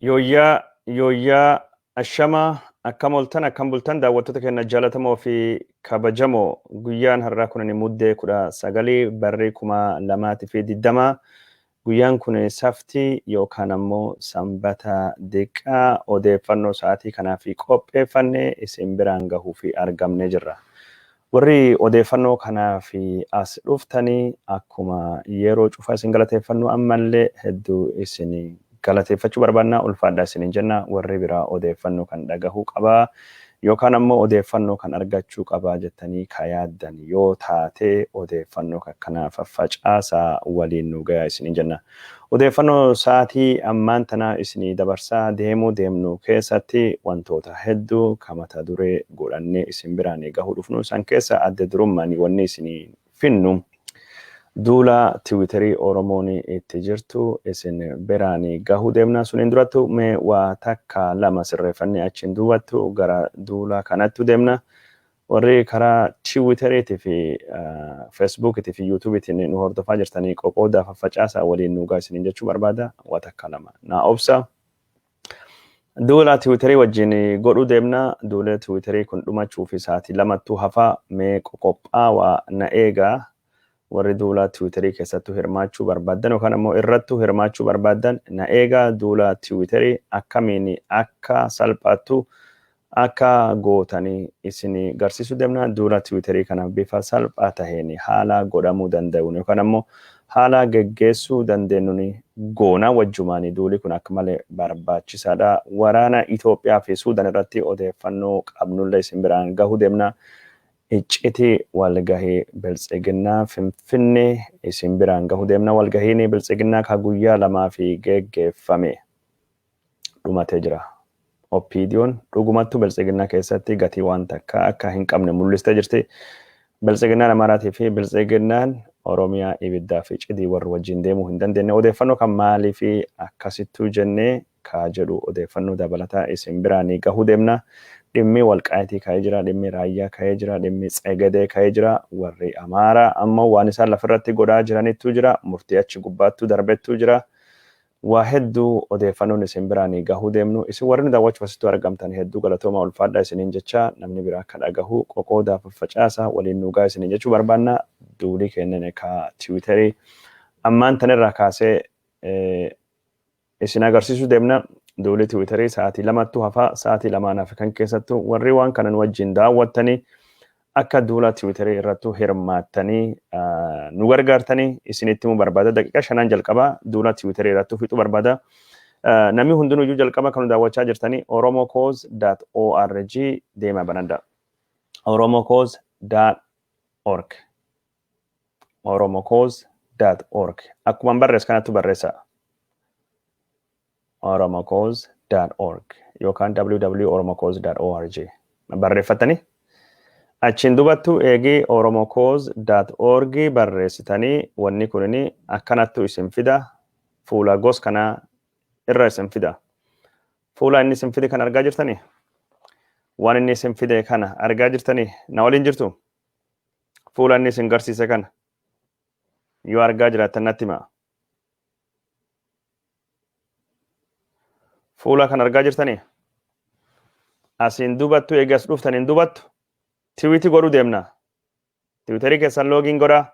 Yooyyaa yooyyaa ashamaa akkam ooltan akkam bultan daawwattoota keenya jaalatamoo fi kabajamoo guyyaan har'aa kun Muddee 19 barri 2020. Guyyaan kun saftii yookaan ammoo Sanbata diqqaa odeeffannoo sa'aatii kanaaf qopheeffanne isin biraan gahuu fi argamnee jirra. Warri odeeffannoo kanaaf as dhuftanii akkuma yeroo cufa isin galateeffannu ammallee hedduu isin galateeffachuu barbaanna, ulfaadhaa isiniin jenna. Warri biraa odeeffannoo kan dhagahuu qabaa yookaan ammoo odeeffannoo kan argachuu qabaa jettanii ka yaaddan yoo taate odeeffannoo akkanaa faffacaasaa waliin nu gayaa isiniin jenna. Odeeffannoo sa'aatii ammaan tanaa isinii dabarsaa deemuu deemnu keessatti wantoota hedduu ka mata duree godhannee isin biraan gahuu dhufnu san keessa adda durummaan wanni isinii finnu duula Tiwiiterii Oromoon itti jirtu isin biraan gahuu deemna. Suniin durattu mee waa takka lama sirreeffannee achiin duubattu gara duula kanattu deemna. Warri karaa Tiwiiteriitii fi Feesbuukiitii fi Yuutuubiitiin nu hordofaa jirtanii qoqoodaa faffacaasaa waliin nu gahaa isiniin jechuu barbaada. Waa takka lama naa obsa. Duula Tiwiiterii wajjin godhuu deemna. Duula Tiwiiterii kun dhumachuu fi sa'aatii lamattuu hafaa mee qophaawaa na eegaa. Warri duula Tiwiiterii keessattuu hirmaachuu barbaaddan yookaan ammoo irrattuu hirmaachuu barbaaddan na eegaa. Duula Tiwiiterii akkamiin akka salphaattu akka gootanii isin garsiisuu deemna. Duula Tiwiiterii kana bifa salphaa taheen haala godhamuu danda'uun yookaan ammoo haala geggeessuu dandeenyuun goona wajjumaan. Duuli kun akka malee barbaachisaadha. Waraana Itoophiyaa fi Suudaan irratti odeeffannoo qabnullee isin biraan gahuu deemna. Iccitii walgahii Biltsiginnaa Finfinnee isin biraan gahuu deemna. Walgahiin Biltsiginnaa ka guyyaa lamaa fi geggeeffame dhumatee jira. OPDOn dhugumattuu Biltsiginnaa keessatti gatii waan takka akka hin qabne mul'istee jirti. Biltsiginnaan Amaaraatii fi Biltsiginnaan Oromiyaa ibiddaa fi cidii warri wajjin deemuu hin dandeenye. Odeeffannoo kan maalii fi akkasittuu jennee kaa jedhu odeeffannoo dabalataa isin biraan gahuu deemna. Dhimmi Walqaayitii ka'ee jira, dhimmi Raayyaa ka'ee jira, dhimmi Tsegedee ka'ee jira. Warri Amaaraa ammoo waan isaan lafirratti godhaa jiranittuu jira. Murtii achi gubbaattuu darbettuu jira. Waa hedduu odeeffannoon isin biraan gahuu deemnu. Isin warri nu daawwachuuf asittuu argamtan hedduu galatooma, ulfaadhaa isiniin jecha. Namni biraa akka dhagahu qoqoodaa faffacaasaa waliin nu gahaa isiniin jechuu barbaanna. Duulii keenya ka Tiwiiterii ammaan tanirraa kaasee isin agarsiisuu deemna. Duulii Tiwiiterii sa'aatii lamattu hafaa. Sa'aatii lamaan hafe kan keessattuu warri waan kana nu wajjin daawwattanii akka duula Tiwiiterii irrattuu hirmaattanii nu gargaartanii isinitti himuu barbaada. Daqiiqa shanaan jalqabaa duula Tiwiiterii irrattuu fixuu barbaada. Namni hundinuyyuu jalqaba kan nu daawwachaa jirtanii oromocause.org deemaa banadha. oromocause.org, oromocause.org akkuma barreesse kanattu barreessa. oromocause.org yookaan www.oromocause.org barreeffatanii achiin dubattu eegii oromocause.org barreessitanii wanni kunini akkanattu isin fida. Fuula gos kanaa irra isin fida. Fuula inni isin fide kan argaa jirtanii, waan inni isin fide kana argaa jirtanii, na waliin jirtu? Fuula inni isin garsiise kana yoo argaa jiraattan natti himaa. Fuula kan argaa jirtanii, asiin dubattu eegi as dhuftaniin dubattu tweet godhuu deemna. Tiwiiterii keessan login godhaa.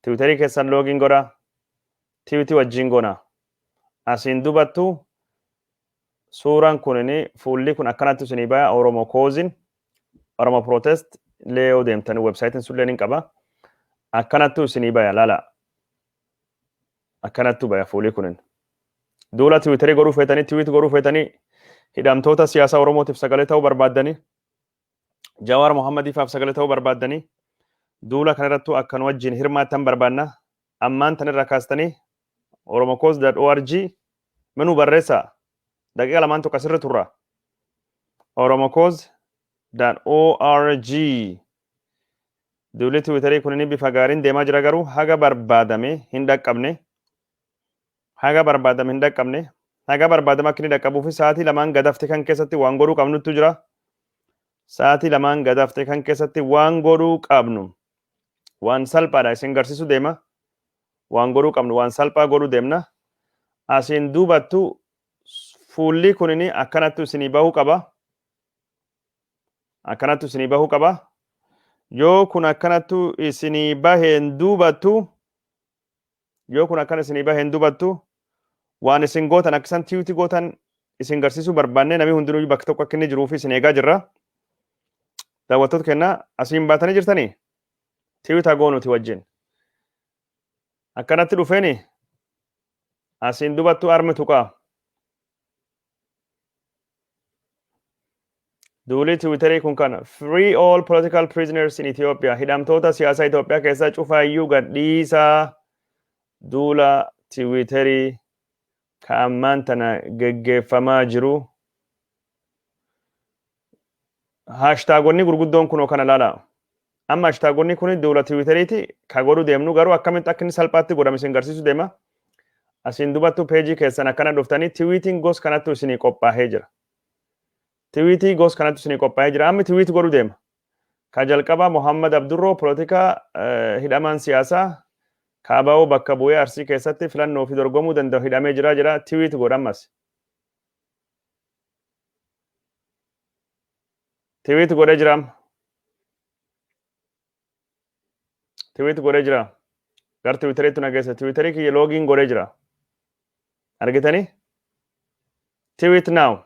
Tiwiiterii keessan login godhaa. Tweet wajjin goona. Asiin dubattu suuraan kunini fuulli kun akkanatti isinii baya. Oromo Causein Oromo Protest lee yoo deemtanii websaayitiin sullee ni qaba. Akkanattu isinii baya, lala. Akkanattu baya fuulli kunin. Duula Tiwiiterii godhuu feetanii, tweet godhuu feetanii, hidhamtoota siyaasaa Oromootiif sagalee ta'uu barbaaddanii, Jawaar Mohammadiifaaf sagalee ta'uu barbaaddanii, duula kanarrattuu akka nu wajjin hirmaattan barbaanna. Ammaan tanirraa kaastanii oromocause.org minuu barreessaa. Daqiiqa lamaan tokko asirra turra. oromocause.org. Duulli Tiwiiterii kun bifa gaariin deemaa jira, garuu haga barbaadame hin dhaqqabne. Haga barbaadame hin dhaqqabne. Haga barbaadame akka inni dhaqqabuuf sa'aatii lamaan gadafte kan keessatti waan godhuu qabnutu jira. Sa'aatii lamaan gadafte kan keessatti waan godhuu qabnu waan salphaadha isin garsiisuu deema. Waan godhuu qabnu waan salphaa godhuu deemna. Asiin duubattu Fuulli kunini akkanattu isinii bahuu qaba. Akkanattu isinii bahuu qaba. Yoo kun akkanattu isinii baheen duubattu, yoo kun akkana isinii baheen duubattu, waan isin gootan akka isan tweet gootan isin garsiisuu barbaanne, namni hundinuu bakka tokko akka inni jiruu fi isin eegaa jirra. Daawwattoota keenya, asiin baatanii jirtanii tweet goonuti wajjin. Akkanatti dhufeeni asiin dubattu armi tuqaa. Duulii Tiwiitarii kun kana: "Free all political prisoners in Ethiopia", hidhamtoota siyaasaa Itoophiyaa keessaa cufaayyuu gadhiisaa, duula Tiwiitarii ka ammaan tana geggeeffamaa jiru. Haashtaagonni gurguddoon kunoo kana laala. Amma haashtaagonni kun duula Tiwiitariiti ka godhu deemnu, garuu akkamitti akka inni salphaatti godhame isin garsiisuu deema. Asiin dubattu peejii keessan akkana dhuftanii tiwiitiin gos kanattu isinii qophaa'ee jira. Tiwiitii gos kanattu isinii qophaa'ee jira. Amma tweet godhu deema. Ka jalqabaa Muhammad Abdurroo, polotikaa hidhamaan siyaasaa KBO bakka bu'ee Arsii keessatti filannoo fi dorgomuu danda'u hidhamee jira jira, tweet godha ammas. Tweet godhee jira. Tweet godhee jira. Gara Tiwiiteriitti na geessa. Tiwiiterii kiyya login godhee jira. Argitanii? Tweet now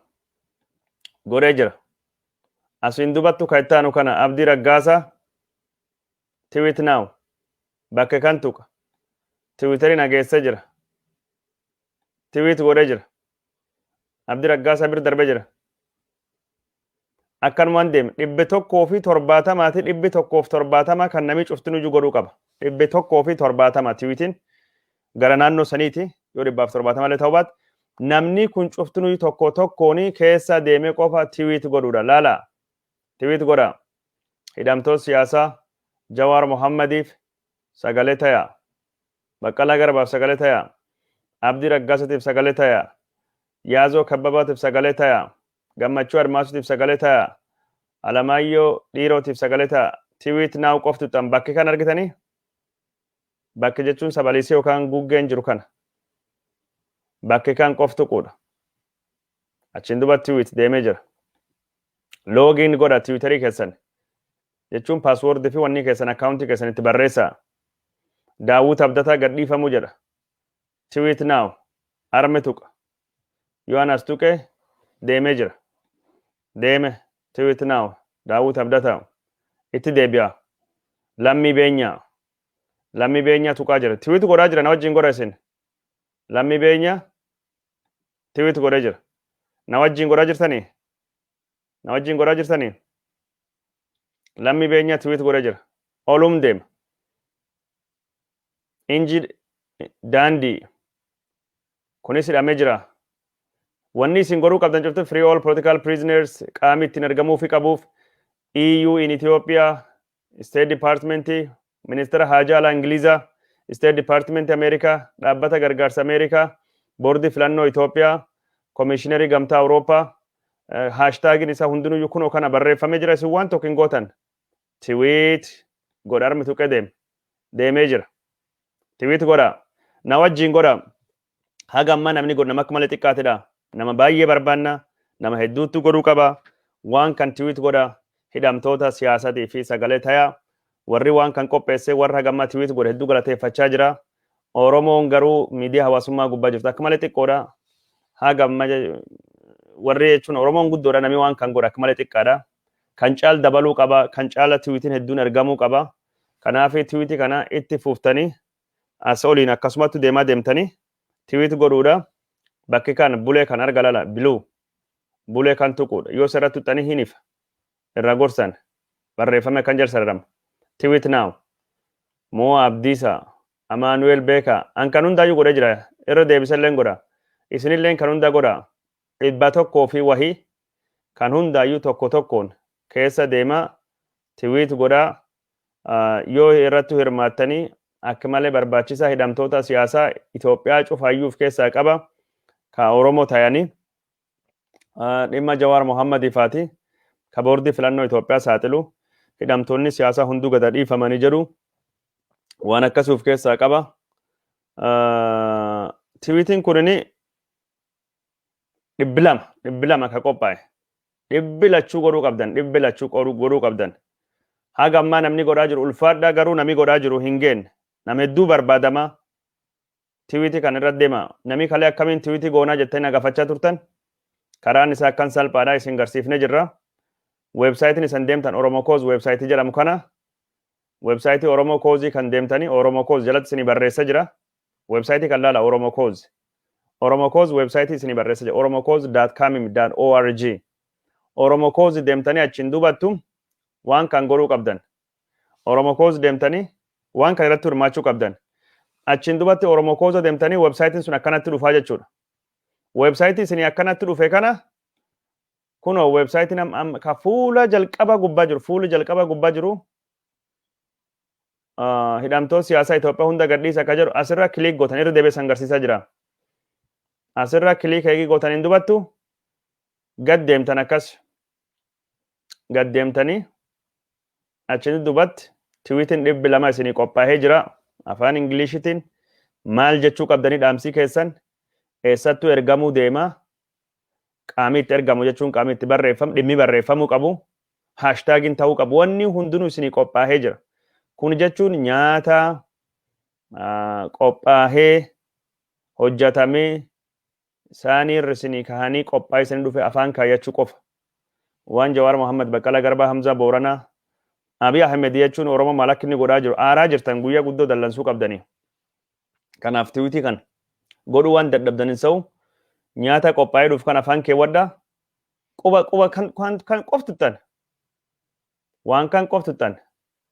godhee jira. Asiin dubattu kan itti aanu kana Abdii Raggaasaa, tweet now bakka kan tuqa. Tiwiiterii na geessee jira. Tweet godhee jira. Abdii Raggaasaa bira darbee jira. Akkanumaan deeme 170ti, 170 kan namni cuftinuyyuu godhuu qaba. 170 tiwiitiin gara naannoo saniiti, yoo 170 illee ta'uu baate, namni kun cuftinuyyuu tokko tokkoon keessa deemee qofa tweet godhuudha. Laala, tweet godha. Hidhamtoota siyaasaa Jawaar Mohammadiif sagalee tayaa. Baqqalaa Garbaaf sagalee tayaa. Abdii Raggaasatiif sagalee tayaa. Yaazoo Kabbabaatiif sagalee tayaa. Gammachuu Admaasuutiif sagalee tayaa. Alamaayyoo Dhiirootiif sagalee tayaa. Tweet now qoftu tuqxan, bakki kan argitanii? Bakki jechuun sabaliisee yookaan guggeen jiru kana. Bakki kan qoftu quudha. Achiin duba tweet deemee jira. Login godha Tiwiitarii keessan. Jechuun paaswoordii fi wanni keessan, akkaawuntii keessan itti barreessaa. Daawwit Abdataa gadhiifamuu jedha. Tweet now. Arme tuqa. Yoo anas tuqe deemee jira. Deeme, tweet now. Daawwit Abdataa. Itti deebi'a. Lammii Beenyaa. Lammii Beenyaa tuqaa jira. Tweet godhaa jira, na wajjin godha isin. Lammii Beenyaa tweet godhee jira. Na wajjin godhaa jirtanii? Na wajjin godhaa jirtanii? Lammii Beenyaa tweet godhee jira. Olum deema. Inji Daandii. Kunis hidhamee jira. Wanni isin godhuu qabdan cuftu free all political prisoners, qaamni ittiin argamuu fi qabuuf EU in Ethiopia, State Department, Ministeera Haajaa Alaa Ingilizaa, State Department Ameerikaa, Dhaabbata Gargaarsa Ameerikaa, Boordii Filannoo Itoophiyaa, Komishiinarii Gamtaa Awurooppaa, haashtaagiin isaa hundinuyyuu kunoo kana barreeffamee jira. Isin waan tokko hin gootan. Tweet godha, armi tuqee deeme. Deemee jira. Tweet godha. Na wajjin godha. Haga ammaa namni godhu nama akka malee xiqqaatedha. Nama baay'ee barbaanna. Nama hedduutu godhuu qaba. Waan kan tweet godha. Hidhamtoota siyaasatii fi sagalee tayaa. Warri waan kan qopheesse warra haga ammaa tweet godhe hedduu galateeffachaa jira. Oromoon garuu miidiyaa hawaasummaa gubbaa jirtu akka malee xiqqoodha. Haga ammaa warri jechuun Oromoon guddoodha, namni waan kan godhe akka malee xiqqaadha. Kan caal dabaluu qaba. Kan caala tiwiitiin hedduun ergamuu qaba. Kanaaf tiwiitii kana itti fuuftanii as oliin akkasumatti deemaa deemtanii tweet godhuudha. Bakki kan bulee kan arga lala, biluu bulee kan tuquudha. Yoo sirratti tuxxanii hin ifa. Irra gorsan barreeffame kan jedhu sararama. Tweet now. Moo Abdiisaa, Amaanu'eel Beekaa, an kan hundaayyuu godhee jira. Irra deebisallee godha. Isinillee kan hundaa godha. 100 fi wahii kan hundaayyuu tokko tokkoon keessa deemaa tweet godhaa. Yoo irratti hirmaattanii akka malee barbaachisaa, hidhamtoota siyaasaa Itoophiyaa cufaayyuu of keessaa qaba. Ka Oromoo tayanii dhimma Jawaar Mohammad faati ka boordii filannoo Itoophiyaa saaxilu, hidhamtoonni siyaasaa hunduu gada dhiifamanii jedhu, waan akkasii of keessaa qaba. Tiwiitiin kunini 200, 200 ka qophaa'e. Dhibbi lachuu godhuu qabdan, dhibbi lachuu godhuu qabdan. Haga ammaa namni godhaa jiru ulfaadhaa, garuu namni godhaa jiru hin geenne. Nama hedduu barbaadamaa. Tweet kan irratti deema. Namni kalee akkamiin tweet goonaa jettanii na gaafachaa turtan. Karaan isaa akkan salphaadhaa isin garsiifne jirra. Websiteiin isin deemtan Oromo Cause website jedhamu kana. Website Oromo Cause kan deemtanii Oromo Cause jalatti isinii barreessa jira. Website kan laala, Oromo Cause. Oromo Cause website isinii barreessa jira. oromocause.com.org. Oromo Cause deemtanii achiin duubattu waan kan godhuu qabdan. Oromo Cause deemtanii waan kan irratti hirmaachuu qabdan. Achiin duubatti Oromo Cause deemtanii websiteiin sun akkanatti dhufaa jechuudha. Website isinii akkanatti dhufe kana, kunoo websiteiin ka fuula jalqaba gubbaa jiru, fuula jalqaba gubbaa jiru, hidhamtoota siyaasaa Itoophiyaa hunda gadhiisa akka jedhu asirra click gootan. Irra deebi'ee san agarsiisaa jira. Asirra click eegii gootaniin dubattu gad deemtan, akkas gad deemtanii achiin dubatti tweetiin 200 isinii qophaa'ee jira. Afaan Ingiliishitiin maal jechuu qabdanii, dhaamsii keessan eessattuu ergamuu deema, qaamii itti ergamu jechuun qaamii itti barreeffamu, dhimmi barreeffamuu qabu, hashtagiin ta'uu qabu, wanni hundinuu isinii qophaa'ee jira. Kun jechuun nyaata qophaa'ee hojjatamee saanii irra isinii kahanii qophaa'ee isinii dhufe afaan kaayyachuu qofa. Waan Jawaar Mohammad, Baqqalaa Garbaa, Hamzaa Booranaa, Abiy Ahmed jechuun Oromoo maal akka inni godhaa jiru aaraa jirtan, guyyaa guddoo dallansuu qabdanii. Kanaaf tweet kan godhuu waan dadhabdanin sa'u nyaata qophaa'ee dhuuf kan afaan keewwadhaa, quba quba kan kan kan qoftuttan, waan kan qoftuttan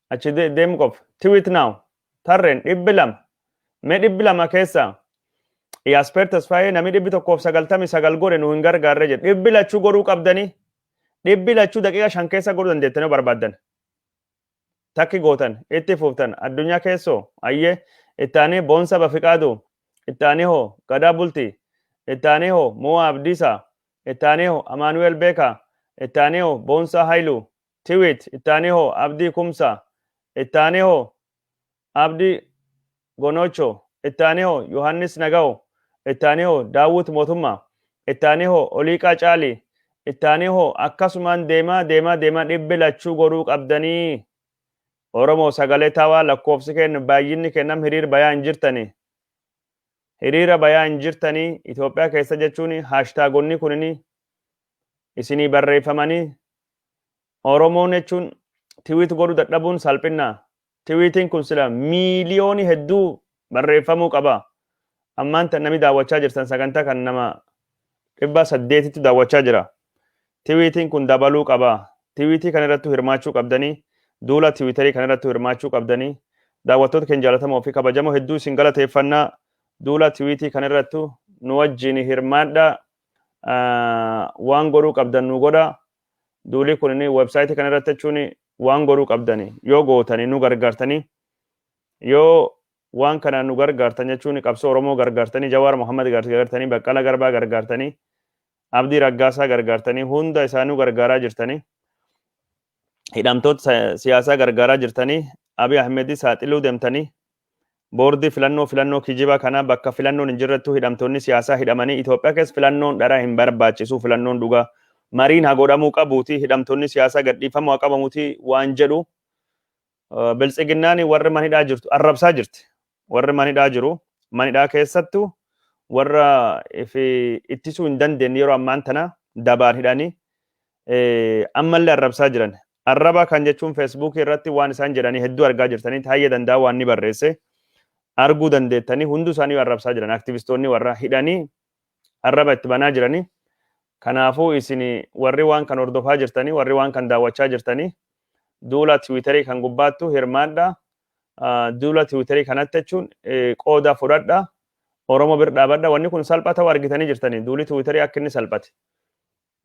achi deemu qof. Tweet now, tarreen 200. Mee 200 keessa Yaasper Tasfaayee namni 199 godhe nu hin gargaarre jedhe. Dhibbi lachuu godhuu qabdanii, dhibbi lachuu daqiiqa 5 keessa godhuu dandeettanii barbaaddan. Takki gootan itti fuuftan addunyaa keessoo ayyee. Ittaanii Boonsa Bafiqaadu, ittaanii hoo Gadaa Bultii, ittaanii hoo Mo'aa Abdiisaa, ittaanii hoo Amaanu'eel Beekaa, ittaanii hoo Boonsaa Haayiluu tweet, ittaanii hoo Abdii Kumsaa, ittaanii hoo Abdii Gonocho, ittaanii hoo Yohannis Naga'o, ittaanii hoo Daawwit Mootummaa, ittaanii hoo Oliiqaa Caalii, ittaanii hoo akkasumaan deemaa deemaa deemaa dhibbi lachuu godhuu qabdanii. Oromoo sagalee taawaa, lakkoofsi kennu baay'inni kennam, hiriir bayaa hin jirtanii. Hiriira bayaa hin jirtanii Itoophiyaa keessa jechuun hashtagonni kunini isinii barreeffamanii. Oromoon jechuun tweet godhuu dadhabuun salphinnaa. Tweetiin kun sila miiliyoonii hedduu barreeffamuu qaba. Ammaan tan namni daawwachaa jirtan sagantaa kan nama 800tti daawwachaa jira. Tweetiin kun dabaluu qaba. Tweet kan irratti hirmaachuu qabdanii, duula Twitter kan irratti hirmaachuu qabdanii. Daawwattoota keenya jaallatamoo fi kabajamoo, hedduu isin galateeffannaa. Duula tweet kan irratti nu wajjin hirmaadhaa. Waan godhuu qabdan nu godha. Duuli kun website kan irratti jechuun waan godhuu qabdanii yoo gootanii nu gargaartanii, yoo waan kana nu gargaartan jechuun qabsoo Oromoo gargaartanii, Jawaar Mohammad gargaartanii, Baqqala Garbaa gargaartanii, Abdii Raggaasaa gargaartanii, hunda isaanii gargaaraa jirtanii, hidhamtoota siyaasaa gargaaraa jirtanii, Abiy Ahmedii saaxiluu deemtanii, boordii filannoo, filannoo kijibaa kana bakka filannoon hin jirrettu hidhamtoonni siyaasaa hidhamanii. Itoophiyaa keessa filannoon dharaa hin barbaachisu, filannoon dhugaa mariin haa godhamuu qabuuti, hidhamtoonni siyaasaa gadhiifamuu haa qabamuuti waan jedhu biltsiginnaan warri manhidhaa jirtu arrabsaa jirti. Warri manhidhaa jiru manhidhaa keessattu warra ittisuu hin dandeenye yeroo ammaan tana dabaan hidhanii ammallee arrabsaa jiran. Arraba kan jechuun Facebookii irratti waan isaan jedhanii hedduu argaa jirtanii, Taayyee Danda'a waan ni barreesse arguu dandeettanii. Hunduu isaanii arrabsaa jiran, aktivistoonni warra hidhanii arraba itti banaa jiranii. Kanaafuu isin warri waan kan hordofaa jirtanii, warri waan kan daawwachaa jirtanii, duula Twitter kan gubbaattu hirmaadha. Duula Twitter kanatti jechuun qooda fudhadha. Oromoo bir dhaabadha. Wanni kun salphaa ta'uu argitanii jirtanii. Duuli Twitter akka inni salphate.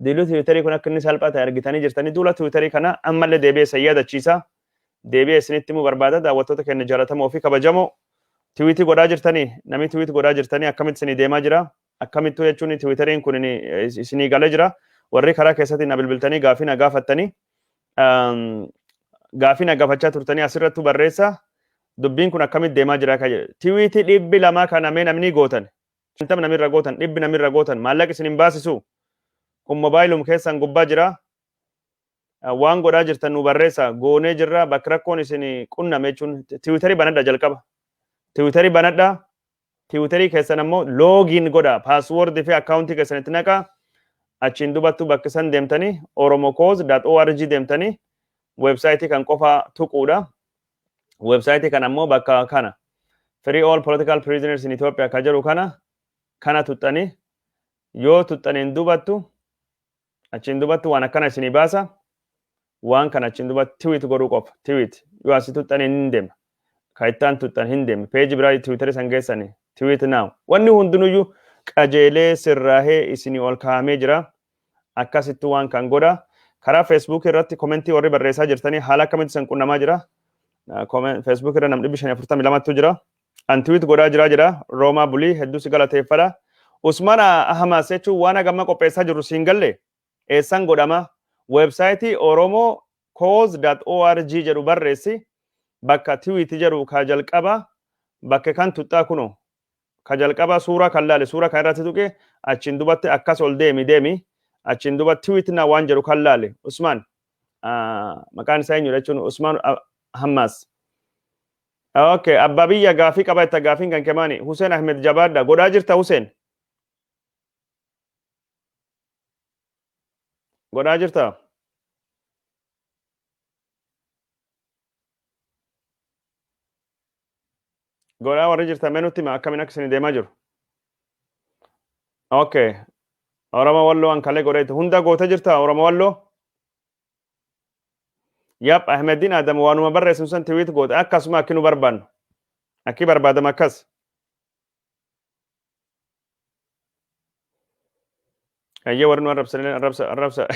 Duuli Twitter kun akka inni salphate argitanii jirtanii. Duula Twitter kana ammallee deebi'ee isin yaadachiisa. Deebi'ee isinitti himuu barbaada. Daawwattoota keenya jaallatamoo fi kabajamoo. Tweet godhaa jirtanii, namni tweet godhaa jirtanii, akkamitti isinii deemaa jira? Akkamittuu jechuun Twitteriin kun isinii galee jira? Warri karaa keessatti na bilbiltanii gaafii na gaafattanii, gaafii na gaafachaa turtanii, asirrattuu barreessa. Dubbiin kun akkamitti deemaa jira akka jedhu. Tweet 200 kana mee namni gootan. 50 namirra gootan, dhibbi namirra gootan, maallaqa isin hin baasisu. Kun mobaayilum keessan gubbaa jira. Waan godhaa jirtan nu barreessa. Goonee jirra. Bakki rakkoon isin qunname jechuun Tiwiitarii banadha jalqaba. Tiwiitarii banadha. Tiwiitarii keessan ammoo login godha. Paaswoordii fi akkaawuntii keessan itti naqa. Achiin dubattu bakki san deemtanii oromocause.org deemtanii weebsaayitii kan qofa tuquudha. Weebsaayitii kan ammoo bakka kana "Free all political prisoners in Ethiopia" ka jedhu kana tuxxanii, yoo tuxxaniin dubattu, achiin dubattu waan akkana isinii baasa. Waan kana achiin dubatti tweet godhuu qofa. Tweet yoo asii tuxxaniin hin deema. Ka ittaan tuxxan hin deema. Peeji biraa tiwiitarii san geessanii tweet now. Wanni hundinuyyuu qajeelee sirraahee isinii ol kaa'amee jira. Akkasitti waan kan godha. Karaa Feesbuuk irratti komentii warri barreessaa jirtanii, haala akkamitti san qunnamaa jira? Feesbuuk irra nam 542ttu jira. An tweet godhaa jira jira. Roomaa Bulii, hedduu si galateeffadha. Usmaan Ahmas jechuun waan hagamma qopheessaa jirru siin galle, eessan godhama? Weebsaayitii oromocause.org jedhu barreessi, bakka tweet jedhu ka jalqaba bakka kan tuxxaa, kuno ka jalqaba suuraa kan laale, suuraa kan irratti tuqe, achiin dubatti akkas ol deemi deemi, achiin duba tweet na waan jedhu kan laale. Usmaan maqaan isaa eenyudha jechuun Usmaan Hammaas. Okay, abbaa biyya gaafii qaba itta gaafiin kan kemaani. Hussein Ahmed, jabaadha. Godhaa jirta, Hussein? Godhaa jirta? Godhaa warri jirta, mee nutti hima, akkamiin akka isin deemaa jiru. Okay. Oromoo Walloo an kalee godheetti hunda goota jirta, Oromoo Walloo? Yap, Ahmedin Adam waanuma barreessu san tweet goote, akkasuma akki nu barbaannu. Akki barbaadama akkas. Ayyee, warri nu arrabsan arrabsa arrabsa,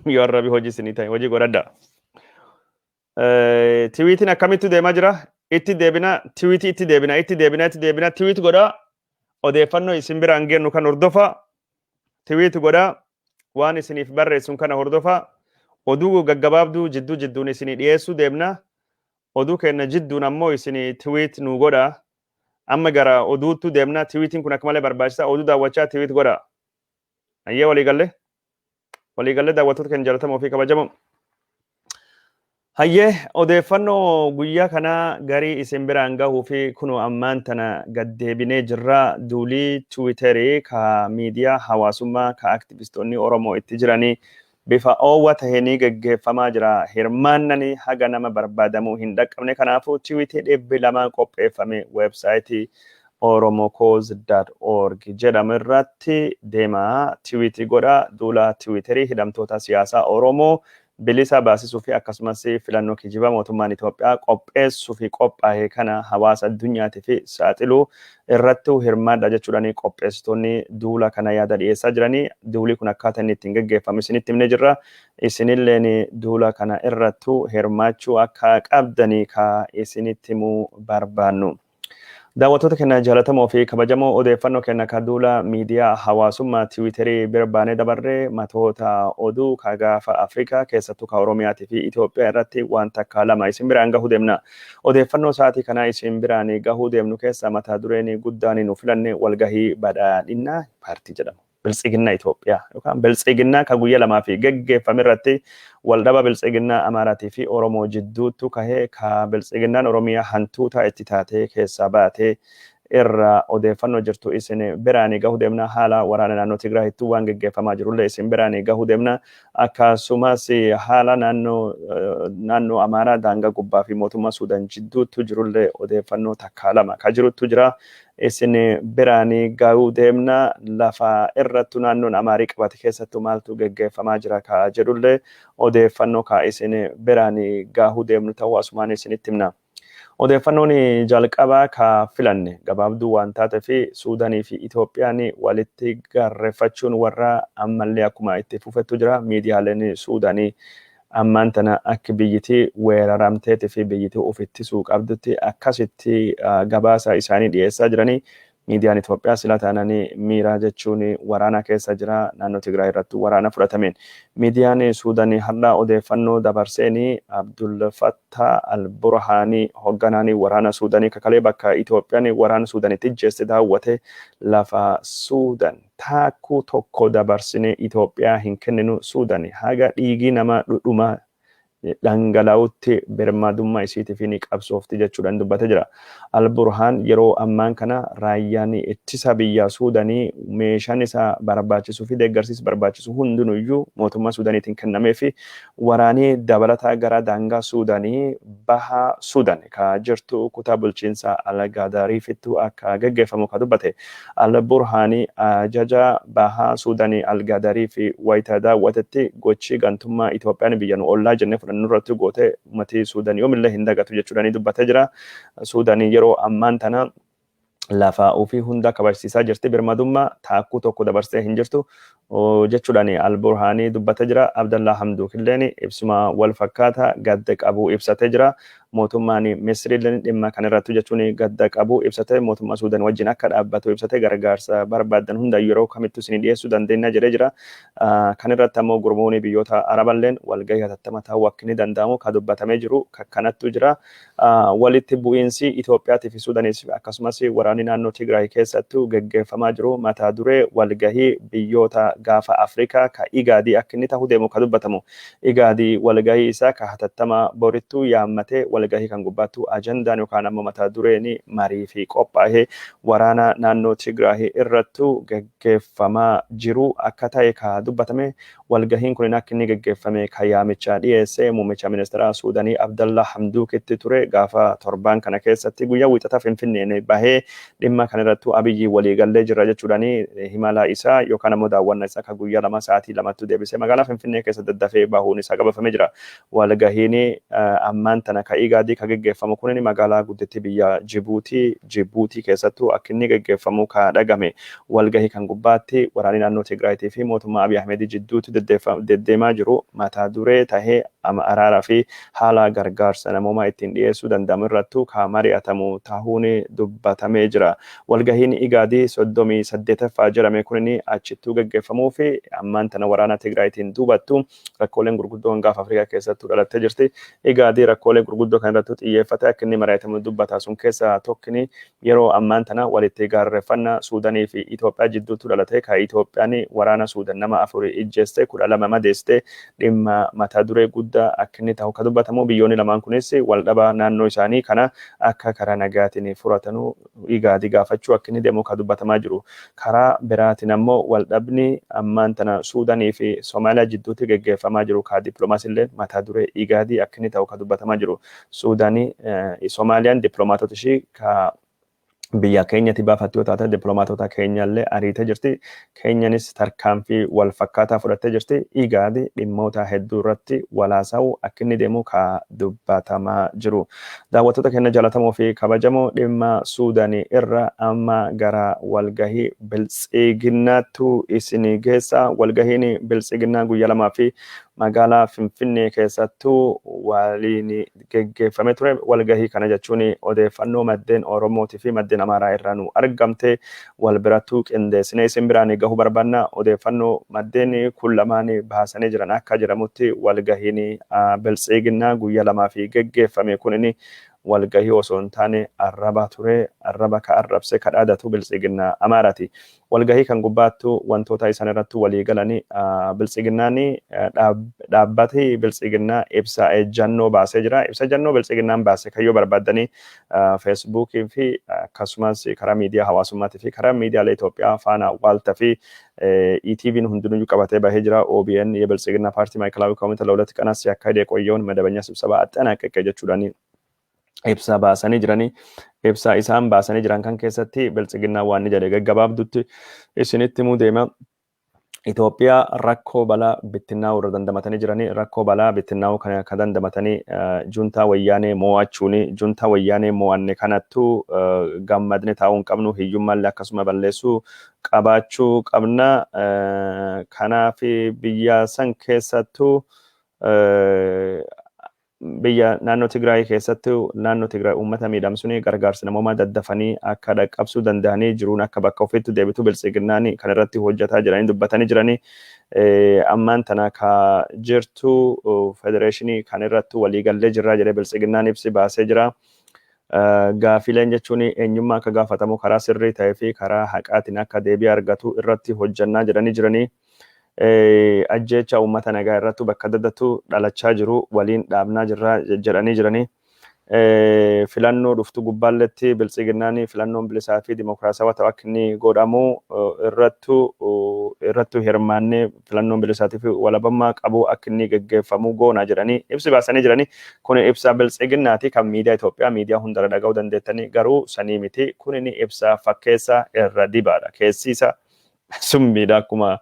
yoo arrabi hojii isinii ta'e hojii godhadha. Tiwiitiin akkamittu deemaa jira? Itti deebina, tiwiitii itti deebina, itti deebina, itti deebina, tweet godhaa. Odeeffannoo isin biraan geennu kan hordofaa. Tweet godhaa. Waan isiniif barreessun kana hordofaa. Oduu gaggabaabduu jidduu jidduun isinii dhiyeessuu deemna. Oduu kenna jidduun ammoo isinii tweet nu godhaa. Amma gara oduuttu deemna. Tiwiitiin kun akka malee barbaachisaa. Oduu daawwachaa tweet godhaa. Ayyee, waliigallee? Waliigallee, daawwattoota keenya jaallatamoo fi kabajamoo. Hayyee, odeeffannoo guyyaa kanaa garii isin biraan gahuu fi kunoo ammaan tana gaddeebinee jirra. Duulii Tiwiiterii ka miidiyaa hawaasummaa ka aktivistoonni Oromoo itti jiranii bifa oowwa taheenii geggeeffamaa jira. Hirmaannani haga nama barbaadamuu hin dhaqqabne. Kanaafuu tiwiitii 200 qopheeffame weebsaayitii oromocause.org jedhamu irratti deemaa tiwiitii godha. Duula Tiwiiterii hidhamtoota siyaasaa Oromoo bilisa baasisuu fi akkasumas filannoo kijibaa mootummaan Itoophiyaa qopheessuu fi qophaa'e kana hawaasa addunyaatii fi saaxiluu irratti hirmaadha jechuudhaan qopheessitoonni duula kana yaada dhiyeessaa jiranii. Duuli kun akkaataa inni ittiin geggeeffamu isinitti himnee jirra. Isinilleen duula kana irrattu hirmaachuu akka qabdanii ka isinitti himuu barbaannu. Daawwattoota keenya jaallatamoo fi kabajamoo, odeeffannoo keenya ka duula miidiyaa hawaasummaa Tiwiiterii bira baanee dabarree matoota oduu ka gaafa Afrikaa, keessattuu ka Oromiyaatii fi Itoophiyaa irratti waan takka lama isin biraan gahuu deemna. Odeeffannoo sa'aatii kanaa isin biraan gahuu deemnu keessa mata dureen guddaan nu filanne walgahii Badhaadhinaa paartii jedhamu. Biltsiginnaa Itoophiyaa yookaan Biltsiginnaa ka guyyaa lamaa fi geggeeffame irratti waldhaba Biltsiginnaa Amaaraatii fi Oromoo jidduuttu kahee, ka Biltsiginnaan Oromiyaa hantuutaa itti taatee keessaa baatee irra odeeffannoo jirtu isin biraanii gahuu deemna. Haala waraana naannoo Tigraayittuu waan geggeeffamaa jirullee isin biraanii gahuu deemna. Akkasumas haala naannoo Amaaraa daangaa gubbaa fi mootummaa Suudaan jidduuttu jirullee odeeffannoo takkaa lama ka jiruttu jira. Isin biraanii gahuu deemna. Lafa irrattu naannoon Amaarii qabate keessattuu maaltu geggeeffamaa jira ka jedhullee odeeffannoo ka isin biraanii gahuu deemnu ta'uu asumaan isinitti himna. Odeeffannoon jalqabaa ka filanne gabaabduu waan taatee fi Suudaanii fi Itoophiyaan walitti gaarreeffachuun warra ammallee akkuma itti fufettu jira. Miidiyaaleen Suudaanii ammaan tana akka biyyiti weeraramteetii fi biyyiti of ittisuu qabdutti akkasitti gabaasa isaanii dhiyeessaa jiranii. Miidiyaan Itoophiyaa sila taananii miiraa jechuun waraana keessa jira, naannoo Tigraay irratti waraana fudhatameen. Miidiyaan Suudanii har'a odeeffannoo dabarseen Abdul Fattah al-Burhaanii, hoogganaan waraana Suudanii, kakalee bakka Itoophiyaan waraana Suudanitti ijjeesse daawwate, lafa Suudan taakkuu tokko dabarsinee Itoophiyaa hin kenninu, Suudani haga dhiigii nama dhudhuma dhangala'utti birmadummaa isiitiif ni qabsoofti jechuudhaan dubbatee jira. Al-Burhaan yeroo ammaan kana raayyaan ittisa biyya Suudanii meeshaan isaa barbaachisuu fi deeggarsiis barbaachisu hundinuyyuu mootummaa Suudaniitiin kennamee fi waraanii dabalataa gara daangaa Suudanii baha Suudan ka jirtu kutaa bulchiinsa Al-Gadaariifittu akka geggeeffamu ka dubbate. Al-Burhaanii ajaja baha Suudanii Al-Gadaariifi wayita daawwatetti, gochi gantummaa Itoophiyaan biyya nu ollaa jennee fudhannu irratti goote uummatii Suudaan yoomillee hin dagatu jechuudhaan dubbatee jira. Suudanii yeroo ammaan tana lafa ofii hunda kabajsiisaa jirti, birmadummaa taakkuu tokko dabarsee hin jirtu jechuudhaan Al-Burhaanii dubbatee jira. Abdallaa Hamduuk illeen ibsuma wal fakkaata gadda qabu ibsatee jira. Mootummaan Misri illeen dhimma kanarratti jechuun gadda qabu ibsatee, mootummaa Suudaan wajjin akka dhaabbatu ibsatee, gargaarsa barbaadan hunda yeroo kamittuu isin dhiyeessuu dandeenya jedhee jira. Kanirratti ammoo gurmuun biyyoota Araballeen walgahii hatattama ta'uu akka inni danda'amu ka dubbatamee jiru kanattu jira. Walitti bu'iinsi Itoophiyaatii fi Suudanis akkasumas waraanni naannoo Tigraay keessattuu geggeeffamaa jiru mata duree walgahii biyyoota gaafa Afrikaa ka Igaadii akka inni ta'uu deemu ka dubbatamu. Igaadii walgahii isaa ka hatattama borittuu yaammatee, walgahii kan gubbaattuu ajandaan yookaan ammoo mata dureen marii fi qophaa'ee waraana naannoo Tigraay irrattuu geggeeffamaa jiru akka ta'e ka dubbatame. Walgahiin kun akka inni geggeeffame ka yaamicha dhiyeesse muummicha ministeera Suudanii Abdallaa Hamduukitti ture. Gaafa torbaan kana keessatti guyyaa Wiixataa Finfinneen bahee dhimma kanarrattuu Abiyyi waliigallee jirra jechuudhaan himala isaa yookaan ammoo daawwannaa isaa ka guyyaa 2 sa'aatii 2tti deebisee magaalaa Finfinnee keessa daddafee bahuun isaa gabafamee jira. Walgahiin ammaan tana ka Igaadii ka geggeeffamu kun magaalaa guddittii biyya Jibuutii, Jibuutii keessattuu akka inni geggeeffamu ka dhagame. Walgahii kan gubbaatti waraanni naannoo Tigraayitii fi mootummaa Abiy Ahmedii jidduutti deddeemaa jiru mata duree tahee, araaraa fi haala gargaarsa namoomaa ittiin dhiyeessuu danda'amu irrattuu ka mari'atamu tahuun dubbatamee jira. Walgahiin Igaadii 38ffaa jedhame kun achittuu geggeeffamuu fi ammaan tana waraana Tigraayitiin duubattu rakkooleen gurguddoon gaafa Afrikaa keessattuu dhalattee jirti. Igaadii rakkoolee gurguddoo kan irrattuu xiyyeeffate akka inni mari'atamu dubbata. Sun keessaa tokkini yeroo ammaan tana walitti gaarreeffannaa Suudanii fi Itoophiyaa jidduutti dhalate, ka Itoophiyaan waraana Suudan nama 4 ijjeeste, 12 madeessite, dhimma mata duree guddaa akka inni ta'u ka dubbatamu. Biyyoonni lamaan kunis waldhaba naannoo isaanii kana akka karaa nagaatiin furatanu Igaadii gaafachuu akka inni deemu ka dubbatamaa jiru. Karaa biraatiin ammoo waldhabni ammaan tana Suudanii fi Somaaliyaa jidduutti geggeeffamaa jiru ka dippiloomaasii illee mata duree Igaadii akka inni ta'u ka dubbatamaa jiru. Suudaanii Somaaliyaan dippiloomaatota ishii ka biyya keenyatti baafatte yoo taate, dippiloomaatota keenyallee ariitee jirti. Keenyanis tarkaanfii wal fakkaataa fudhattee jirti. Igaadi dhimmoota hedduu irratti walaasaa'u akka inni deemu ka dubbatamaa jiru. Daawwattoota keenya jaallatamoo fi kabajamoo, dhimma Suudaanii irra amma gara walgahii Biltsiginnaattu isin geessa. Walgahiin Biltsiginnaa guyyaa 2 fi magaalaa Finfinnee keessattuu waliin geggeeffamee ture. Walgahii kana jechuun odeeffannoo maddeen Oromootii fi maddeen Amaaraa irraa nu argamte wal birattuu qindeessinee isin biraan gahuu barbaanna. Odeeffannoo maddeen kun lamaan baasanii jiran akka jedhamutti, walgahiin Biltsiginnaa guyyaa 2 fi geggeeffame kunin walgahii osoo hin taane arraba ture. Arraba ka arrabse ka dhaadatu Biltsiginnaa Amaaraati. Walgahii kan gubbaattu wantoota isaan irratti walii galanii, Biltsiginnaan dhaabbati Biltsiginnaa ibsa ejjannoo baasee jira. Ibsa ejjannoo Biltsiginnaan baase kayyoo barbaaddanii Feesbuukii fi akkasumas karaa miidiyaa hawaasummaatii fi karaa miidiyaalee Itoophiyaa Faana, Waalta fi ETV'n hundinuyyuu qabatee bahee jira. OBN የብልጽግና ፓርቲ ማዕከላዊ ኮሚቴ ለሁለት ቀናት ሲያካሂድ የቆየውን መደበኛ ስብሰባ አጠናቀቀ jechuudhaan ibsa baasanii jiranii. Ibsa isaan baasanii jiran kan keessatti Biltsiginnaa waan ni jedhe gaggabaabdutti isinitti himuu deema. Itoophiyaa rakkoo balaa bittinnaa'uu irra dandamatanii jiranii, rakkoo balaa bittinnaa'uu kana ka dandamatanii juntaa Wayyaanee mo'achuuni. Juntaa Wayyaanee mo'anne kanattuu gammadne taa'uu hin qabnu, hiyyummaallee akkasuma balleessuu qabaachuu qabna. Kanaaf biyya san keessattuu Biyya naannoo Tigraay keessatti, naannoo Tigraay uummata miidhamsuun gargaarsa namoomaa daddafanii akka dhaqqabsuu danda'anii, jiruun akka bakka ofiitti deebitu biltsiginnaan kan irratti hojjetaa jiranii dubbatanii jiranii. Ammaan tana ka jirtu federeeshinii kan irratti waliigallee jirraa jedhee biltsiginnaan ibsi baasee jira. Gaafileen jechuun eenyummaa akka gaafatamu karaa sirrii ta'ee fi karaa haqaatiin akka deebii argatu irratti hojjannaa jedhanii jiranii. Ajjeecha uummata nagaa irratti bakka adda addaatti dhalachaa jiru waliin dhaabnaa jirra jedhanii jiranii. Filannoo dhuftu gubbaalletti biltsiginnaan filannoon bilisaa fi dimokiraasawaa ta'u akka inni godhamu irrattu hirmaannee filannoon bilisaatii fi walabummaa qabu akka inni geggeeffamu goona jedhanii ibsi baasanii jiranii. Kun ibsa biltsiginnaati kan miidiyaa Itoophiyaa miidiyaa hundarra dhaga'uu dandeettanii, garuu sanii miti. Kun inni ibsa fakkeessa irra dibaadha. Keessi isa summiidha, akkuma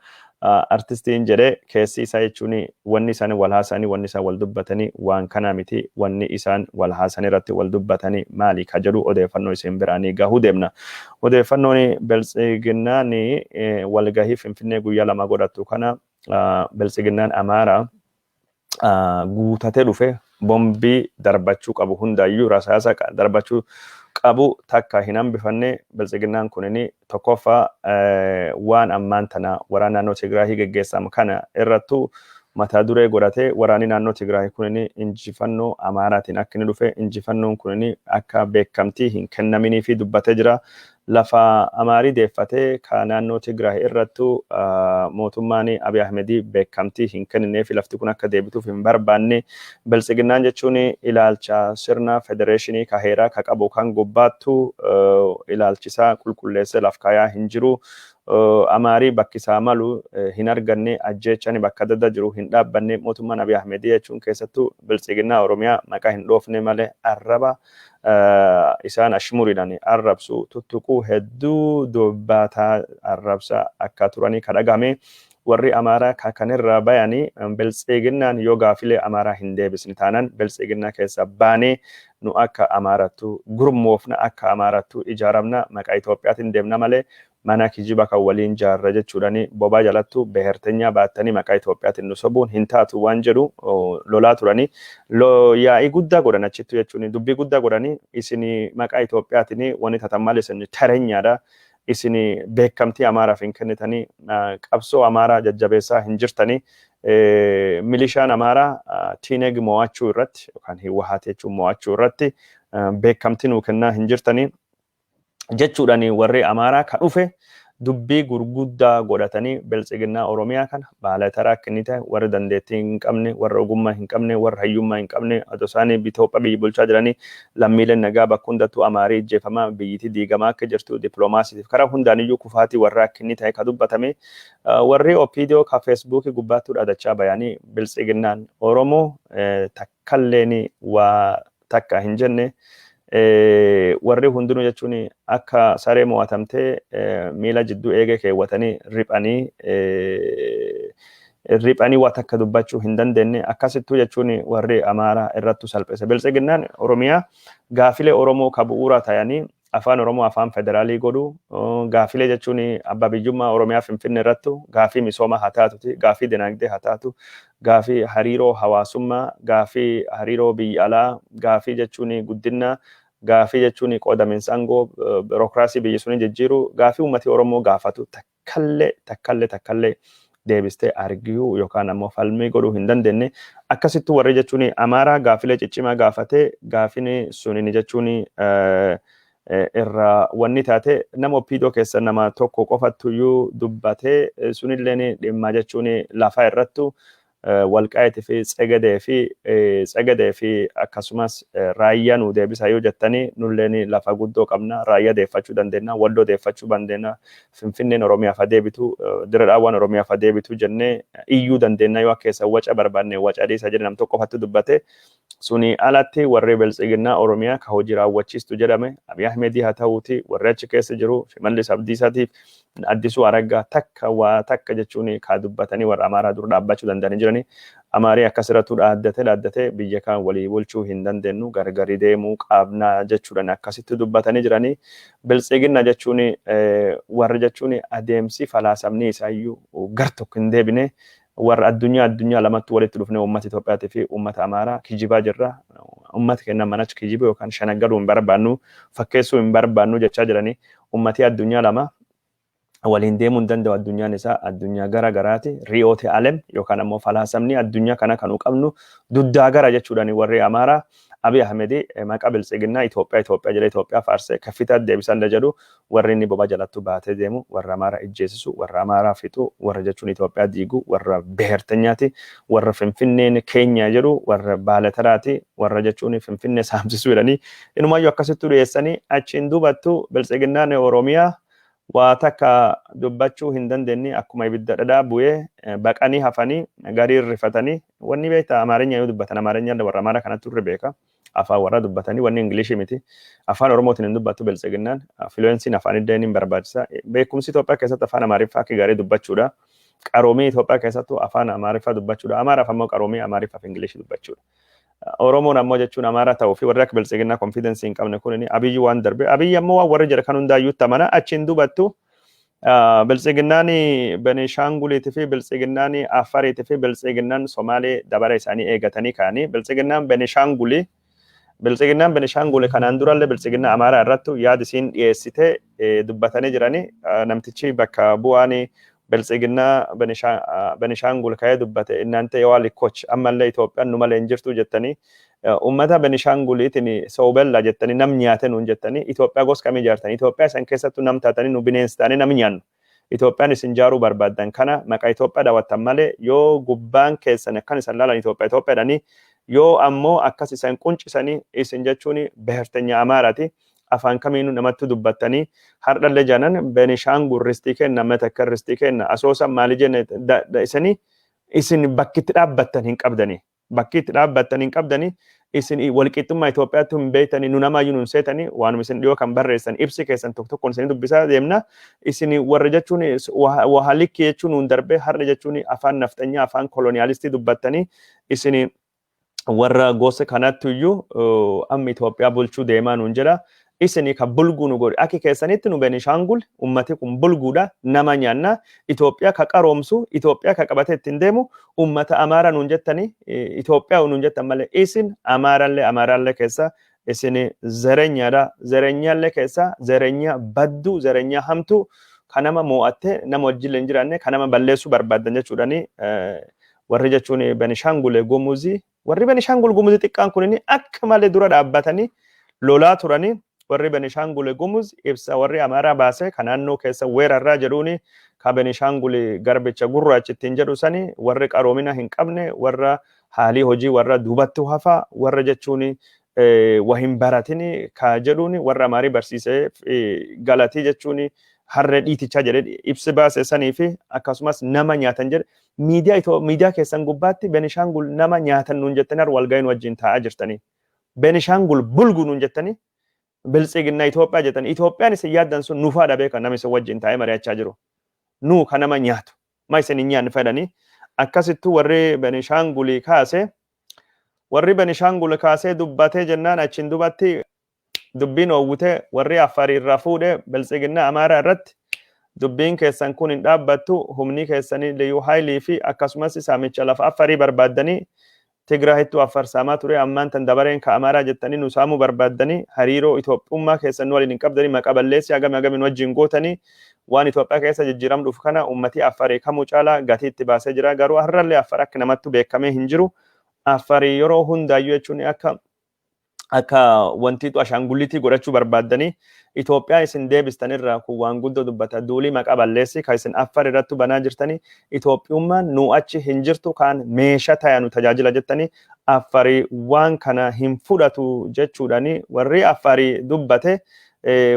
artistiin jedhee. Keessi isaa jechuun wanni isaan wal haasanii, wanni isaan wal dubbatanii waan kana miti. Wanni isaan wal haasanii irratti wal dubbatanii maali ka jedhu odeeffannoo isin biraanii gahuu deemna. Odeeffannoon biltsiginnaan walgahii Finfinnee guyyaa 2 godhattu kana, biltsiginnaan Amaaraa guutatee dhufe, bombii darbachuu qabu hundaayyuu, rasaasa darbachuu qabu takka hin hambifanne. Biltsiginnaan kunini tokkoffaa waan ammaan tana waraana naannoo Tigraahii geggeessamu kana irrattu mataa duree godhatee, waraanni naannoo Tigraahii kunini injifannoo Amaaraatiin akka inni dhufe, injifannoon kunini akka beekamtii hin kennaminii fi dubbatee jira. Lafa Amaarii deeffatee ka naannoo Tigraay irrattu mootummaan Abiy Ahmedii beekamtii hin kenninee fi lafti kun akka deebituuf hin barbaanne. Biltsiginnaan jechuun ilaalcha sirna federeeshinii ka heeraa ka qabu kan gubbaattu ilaalchisaa qulqulleessee laf kaayaa hin jiru. Amaarii bakki isaa malu hin arganne, ajjeechani bakka adda adda jiru hin dhaabbanne. Mootummaan Abiy Ahmedii jechuun keessattuu biltsiginnaa Oromiyaa maqaa hin dhoofne malee arraba isaan ashmuriidhaan arrabsu tuttuquu hedduu dubbataa arrabsa akka turanii ka dhagahame. Warri Amaaraa ka kanirraa bayanii, biltsiginnaan yoo gaafilee Amaaraa hin deebisne taanaan biltsiginnaa keessa baanee nu akka Amaarattu gurmoofna, akka Amaarattu ijaaramna, maqaa Itoophiyaatiin deemna malee mana kijiba kan waliin jaarra jechuudhani, bobaa jalattu behertenyaa baattanii maqaa Itoophiyaatiin nu sobuun hin taatu waan jedhu lolaa turanii. Yaa'ii guddaa godhan achittu jechuun dubbii guddaa godhanii, isin maqaa Itoophiyaatiin wanni tatan malee isin tarenyaadha. Isin beekamtii Amaaraaf hin kennitanii, qabsoo Amaaraa jajjabeessaa hin jirtanii. Milishaan Amaaraa Tiineg mo'achuu irratti yookaan Hiwahaat jechuun mo'achuu irratti beekamtii nuu kennaa hin jirtanii jechuudhaan, warri Amaaraa ka dhufe dubbii gurguddaa godhatanii, biltsiginnaa Oromiyaa kana baalataraa akka inni ta'e, warri dandeettii hin qabne, warra ogummaa hin qabne, warra hayyummaa hin qabne otoo isaanii Itoophiyaa biyyi bulchaa jiranii, lammiileen nagaa bakka hundattuu Amaarii ijjeefamaa, biyyittii diigamaa akka jirtu, dippiloomaasiitiif karaa hundaaniyyuu kufaatii warra akka inni ta'e ka dubbatame. Warri OPDO ka Feesbuukii gubbaattuu dhaadachaa bayanii biltsiginnaan Oromoo takkalleen waa takka hin jenne. Warri hundinuu jechuun akka saree mo'atamtee miila jidduu eegee keewwatanii riphanii riphanii waa takka dubbachuu hin dandeenye. Akkasittuu jechuun warri Amaaraa irrattu salphise. Biltsiginnaan Oromiyaa gaafilee Oromoo ka bu'uura ta'anii, afaan Oromoo afaan federaalii godhu, gaafilee jechuun abbaa biyyummaa Oromiyaa Finfinnee irrattu, gaafii misoomaa haa taatuti, gaafii dinagdee haa taatu, gaafii hariiroo hawaasummaa, gaafii hariiroo biyya alaa, gaafii jechuun guddina, gaafii jechuun qoodaminsa aangoo birookiraasii biyya suni jijjiiru, gaafii uummati Oromoo gaafatu takkallee takkallee takkallee deebistee argiyuu yookaan ammoo falmii godhuu hin dandeenye. Akkasittuu warri jechuun Amaaraa gaafilee ciccimaa gaafatee, gaafini sunini jechuun irraa wanni taate, nama OPDO keessa nama tokko qofattuyyuu dubbatee, sunilleen dhimma jechuun lafa irrattu Walqaayitii fi Tsegadee fi akkasumas Raayyaa nu deebisa yoo jettanii, nulleen lafa guddoo qabna, Raayyaa deeffachuu dandeenya, Walloo deeffachuu dandeenya, Finfinneen Oromiyaaf deebitu, Dirre Dhaawwan Oromiyaaf deebitu jennee iyyuu dandeenya, yoo akka waca barbaanne waca dhiisa jedhe nam tokko qofatti dubbate. Suni alatti warri biltsiginnaa Oromiyaa ka hojii raawwachiistu jedhame, Abiy Ahmedii haa ta'uuti, warri achi keessa jiru Shimallis Abdiisaatiif Addisuu Araggaa, takka waa takka jechuun kaa dubbatanii warra Amaaraa dura dhaabbachuu danda'anii jiranii. Amaarii akkasirrattuu dhaaddate dhaaddate, biyya kaan walii bulchuu hin dandeenyu, gargari deemuu qabnaa jechuudhaan akkasitti dubbatanii jiranii. Biltsiginna jechuun warri jechuun adeemsi falaasamni isaayyuu gar tokko hin deebine. Warra addunyaa lamatti walitti dhufnee uummata Itoophiyaatii fi uummata Amaaraa kijibaa jirra. Uummata keenya manachi kijiba yookaan shanaggaluu hin barbaannu, fakkeessuu hin barbaannu jechaa jiranii. Uummati addunyaa lama waliin deemuu hin danda'u. Addunyaan isaa addunyaa gara garaati. Ri'oote alem yookaan ammoo falaasamni addunyaa kana kan qabnu duddaa gara jechuudhaan warri Amaaraa Abiy Ahmed maqaa biltsiginnaa Itoophiyaa Itoophiyaa jedhee Itoophiyaa faarsee kaffitaa deebisan jedhu, warri inni boba jalattu baatee deemu warra Amaaraa ijjeesisu, warra Amaaraa fixu, warra jechuun Itoophiyaa diigu, warra behertenyaati, warra Finfinneen keenya jedhu, warra baaletaraati, warra jechuun Finfinnee saamsisuu jedhanii inumaayyuu akkasittuu dhiyeessanii. Achiin duubattu biltsiginnaan Oromiyaa waa takka dubbachuu hin dandeenye, akkuma ibidda dhadhaa bu'ee baqanii hafanii, garii rifatanii. Wanni beektaa, Amaarinya yoo dubbatan Amaarinya warra Amaaraa kanatti turre beeka. Afaan warra dubbatanii wanni Ingilishii miti. Afaan Oromootiin hin dubbattu biltsiginnaan. Fluencyn afaan illee ni barbaachisa. Beekumsi Itoophiyaa keessatti afaan Amaariffaa akka gaarii dubbachuudha. Qaroomii Itoophiyaa keessattuu afaan Amaariffaa dubbachuudha. Amaaraaf ammoo qaroomii Amaariffaaf Ingilishii dubbachuudha. Oromoon ammoo jechuun Amaara ta'uu fi warri akka biltsiginnaa confidence hin qabne kun Abiyyi waan darbe. Abiyyi ammoo waan warri jedha kan hundaayyuu amana. Achiin dubattu biltsiginnaan Benishaanguliitii fi biltsiginnaan Afariitii fi biltsiginnaan Somaalee dabara isaanii eegatanii ka'anii. Biltsiginnaan Benishaangulii kanaan durallee biltsiginnaa Amaaraa irrattu yaada isiin dhiyeessite dubbatanii jiranii. Namtichi bakka bu'aan biltsiginnaa Benishaangul ka'ee dubbate, "Innante የዋሊ koch, ammallee Itoophiyaan nu malee hin jirtu jettanii, ummata Benishaanguliitiin soobella jettanii, nam nyaate nuun jettanii, Itoophiyaa gos kamii ijaartanii? Itoophiyaa isan keessattuu nam taatanii, nu bineensi taanii nam nyaannu. Itoophiyaan isin jaaruu barbaaddan kana maqaa Itoophiyaa daawwattan malee, yoo gubbaan keessan akkan isan laalan Itoophiyaa Itoophiyaadhanii, yoo ammoo akkas isan quncisanii, isin jechuun behertenya Amaaraati. Afaan kamiinuu namatti dubbattanii hardhallee janan Benishaangul ristii kenna, Matakkal ristii kenna, Asoosa maali jenne isanii, isin bakki itti dhaabbattan hin qabdanii. Bakki itti dhaabbattan hin qabdanii. Isin walqixxummaa Itoophiyaatti hin beektanii, nu namaayyuu nun seetanii. Waanuma isin dhiyoo kan barreessan ibsi keessan tokko tokkoon isin dubbisaa deemna. Isin warra jechuun wahalikki jechuun nuun darbee har'a jechuun afaan nafxanyaa, afaan koloniyaalistii dubbattanii, isin warra gosa kanatti iyyuu amma Itoophiyaa bulchuu deemaa nuun jedha. Isin ka bulguu nu godhe akki keessanitti nu Benishaangul ummati kun bulguudha, nama nyaanna. Itoophiyaa ka qaroomsu, Itoophiyaa ka qabatee ittiin deemu ummata Amaaraa nuun jettanii, Itoophiyaa nuun jettan malee, isin Amaarallee keessa isin zerenyaadha. Zerenyaallee keessa zerenya badduu, zerenya hamtuu, ka nama moo'attee nama wajjillee hin jiraanne, ka nama balleessuu barbaaddan jechuudhani. Warri jechuun Benishaangul Gumuzii, warri Benishaangul Gumuzii xiqqaan kun akka malee dura dhaabbatanii lolaa turanii. Warri Benishaangul Gumuz ibsa warri Amaaraa baase ka naannoo keessa weerarraa jedhuuni, ka Benishaangul garbicha gurraachi ittiin jedhu sani, warri qaroomina hin qabne, warra haalii hojii warra duubatti hafa, warra jechuun wa hin baratini ka jedhuuni, warra Amaarii barsiisee galatii jechuun harree dhiitichaa jedhee ibsi baase sanii fi akkasumas nama nyaatan jedhe. Miidiyaa keessan gubbaatti Benishaangul nama nyaatan nuun jettanii har walga'iin wajjin taa'aa jirtanii. Benishaangul bulgu nuun jettanii, biltsiginna Itoophiyaa jettanii, Itoophiyaan isin yaaddan sun nuufaa dhabee kan namni isin wajjin taa'ee mari'achaa jiru. Nu kan nama nyaatu. Ma isin hin nyaanne fedhanii akkasittuu warri Benishaangulii kaase, warri Benishaangul kaasee dubbatee jennaan, achiin dubatti dubbiin oowwite. Warri Affarii irraa fuudhe biltsiginna Amaaraa irratti, "Dubbiin keessan kun hin dhaabbattu, humni keessanii liyyuu haayilii fi akkasumas saamicha lafa Affarii barbaaddanii, Tigraahittuu Affar saamaa ture, ammaan tan dabareen ka Amaaraa jettanii nu saamuu barbaaddanii, hariiroo Itoophiyummaa keessan nu waliin hin qabdanii, maqa balleessi hagami hagami nu wajjin gootanii. Waan Itoophiyaa keessa jijjiiram dhufu kana uummatii Affarii kamuu caalaa gatii itti baasee jira. Garuu har'allee Affar akka namattu beekamee hin jiru. Affarii yeroo hundaayyuu jechuun akka wantiitu ashaangulliitii godhachuu barbaaddanii Itoophiyaa isin deebistan irraa kun waan guddoo dubbata. Duulii maqaa balleessi kan isin Affar irratti banaa jirtanii, Itoophiyummaan nu achi hin jirtu, kaan meeshaa taya nu tajaajila jettanii, Affarii waan kana hin fudhatu jechuudhani warri Affarii dubbate.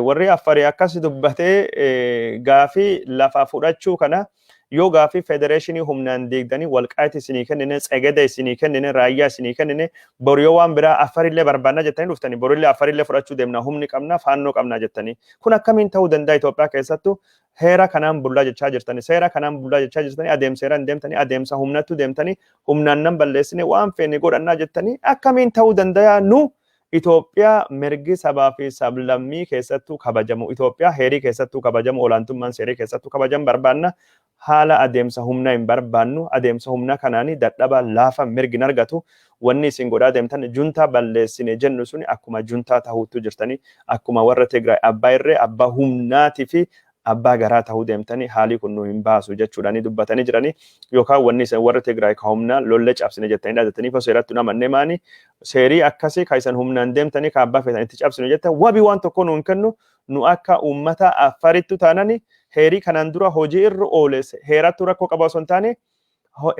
Warri Affarii akkas dubbatee, gaafii lafa fudhachuu kana yoo gaafii federeeshinii humnaan diigdanii, Walqaayiti isinii kennine, Tsegede isinii kennine, Raayyaa isinii kennine, boru yoo waan biraa Affarillee barbaannaa jettanii dhuftanii, borillee Affarillee fudhachuu deemna, humni qabna, faannoo qabna jettanii, kun akkamiin ta'uu danda'a? Itoophiyaa keessattuu heera kanaan bullaa jechaa jirtanii, seera kanaan bullaa jechaa jirtanii, adeemsa seeraan deemtanii, adeemsa humnattuu deemtanii, humnaan nan balleessine, waan feene godhannaa jettanii, akkamiin ta'uu danda'a? Nu Itoophiyaa mirgi sabaa fi sablammii keessattuu kabajamu, Itoophiyaa heerii keessattuu kabajamu, olaantummaan seerii keessattuu kabajamu barbaanna. Haala adeemsa humnaa hin barbaannu. Adeemsa humnaa kanaani dadhaba laafa mirgi hin argatu. Wanni isin godhaa deemtan juntaa balleessine jennu suni akkuma juntaa tahuuttu jirtanii, akkuma warra Tigraay abbaa irree, abbaa humnaatii fi abbaa garaa tahuu deemtanii, haalii kun nu hin baasu jechuudhaani dubbatanii jiranii. Yookaan wanni isin warra Tigraay ka humnaa lolle cabsine jettanii dhaadatanii fa seeratti nu amannee maani seerii akkasii ka isin humnaan deemtanii ka abbaa feetan itti cabsinu jettan wabii waan tokko nu hin kennu. Nu akka uummata Affarittu taanani heerii kanaan dura hojii irra oole heerattu rakkoo qaba osoo hin taane,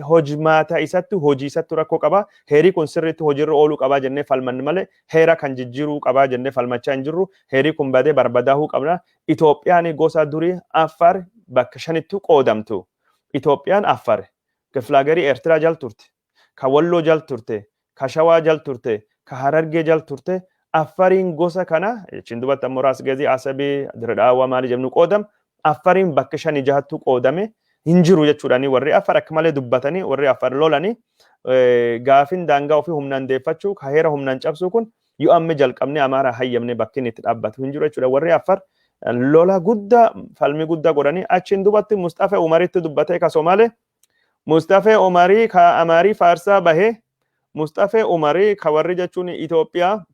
hojmaata isattu, hojii isattu rakkoo qaba. Heerii kun sirriitti hojiirra ooluu qabaa jennee falmanni malee heera kan jijjiiruu qabaa jennee falmachaa hin jirru. Heerii kun badee barbadaahuu qabna. Itoophiyaan gosa durii Affaar bakka shanittu qoodamtu. Itoophiyaan Affaar Kiflaagerii Eertiraa jal turte, ka Walloo jal turte, ka Shawaa jal turte, ka Harargee jal turte. Affariin gosa kana jechuun dubatti ammoo Raas Gezii, Asabii, Diredhaawaa maali jennu qoodam. Affariin bakka shanii jahattu qoodame hin jiru jechuudhaani warri Affar akka malee dubbatanii, warri Affar lolanii gaafin daangaa ofii humnaan deeffachuu ka heera humnaan cabsuu kun yoo amma jalqabnee Amaaraa hayyamne bakki inni itti dhaabbatu hin jiru jechuudha. Warri Affar lola guddaa, falmii guddaa godhanii achiin dubatti Musxafee Umaritti dubbatee, ka Somaalee Musxafee Umarii ka Amaarii faarsaa bahee, Musxafee Umarii ka warri jechuun Itoophiyaa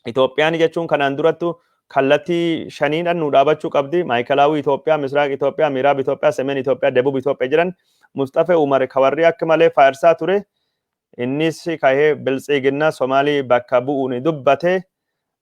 Itoophiyaan jechuun kanaan durattu kallattii shaniidhaan nu dhaabachuu qabdi. Maayikalaawii Itoophiyaa, Misraaq Itoophiyaa, Miraab Itoophiyaa, Semeen Itoophiyaa, Debub Itoophiyaa jiran. Musxafee Umar ka warri akka malee faarsaa ture. Innis kahee Biltsiginnaa Somaalii bakka bu'uun dubbate.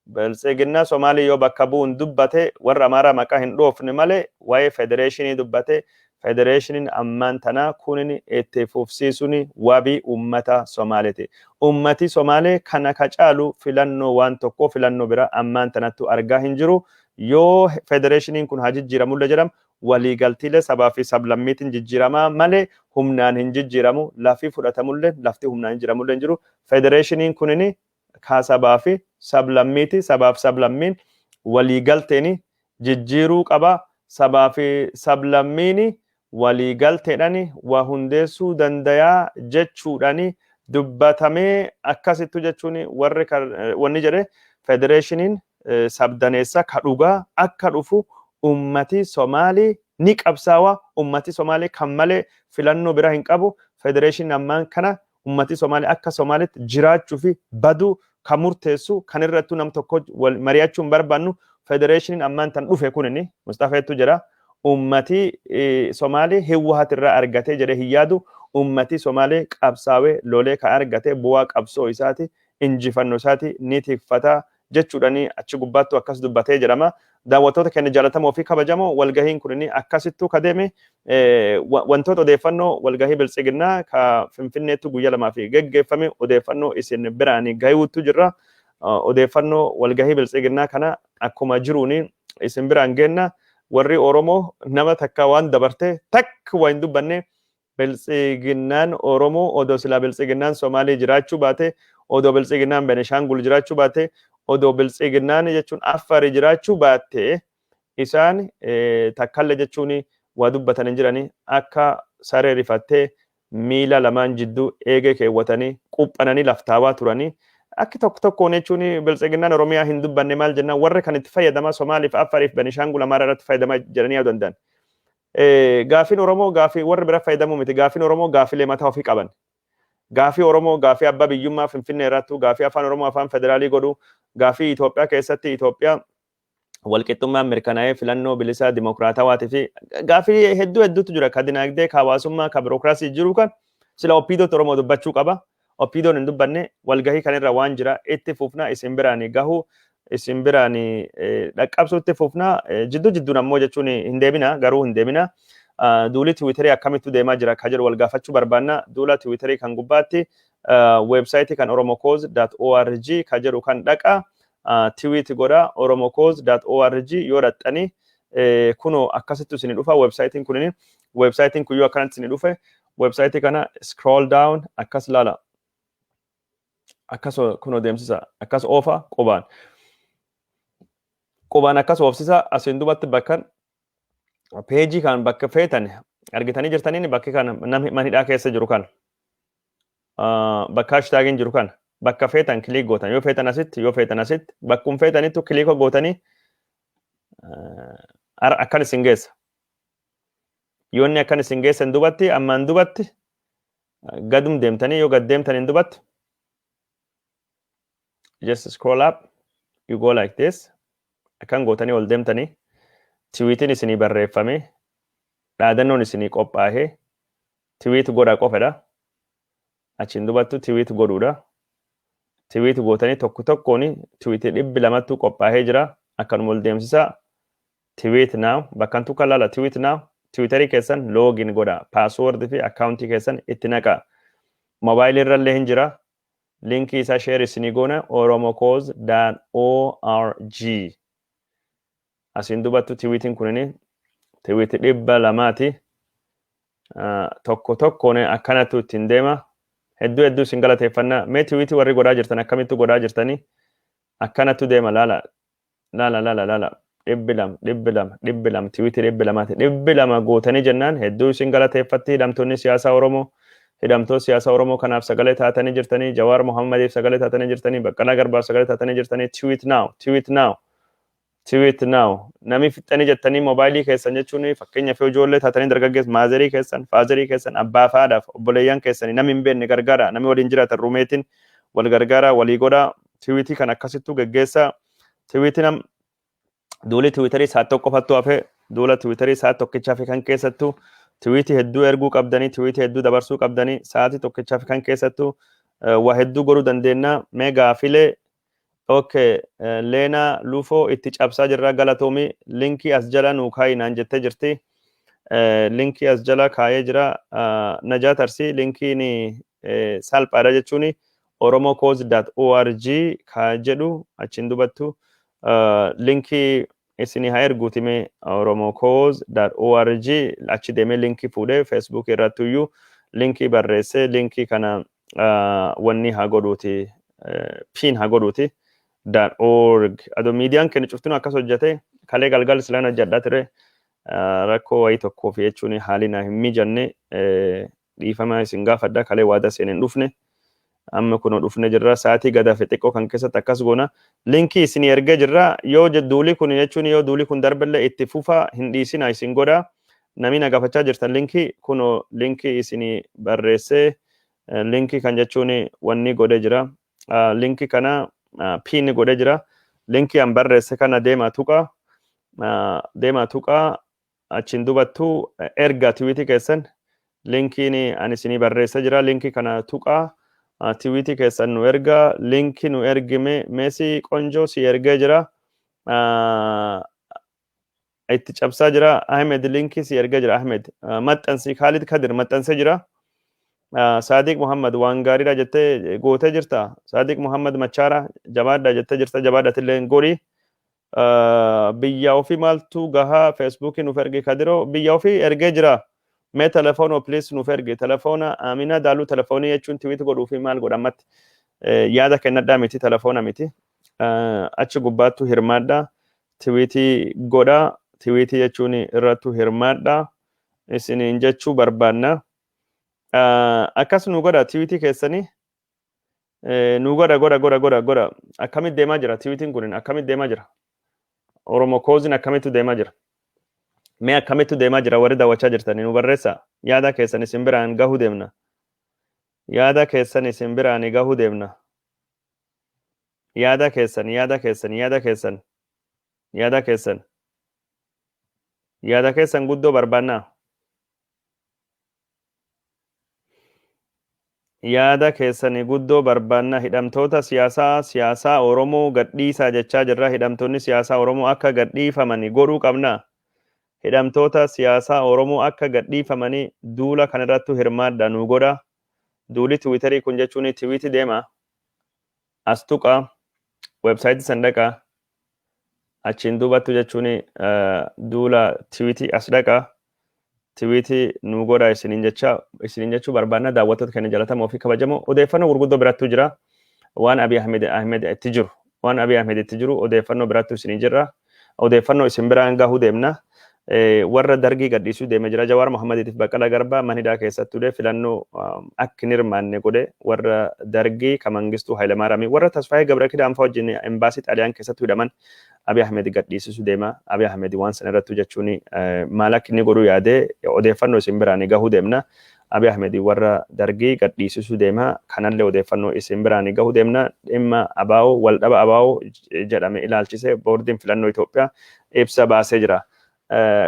Biltsiginnaa Somaalii yoo bakka bu'uun dubbate, warra Amaaraa maqaa hin dhoofne malee waa'ee federeeshinii dubbate. Federeeshiniin ammaan tanaa kunin itti fufsiisuun wabii uummata Somaaleeti. Uummati Somaalee kana ka caalu filannoo waan tokko filannoo biraa ammaan tanattu argaa hin jiru. Yoo federeeshiniin kun haa jijjiiramullee jedhamu, waliigaltiilee sabaa fi sablammiitiin jijjiiramaa malee humnaan hin jijjiiramu. Lafii fudhatamullee, lafti humnaan jijjiiramullee hin jiru. Federeeshiniin kunin ka sabaa fi sablammiiti. Sabaaf sablammiin waliigalteen jijjiiruu qaba. Sabaa fi sablammiin waliigalteedhaan waa hundeessuu dandayaa jechuudhaan dubbatamee akkasittu jechuun warri wanni jedhe federeeshiniin sabdaneessa ka dhugaa akka dhufu ummati Somaalii ni qabsaawa. Ummati Somaalii kan malee filannoo bira hin qabu. Federeeshiniin ammaan kana ummati Somaalii akka Somaalitti jiraachuu fi baduu kan murteessu kan irrattuu nam tokko mari'achuu hin barbaannu. Federeeshiniin ammaan tan dhufe kunini Mustafeettu jira. Ummati Somaalii Hiwwahat irraa argatee jedhee hin yaadu. Ummati Somaalii qabsaawee lolee kan argate bu'aa qabsoo isaati, injifannoo isaati ni tikfata jechuudhani achi gubbaattu akkas dubbatee jedhama. Daawwattoota keenya jaalatamoo fi kabajamoo, walgahiin kun akkasittuu ka deeme. Wantoota odeeffannoo walgahii Biltsiginnaa ka Finfinneettu guyyaa lamaa fi geggeeffame odeeffannoo isin biraan gahuutu jirra. Odeeffannoo walgahii Biltsiginnaa kana akkuma jiruun isin biraan geenna. Warri Oromoo nama takka waan dabarte takka waa hin dubbanne. Biltsiginnaan Oromoo odoo silaa Biltsiginnaan Somaalii jiraachuu baate, odoo Biltsiginnaan Benishaangul jiraachuu baate, odoo Biltsiginnaan jechuun Affarii jiraachuu baatte, isaan takkalle jechuun waa dubbatan hin jirani. Akka saree rifattee miila lamaan jidduu eegee keewwatanii quphananii laftaawaa turanii. Akki tokko tokkoon jechuun Biltsiginnaan Oromiyaa hin dubbanne maal jennaan, warri kan itti fayyadamaa Somaaliif, Affariif, Benishaangul, Amaaraa irratti fayyadamaa jedhanii yaaduu danda'an. Gaafiin Oromoo gaafii warri bira fayyadamuu miti. Gaafiin Oromoo gaafilee mataa ofii qaban. Gaafii Oromoo gaafii abbaa biyyummaa Finfinnee irrattu, gaafii afaan Oromoo afaan federaalii godhu, gaafii Itoophiyaa keessatti Itoophiyaa walqixxummaan mirkanaa'ee filannoo bilisaa dimokiraatawaatii fi gaafii hedduu hedduutu jira. Ka dinagdee, ka hawaasummaa, ka birookiraasii jiru kan sila OPDOtti Oromoo dubbachuu qaba. OPDOn hin dubbanne. Walgahii kanirra waan jira itti fufna, isin biraan gahu, isin biraan dhaqqabsuutti fufna. Jidduu jidduun ammoo jechuun hin deebina, garuu hin deebina. Duuli Tiwiiterii akkamittu deemaa jira ka jedhu wal gaafachuu barbaanna. Duula Tiwiiterii kan gubbaatti weebsaayitii kan oromocause.org ka jedhu kan dhaqa, tweet godha. oromocause.org yoo dhaxxanii kunoo akkasittu isin dhufa weebsaayitiin kunini. Weebsaayitiin kun yoo akkanatti isin dhufe, weebsaayitii kana scroll down akkas laala, akkas kunoo deemsisa, akkas oofa, qubaan qubaan akkas oofsisa. Asiin dubatti bakkan peejii kan bakka feetan argitanii jirtaniin, bakki kan namni manhidhaa keessa jiru kan bakka hashtaagiin jiru kan bakka feetan click gootan. Yoo feetan asitti, yoo feetan asitti, bakkum feetanittu click gootanii akkan isin geessa. Yoonni akkan isin geessan dubatti, ammaan dubatti gadum deemtanii, yoo gad deemtaniin dubatti, just scroll up, you go like this. Akkan gootanii ol deemtanii, tweetiin isinii barreeffame, dhaadannoon isinii qophaa'ee, tweet godha qofadha. Achiin dubattu tweet godhuudha. Tweet gootanii tokko tokkoon tweetii 200tu qophaa'ee jira. Akkanuma ol deemsisaa. Tweet now bakkan tukka laala, tweet now. Twitterii keessan login godha. Passwordii fi accountii keessan itti naqa. Mobaayilii irrallee hin jira. Linkii isaa share isinii goona, oromocause.org. Asiin dubattu tweetiin kunini tweetii 200ti. Tokko tokkoon akkanattu ittiin deema. Hedduu hedduu isin galateeffannaa. Mee tweetii warri godhaa jirtan akkamittu godhaa jirtanii? Akkanattu deema, laala. Laala, laala, laala. 200, 200, 200, tweetii 200ti. 200 gootanii jennaan hedduu isin galateeffatti hidhamtoonni siyaasaa Oromoo. Hidhamtoota siyaasaa Oromoo kanaaf sagalee taatanii jirtanii, Jawaar Mohammadiif sagalee taatanii jirtanii, Baqqalaa Garbaaf sagalee taatanii jirtanii. Tweet now, tweet now, tweet now. Nami fixxanii jettanii moobaayilii keessan jechuun, fakkeenyaaf yoo ijoollee taatanii dargaggeessa, motherii keessan, fatherii keessan, abbaa fi haadhaaf obboleeyyan keessanii, nami hin beekne gargaara, nami waliin jiraatan, roomateiin wal gargaara, walii godhaa. Tweetii kan akkasittuu geggeessaa. Tweetii nam duuli Twitterii saat tokko qofattuu hafe. Duula Twitterii saat tokkicha hafe kan keessattuu tweetii hedduu erguu qabdanii, tweetii hedduu dabarsuu qabdanii. Sa'aatii tokkicha hafe kan keessattuu waa hedduu godhuu dandeenya. Mee gaafilee. Okay, Leenaa Lufoo itti cabsaa jirra, galatoomii. Linkii as jala nuu kaayi naan jettee jirti. Linkii as jala kaayee jira. Najaat Arsii, linkiin salphaadha jechuun oromocause.org kaa jedhu. Achiin dubattu linkii isinii haa erguuti. Mee oromocause.org achi deemee linkii fuudhee, Facebook irratti iyyuu linkii barreessee, linkii kana wanni haa godhuuti, pin haa godhuuti. .org ado miidiyaan keenya cuftinu akkas hojjete. Kalee galgal silaan hojjedhaa ture. Rakkoo wayii tokkoof jechuun haali na hin mijanne, dhiifama isin gaafadha. Kalee waada seeneen dhufne, amma kunoo dhufne jirra. Sa'aatii gadaa fi xiqqoo kan keessatti akkas goona. Linkii isin ergee jirra. Yoo duuli kun jechuun yoo duuli kun darbellee itti fufa, hin dhiisina isin godha. Namni na gaafachaa jirtan, linkii kunoo linkii isinii barreessee, linkii kan jechuun wanni godhee jira. Linkii kana pin godhee jira. Linkii an barreesse kana deemaa tuqa, deemaa tuqa. Achiin dubattu erga tweetii keessan. Linkiin ani isinii barreessee jira. Linkii kana tuqa, tweetii keessan nu erga. Linkii nu ergime. Meesii qonjoo si ergee jira. Itti cabsaa jira. Ahmed, linkii si ergee jira. Ahmed, maxxansi. Khalid Kadir maxxansee jira. Saadiq Muhammad, waan gaariidha jettee gootee jirta. Saadiq Muhammad Machaara, jabaadha jettee jirta. Jabaadhatillee godhi. Biyya ofii maaltu gahaa? Facebookii nuuf ergi. Kadiroo biyya ofii ergee jira. Mee telefoonoo please nuuf ergi. Telefoona Amina Daaluu. Telefoonii jechuun tweet godhuu fi maal godha ammatti yaada kennadhaa miti, telefoona miti. Achi gubbaattu hirmaadhaa, tweetii godhaa, tweetii jechuun irrattu hirmaadhaa isiniin jechuu barbaanna. Akkas nu godha, tweetii keessanii nu godha, godha, godha, godha, godha. Akkamitti deemaa jira tweetiin kun? Akkamitti deemaa jira? Oromo Causeiin akkamittu deemaa jira? Mee akkamittu deemaa jira? Warri daawwachaa jirtanii nu barreessa. Yaada keessan isin biraan gahuu deemna. Yaada keessan isin biraan gahuu deemna. Yaada keessan, yaada keessan, yaada keessan, yaada keessan, yaada keessan guddoo barbaannaa. Yaada keessanii guddoo barbaanna. Hidhamtoota siyaasaa Oromoo gadhiisaa jechaa jirra. Hidhamtoonni siyaasaa Oromoo akka gadhiifamanii godhuu qabna. Hidhamtoota siyaasaa Oromoo akka gadhiifamanii duula kanarrattu hirmaadha nu godha. Duuli Twitterii kun jechuun tweetii deema, as tuqa, websiteii san dhaqa. Achiin duubattu jechuun duula tweetii as dhaqa, tweetii nu godha isiniin jecha, isiniin jechuu barbaanna. Daawwattoota keenya jalatamoo fi kabajamoo, odeeffannoo gurguddoo birattuu jira. Waan Abiy Ahmed itti jiru, waan Abiy Ahmed itti jiru odeeffannoo birattuu isinii jirra. Odeeffannoo isin biraan gahuu deemna. Warra dargii gadhiisuu deemee jira. Jawaar Mohammadiitiif Baqqalaa Garbaa manhidhaa keessatti ture filannoo akka hin hirmaanne godhe. Warra dargii ka Mangistuu Hayilamaariyaamii, warra Tasfaayee Gabrakidaan fa'aa wajjin embaasii Xaaliyaan keessatti hidhaman. Abiy Ahmed gadhiisisu deema. Abiy Ahmed waan sana irratti jechuun maal akka inni godhuu yaade odeeffannoo isin biraan gahuu deemna. Abiy Ahmed warra Dargii gadhiisisuu deema. Kanallee odeeffannoo isin biraan gahuu deemna. Dhimma ABO, waldhaba ABO jedhame ilaalchisee boordiin filannoo Itoophiyaa ibsa baasee jira.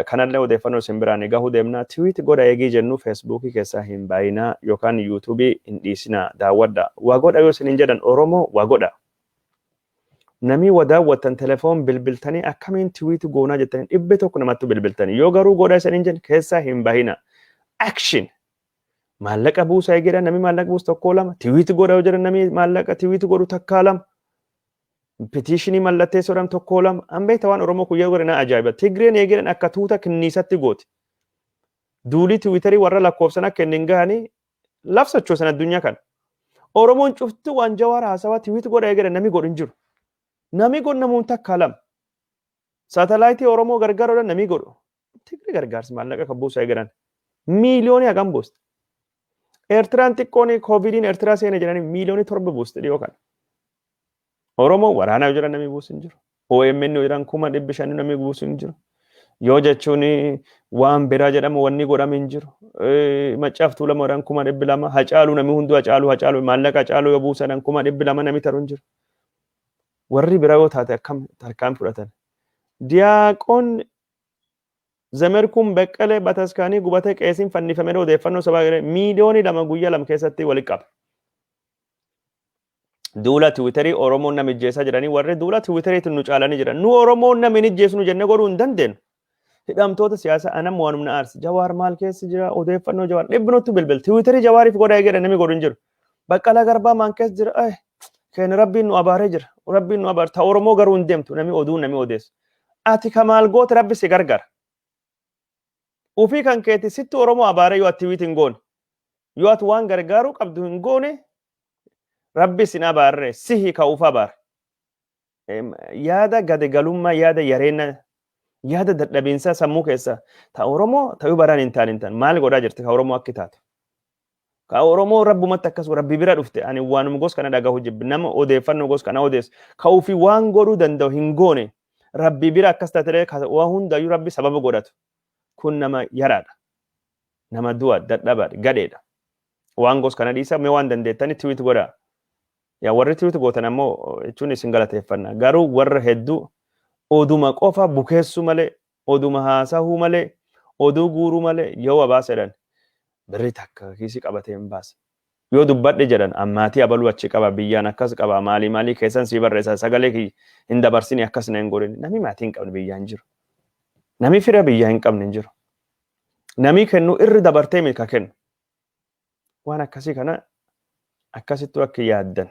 Kanallee odeeffannoo isin biraan gahuu deemna. Tweet godha eegii jennu Feesbuukii keessaa hin baay'inaa yookaan Yuutuubii hin dhiisinaa, daawwadha. Waa godha yoo isin hin jedhan, Oromoo, waa godha. Namni waa daawwattan telefoon bilbiltanii akkamiin tweet goonaa jettanii 100 namatti bilbiltanii, yoo garuu godha isin hin jedhan keessaa hin bahina. Action! Maallaqa buusaa jedhan, namni maallaqa buusu tokko lama. Tweet godha yoo jedhan, namni maallaqa tweet godhu takkaa lama. Petition mallatteessuudhaan tokko lama. An beekta, waan Oromoo kun yeroo godhan ajaa'iba. Tigreen eegiran akka tuuta kinniisatti gooti. Duulii Tiwiitarii warra lakkoofsan akka inni hin gahanii laf sochoosan addunyaa kana. Oromoon cufti waan Jawaar haasawaa tweet godha eegiran, namni godhu hin jiru. Namni godhu namuun takkaa lama. Saatalaayitii Oromoo gargaaruudhaan namni godhu. Tigri gargaarsi maallaqa kan buusa eegiran. Miiliyoonii hagam buuste? Eertiraan xiqqoon koovidiin Eertiraa seene jedhanii miiliyoonii 7 buuste dhiyoo kana. Oromoo waraanaa yoo jedhan namni buusu hin jiru. OMN yoo jedhan 500,000 namni buusu hin jiru. Yoo jechuun waan biraa jedhamu wanni godhame hin jiru. Maccaaf Tuulama jedhan 200,000, Hacaaluu, namni hunduu Hacaaluu, Hacaaluu, maallaqa Hacaaluu yoo buusan 200,000 namni taru hin jiru. Warri biraa yoo taate akkam tarkaan fudhatan? Diyaaqoon Zemerkuun Beqqelee bataskaanii gubatee qeesiin fannifamee odeeffannoo sabaa miiliyoonii 2 guyyaa 2 keessatti walitti qaba. Duula Tiwiitarii Oromoon nama ijjeessaa jiranii, warri duula Tiwiitariitiin nu caalanii jiran. Nu Oromoon nama hin ijjeesnu jennee godhuu hin dandeenyu. Hidhamtoota siyaasaa anam waanum na aarsi. Jawaar maal keessa jira? Odeeffannoo Jawaar dhibbi nutti bilbil. Tiwiitarii Jawaariif godhaa jedha, namni godhu hin jiru. Baqqalaa Garbaa maan keessa jira? Keenya Rabbiin nu abaaree jira. Rabbiin nu abaare. Ta Oromoo garuu hin deemtu, namni oduu namni odeessu. Ati kamaal goote, Rabbi si gargara. Ufii kan keeti sitti Oromoo abaaree yoo ati tweet hin goone. Yoo ati waan gargaaruu qabdu hin goone, Rabbi sin abaarre, sihi ka uf abaare. Yaada gadi galummaa, yaada yareenna, yaada dadhabiinsaa sammuu keessa ta Oromoo ta'uu baraan hin taane hin taane maal godhaa jirti ka Oromoo akki taatu? Ka Oromoo rabbumatti akkas Rabbi bira dhufte. Ani waanuma gos kana dhagahu jibbi, nama odeeffannoo gos kana odeessu ka ofii waan godhuu danda'u hin goone, Rabbi bira akkas taate, waa hundayyuu Rabbi sababa godhatu kun nama yaraadha. Nama du'a dadhabaadha, gadheedha. Waan gos kana dhiisa, mee waan dandeettani tweet godhaa. Yaa warri tweet gootan ammoo jechuun isin galateeffanna. Garuu warra hedduu oduma qofa bukeessuu malee, oduma haasahuu malee, oduu guuruu malee, yoo wabaasa jedhan birri takka kiisii qabatee hin baasa. Yoo dubbadhe jedhan ammaatii abaluu achi qaba, biyyaan akkas qaba, maalii maalii keessan sii barreessa, sagalee kiyya hin dabarsini, akkas na hin godhin. Namni maatii hin qabne biyyaan jiru. Namni fira biyyaa hin qabne hin jiru. Namni kennu irri dabartee miti ka kennu. Waan akkasii kana akkasittu akka yaaddan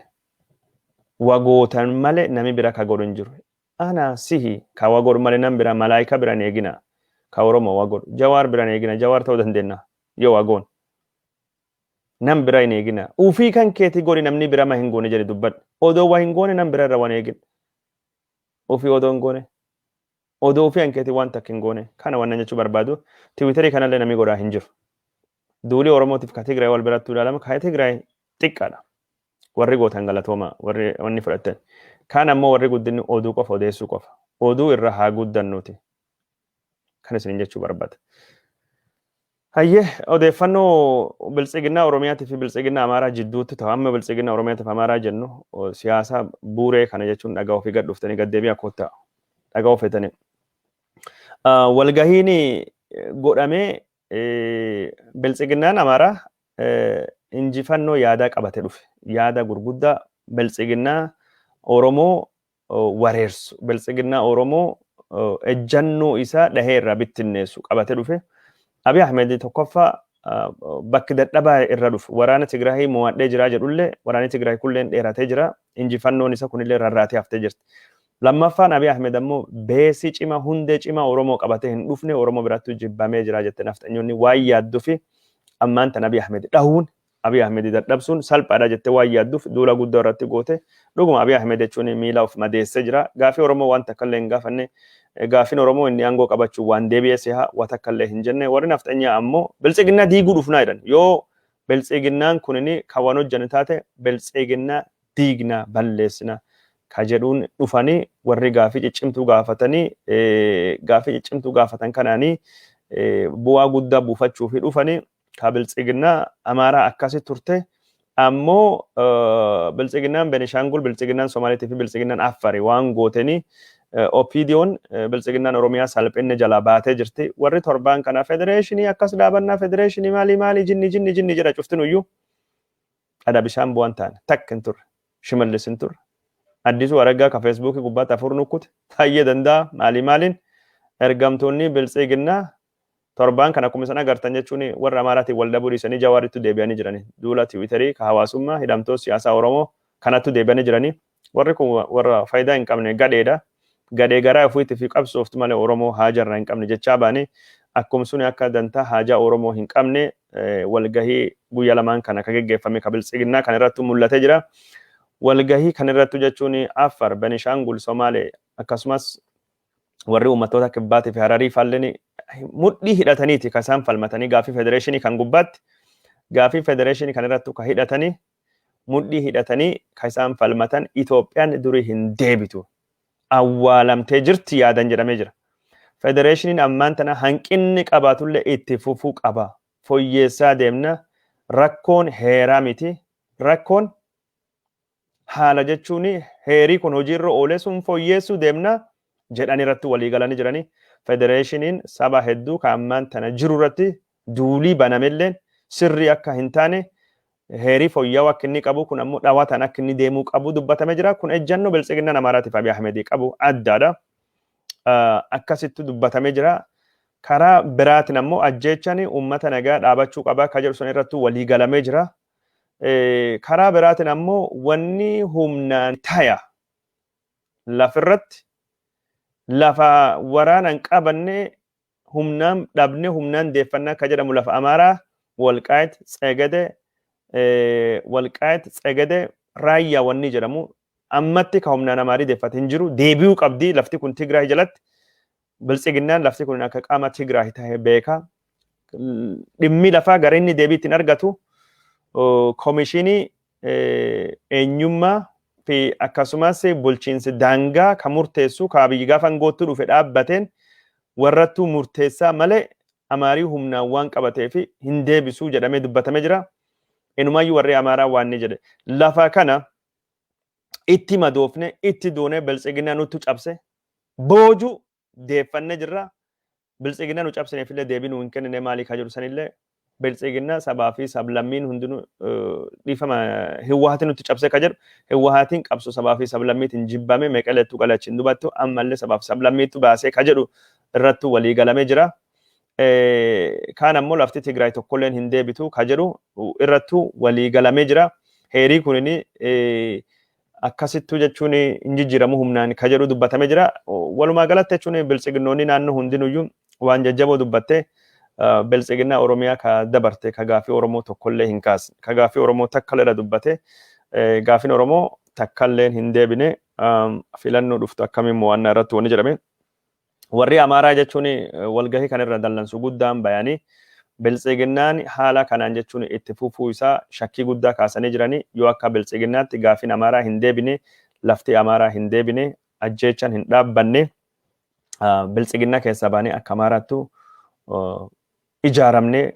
wagootan malee nami bira ka godhu hin jiru. Ana sihi ka wagodhu malee nam bira malaayika bira hin eegina. Ka Oromoo wagodhu. Jawaar bira hin eegina. Jawaar ta'uu dandeenya yoo wagoon. Nam bira hin eegina. Ufii kan keeti godhi, namni bira ma hin goone jedhe dubbadhu. Odoo waa hin goone nam bira irra waan eegin. Ufii odoo hin goone. Odoo ufii kan keeti waan takka hin goone. Kana waan jechuu barbaadu. Tiwiitarii kanallee namni godhaa hin jiru. Duulii Oromootiif ka Tigraay wal biratti ilaalama. Ka Tigraay xiqqaadha. Warri gootan galatooma, warri wanni fudhattan. Kaan ammoo warri guddinni oduu qofa odeessuu qofa. Oduu irra haa guddannuuti. Kan isin jechuu barbaada. Hayyee, odeeffannoo Biltsiginnaa Oromiyaatii fi Biltsiginnaa Amaaraa jidduutti ta'u, amma Biltsiginnaa Oromiyaatiif Amaaraa jennu, siyaasa buuree kana jechuun dhagaa ofii gad dhuftanii gad deebi'aa kottaa dhagaa ofeetanii. Walgahiin godhamee Biltsiginnaan Amaaraa injifannoo yaadaa qabate dhufe. Yaada gurguddaa Biltsiginnaa Oromoo wareersu, Biltsiginnaa Oromoo ejjannoo isaa dhahee irraa bittinneessu qabate dhufe. Abiy Ahmed tokkoffaa bakki dadhabaa irra dhufe. Waraana Tigraahii mo'adhee jiraa jedhullee, waraanni Tigraay kulleen dheeratee jira. Injifannoon isa kunillee rarraatee haftee jirti. Lammaffaan, Abiy Ahmed ammoo beesii cimaa, hundee cimaa Oromoo qabatee hin dhufne, Oromoo birattuu jibbamee jira jette nafxanyoonni waan yaaddufi, ammaan tan Abiy Ahmed dhahuun, Abiy Ahmed dadhabsuun salphaadha jettee waan yaadduuf duula guddaa irratti goote. Dhuguma Abiy Ahmed jechuun miila of madeessee jira. Gaafii Oromoo waan takka illee hin gaafanne. Gaafiin Oromoo inni aangoo qabachuu waan deebi'ee si'a waa takka illee hin jenne. Warri nafxanyaa ammoo Biltsiginnaa diiguu dhufnaa jedhan. Yoo Biltsiginnaan kunini kan waan hojjanne taate, Biltsiginnaa diignaa, balleessina. Ka jedhuun dhufanii warri gaafii ciccimtuu gaafatanii, gaafii ciccimtuu gaafatan kanaanii bu'aa guddaa buufachuu fi dhufanii. Ka Biltsiginnaa Amaaraa akkasi turte. Ammoo Biltsiginnaan Benishaangul, Biltsiginnaan Somaaliitii fi Biltsiginnaan Affari waan gootanii OPDOn Biltsiginnaan Oromiyaa salphinni jalaa baatee jirti. Warri torbaan kana federeeshinii akkas dhaabannaa, federeeshinii maalii maalii, jinni jinni jinni jedha cuftinuyyuu dhadha bishaan bu'an taane takka hin turre. Shimallis hin turre. Addisuu Araggaa ka Feesbuukii gubbaatti afur nukkute. Taayyee Danda'a maalii maaliin ergamtoonni Biltsiginnaa torbaan kana akkuma isin agartan jechuun warra Amaaraatiin wal dhabuu dhiisanii Jawaaritti deebi'anii jirani. Duula Tiwiiterii ka hawaasummaa hidhamtoota siyaasaa Oromoo kanattu deebi'anii jiranii. Warri kun warra faayidaa hin qabne, gadheedha. Gadhee garaa ofiitii fi qabsooftu malee Oromoo haajarraa hin qabne jechaa baanii, akkuma suni akka dantaa haajaa Oromoo hin qabne walgahii guyyaa lamaan kana ka geggeeffame ka Biltsiginnaa kan irrattu mul'atee jira. Walgahii kan irrattu jechuun Afar, Benishaangul, Somaalee akkasumas warri uummattoota Kibbaatii fi Hararii faalleen mudhii hidhataniiti kan isaan falmatanii gaafii federeeshinii kan gubbaatti, gaafii federeeshinii kan irrattu ka hidhatanii, mudhii hidhatanii kan isaan falmatan. Itoophiyaan durii hin deebitu, awwaalamtee jirti yaadan jedhamee jira. Federeeshiniin ammaan tana hanqinni qabaatullee itti fufuu qaba. Foyyeessaa deemna. Rakkoon heeraa miti. Rakkoon haala jechuun heerii kun hojiirra oolee sun foyyeessuu deemna jedhanii irratti walii galanii jiranii. Federeeshiniin saba hedduu kan ammaan tana jiru irratti duulii banamelleen sirrii akka hin taane, heerii fooyya'uu akka inni qabu, kun ammoo dhawaataan akka inni deemuu qabu dubbatamee jira. Kun ejjannoo Biltsiginnaan Amaaraatiif Abiy Ahmedii qabu addaadha. Akkasitti dubbatamee jira. Karaa biraatiin ammoo ajjeechaan uummata nagaa dhaabachuu qaba kan jedhu sun irratti walii galamee jira. Karaa biraatiin ammoo wanni humnaan taya lafirratti lafa waraana hin qabanne humnaan dhabne humnaan deeffannaa akka jedhamu, lafa Amaaraa Walqaayit Tsegede, Walqaayit Tsegede, Raayyaa wanni jedhamu ammatti ka humnaan Amaarii deeffate hin jiru. Deebi'uu qabdi lafti kun Tigraay jalatti. Biltsiginnaan lafti kun akka qaama Tigraay ta'e beeka. Dhimmi lafaa gara inni deebii ittiin argatu koomishinii eenyummaa fi akkasumas bulchiinsi daangaa ka murteessu ka Abiyyi gaafa aangootti dhufe dhaabbateen warrattuu murteessaa malee Amaarii humnaan waan qabatee fi hin deebisuu jedhamee dubbatamee jira. Inumaayyuu warri Amaaraa waan ni jedhe, lafa kana itti madoofne, itti duune, Biltsiginnaa nuttu cabse, boojuu deeffanne jirra. Biltsiginnaa nu cabsineef illee deebii nu hin kennine maalii ka jedhu sanillee Biltsiginnaa sabaa fi sablammiin hundinuu dhiifama, Hiwwahaatiin nutti cabse ka jedhu, Hiwwahaatiin qabso sabaa fi sablammiitiin jibbame Meqeleettu gale, achiin dubattu ammallee sabaa fi sablammiitu baasee ka jedhu irrattu walii galamee jira. Kaan ammoo lafti Tigraay tokkolleen hin deebitu ka jedhu irrattu walii galamee jira. Heerii kunini akkasittuu jechuun hin jijjiiramu humnaan ka jedhu dubbatamee jira. Walumaa galatti jechuun Biltsiginnoonni naannoo hundinuyyuu waan jajjaboo dubbattee, Biltsiginnaa Oromiyaa ka dabarte ka gaafii Oromoo tokkollee hin kaasne, ka gaafii Oromoo takka irra dubbate, gaafiin Oromoo takkallee hin deebine, filannoo dhuftu akkamiin mo'annaa irratti wanni jedhame. Warri Amaaraa jechuun walgahii kan irra dallansu guddaan bayanii Biltsiginnaan haala kanaan jechuun itti fufuu isaa shakkii guddaa kaasanii jiranii. Yoo akka Biltsiginnaatti gaafiin Amaaraa hin deebine, lafti Amaaraa hin deebine, ajjeechaan hin dhaabbanne, Biltsiginnaa keessaa baanee akka Amaaraattu ijaaramne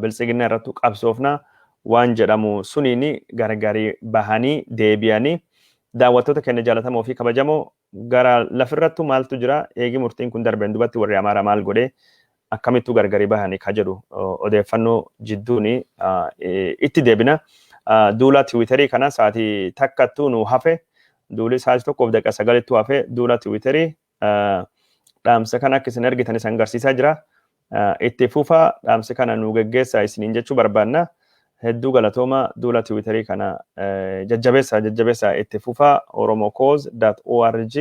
Biltsiginnaa irrattu qabsoofna waan jedhamu suniin gargari bahanii deebi'anii. Daawwattoota keenya jaalatamoo fi kabajamoo, gara lafirrattu maaltu jira? Eegi murtiin kun darbeen dubatti warri Amaaraa maal godhee, akkamittuu gargari bahanii ka jedhu odeeffannoo jidduun itti deebina. Duula Tiwiiterii kana sa'aatii takkattuu nu hafe, duuli sa'aatii 1:09ttuu hafe. Duula Tiwiiterii dhaamsa kana akka isin argitan isin agarsiisaa jira. Itti fufa, dhaamsi kana nu geggeessaa isiniin jechuu barbaanna. Hedduu galatooma. Duula Tiwiiterii kana jajjabeessaa, jajjabeessaa, itti fufa. oromocause.org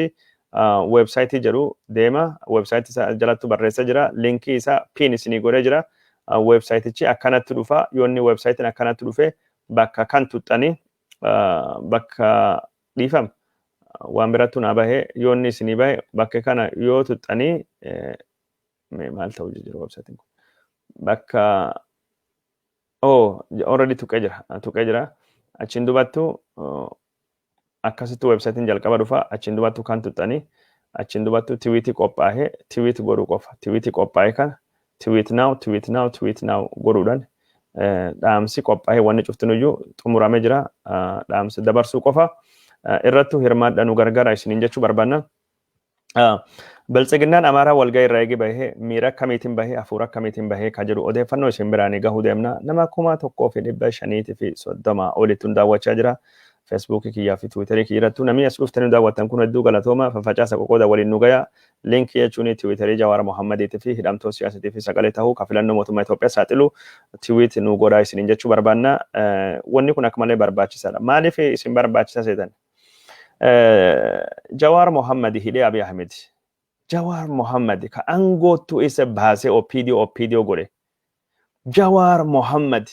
weebsaayitii jedhu deema. Weebsaayitii isaa jalatti barreessa jira. Linkii isaa pin isinii godhee jira. Weebsaayitichi akkanatti dhufa. Yoonni weebsaayitiin akkanatti dhufe bakka kan tuxxanii, bakka, dhiifama, waan birattu naa bahe, yoonni isinii bahe bakka kana yoo tuxxanii, maal ta'u jira weebsaayitiin kun bakka, oh, already tuqee jira, tuqee jira. Achiin dubattu Akkasitti weebsaayitiin jalqaba dhufa. Achiin dubattu kan tuxxanii, achiin dubattu tweet qophaa'ee tweet godhuu qofa. Tweet qophaa'ee kana tweet now, tweet now, tweet now godhuudhaan dhaamsi qophaa'ee wanni cuftinuyyuu xumuramee jira. Dhaamsi dabarsuu qofa. Irrattu hirmaadha, nu gargaara isiniin jechuu barbaanna. Biltsiginnaan Amaaraa walgahii irraa eegi bahee miira akkamiitiin bahee, hafuura akkamiitiin bahee ka jedhu odeeffannoo isin biraanii gahuu deemna. Nama 1530 olittuun daawwachaa jira. Feesbuukii kiyyaa fi Tiwiitarii kiyya irrattuu namni as dhuftanii daawwattan kun hedduu galatooma. Fafacaasa, qoqooda, waliin nu gaya. Liinkii jechuun Tiwiitarii Jawaar Mohammadiitii fi hidhamtoota siyaasatii fi sagalee ta'uu ka filannoo mootummaa Itoophiyaa saaxilu tweet nu godhaa isiniin jechuu barbaanna. Wanni kun akka malee barbaachisaadha. Maaliif isin barbaachisa seetan? Jawaar Mohammad hidhee Abiy Ahmed. Jawaar Mohammad ka aangoottu isa baasee OPDO OPDO godhe. Jawaar Mohammad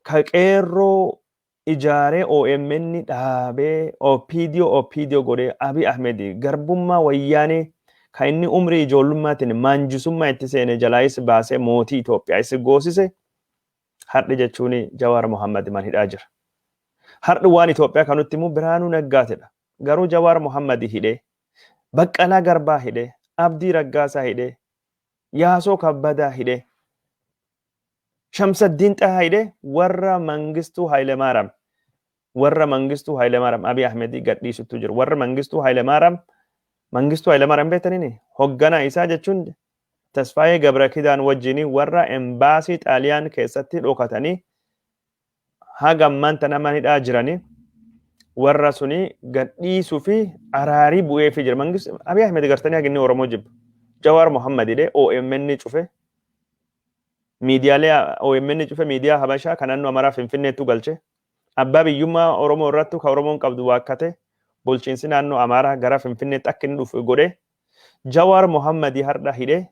ka qeerroo ijaaree OMN dhaabee OPDO OPDO godhee, Abiy Ahmed garbummaa wayyaanee kan inni umrii ijoollummaatiin maanjisummaa itti seene jalaayis baasee mootii Itoophiyaa isa goosise, har'i jechuun Jawaar Mohammad man hidhaa jira. Har'i waan Itoophiyaa kan nutti himu Biraanuu Naggaatidha. Garuu Jawaar Mohammad hidhee, Baqqalaa Garbaa hidhee, Abdii Raggaasaa hidhee, Yaasoo Kabbadaa hidhee, Shamsaddiin Xahaa hidhee, warra Mangistuu Hayilemaaraam, warra Mangistuu Hayilemaaraam Abiy Ahmedii gadhiisuttu jiru. Warra Mangistuu Hayilemaaraam, Mangistuu Hayilemaaraam beektaniini, hoogganaa isaa jechuun Tasfaayee Gabrakidaan wajjin warra embaasii Xaaliyaan keessatti dhokatanii haga ammaan tana mana hidhaa jiranii, warra suni gadhiisuu fi araarii bu'eefii jira. Mangistu Abiy Ahmed gartanii haga inni Oromoo jibbu. Jawaar Mohammad hidhee, OMN cufe, miidiyaalee OMN cufe, miidiyaa Habashaa kan naannoo Amaraa Finfinneettu galche. Abbaa biyyummaa Oromoo irrattu ka Oromoon qabdu waakkate, bulchiinsi naannoo Amaaraa gara Finfinneetti akka inni dhufu godhe. Jawaar Mohammadii har'a hidhee,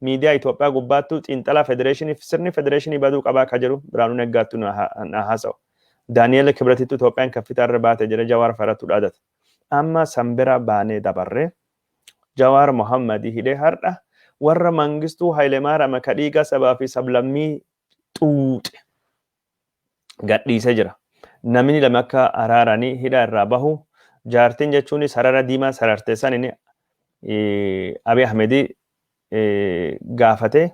miidiyaa Itoophiyaa gubbaattuu xiinxalaa federeeshinii, sirni federeeshinii baduu qabaa ka jedhu Biraanuu Naggaattu na haasa'u. Daani'eel Kibratittu Itoophiyaan kaffitaa irra baate jedhe Jawaar farattu dhaadata. Amma sanbira baanee dabarree Jawaar Mohammadii hidhee, har'a warra Mangistuu Hayilemaariyaam ka dhiiga sabaa fi sablammii xuuxe gadhiisee jira. Namni lama akka araaranii hidha irraa bahu, jaartiin jechuun sarara diimaa sararte san inni Abiy Ahmedii gaafatee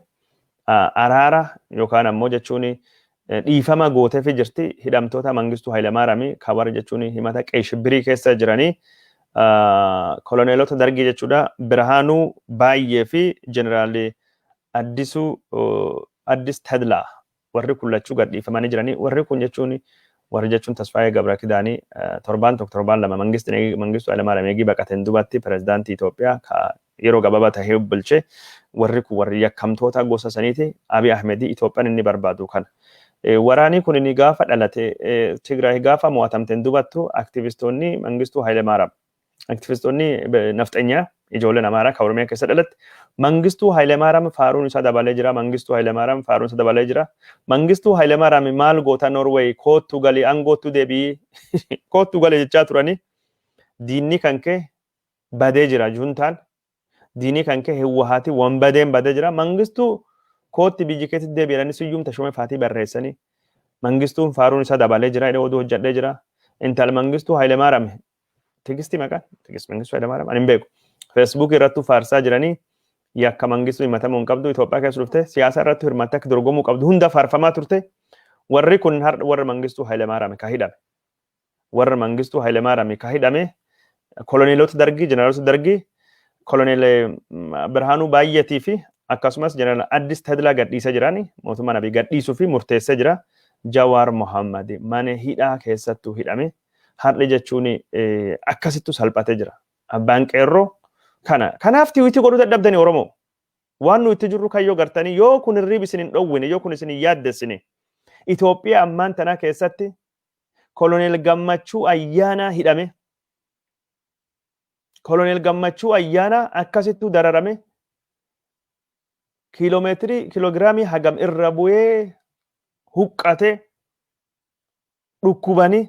araara yookaan ammoo jechuun dhiifama gooteefi jirti. Hidhamtoota Mangistuu Hayilemaariyaamii kan warra jechuun himata qeeshibbirii keessa jiranii, koloneelota dargii jechuudha, Birhaanuu Baayyee fi Jeneraal Addisuu Addis Tadlaa, warri kun lachuu gadhiifamanii jiranii. Warri kun jechuun warri jechuun Tasfaayee Gabrakidaanii torbaan tokko, torbaan lama Mangistuu Hayilemaariyaam eegii baqateen duubatti pirezidaantii Itoophiyaa ka yeroo gabaabaa tahee bulche, warri kun warri yakkamtoota gosa saniiti. Abiy Ahmedii Itoophiyaan inni barbaadu kana. Waraanii kun inni gaafa dhalate, Tigraay gaafa mo'atamteen dubattu, aktivistoonni Mangistuu Hayilemaariyaam, aktivistoonni nafxenyaa, ijoolleen Amaaraa kan Oromiyaa keessa dhalatte, Mangistuu Hayilemaariyaam faaruun isaa dabalee jira. Mangistuu Hayilemaariyaam faaruun isaa dabalee jira. Mangistuu Hayilemaariyaam maal goota Norweey, koottu galii, aangoottu deebi'ii, koottu galii jechaa turanii. Diinni kan kee badee jira, juntaan diinii kan kee Hiwwahaati wanbadeen badee jira. Mangistuu kootti biyyi keessatti deebi'anii Siyyuum Tashomee faatii barreessanii Mangistuun faaruun isaa dabalee jira jedhee oduu hojjedhee jira. Intal Mangistuu Hayilemaariyaam, Tigistii, maqaan Tigist Mangistuu Hayilemaariyaam ani hin beeku. Feesbuukii irrattuu faarsaa jiranii, yakka Mangistuu himatamuu hin qabdu, Itoophiyaa keessa dhufte siyaasa irratti hirmaattee akka dorgomuu qabdu hunda faarfamaa turte. Warri kun har'a warra Mangistuu Hayilemaariyaam ka hidhame. Warra Mangistuu Hayilemaariyaam ka hidhame, koloneelota dargii, jeneraalota dargii, koloneel Birhaanuu Baayyeetii fi akkasumas jeneraal Addis Tadlaa gadhiisee jirani, mootummaan Abiy gadhiisuu fi murteessee jira. Jawaar Mohammad mana hidhaa keessattuu hidhame, har'i jechuun akkasittu salphatee jira. Abbaan qeerroo kana. Kanaaf tweet godhuu dadhabdanii Oromoo. Waan nu itti jirru kayyoo gartanii, yoo kun hirriib isin hin dhowwine, yoo kun isin hin yaaddessine, Itoophiyaa ammaan tanaa keessatti koloneel Gammachuu Ayyaanaa hidhame. Koloneel Gammachuu Ayyaanaa akkasittuu dararame, kiiloomeetirii kiiloogiraamii hagam irra bu'ee huqqatee dhukkubanii,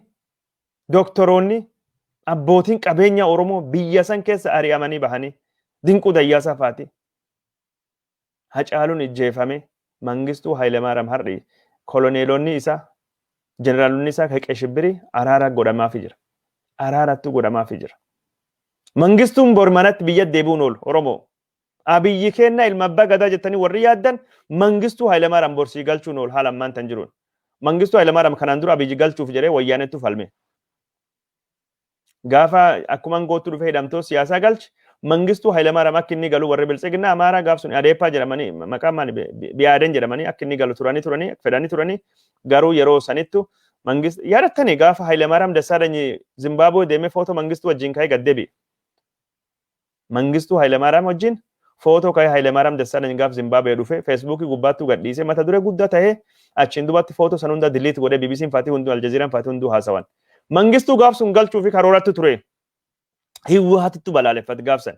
doktoroonni abbootiin qabeenya Oromoo biyya san keessa ari'amanii bahanii, Dinquu Dayyaasaa faati. Hacaaluun ijjeefame. Mangistuu Hayilemaariyaam har'i koloneelonni isaa, jeneraalonni isaa ka qeeshibbirii araara godhamaafi jira. Araarattu godhamaafii jira. Mangistuun bor manatti biyya deebi'uun oolu Oromoo. Abiyyi kenna ilma abbaa gadaa jettanii warri yaaddan, Mangistuu Hayilamaariyaam borsii galchuun oolu haala ammaan tan jiruun. Mangistuu Hayilamaariyaam kanaan dura Abiyyi galchuuf jedhee wayyaanettu falme. Gaafa akkuma gootu dhufee hidhamtoota siyaasaa galche, Mangistuu Hayilamaariyaam akka inni galu warri Biltsiginnaa Amaaraa gaaf sun Adeeppaa jedhamanii, maqaan maali, Biyaaden jedhamanii, akka inni galu turanii fedhanii turanii. Garuu yeroo sanittu Mangist yaadattanii gaafa Hayilamaariyaam Dassaalenyi Zimbaabuwee deemee footoo Mangistuu wajjin ka'ee gad deebi'e. Mangistuu Hayilamaariyaam wajjin footoo ka'ee Hayilamaariyaam Dassaalenyi gaaf Zimbaabuwee dhufe Feesbuukii gubbaattuu gadhiisee, mata duree guddaa ta'ee, achiin dubatti footoo san hunda delete godhee, BBC'n faatii hunduu, Aljazeeraan faatii hunduu haasawan. Mangistuu gaaf sun galchuu fi karooratti ture. Hiwwaatittu balaaleffate gaaf san.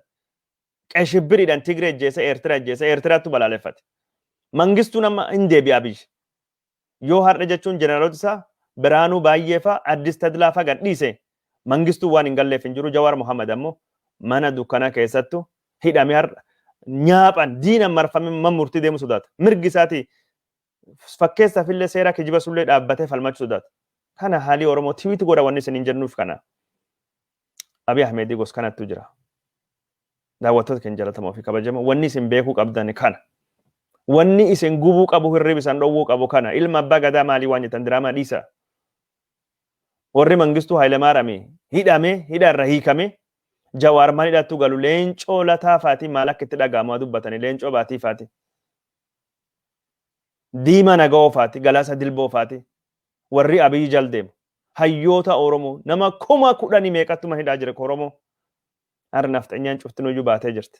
Qeshibbiriidhaan Tigree ajjeese, Eertiraa ajjeese, Eertiraattu balaaleffate. Mangistuun amma hin deebi'a biyya. Yoo har'a jechuun jeneraalota isaa Biraanuu baay'ee fa'a, Addis Tadlaa fa'a gadhiise, Mangistuu waan hin galleef hin jiru. Jawaar Mohammad ammoo mana dukkanaa keessattu hidhame, har'a nyaaphan diinan marfame man murtii deemu sodaata. Mirgi isaatii fakkeessaaf illee seera kijiba sullee dhaabbatee falmachuu sodaata. Kana haalii Oromoo tweet godha wanni isin hin jennuuf kana. Abiy Ahmedii gos kanattu jira. Daawwattoota keenya jaalatamoo fi kabajamoo, wanni isin beekuu qabdan kana. Wanni isin gubuu qabu, hirriba isin dhowwuu qabu kana. Ilma abbaa gadaa maalii waan jettan diraamaa dhiisa. Warri Mangistuu Hayilamaariyaam hidhame, hidha irra hiikame, Jawaar maal hidhattu galu, Leencoo Lataa faati maal akka itti dhaga'amu dubbatani, Leencoo Baatii faati. Diimaa Naga'oo faati, Galaasa Dilboo faati, warri Abiyyi jal deemu. Hayyoota Oromoo nama 10,000 meeqattuma hidhaa jira Oromoo. Har'a nafxanyaan cuftinuyyuu baatee jirti.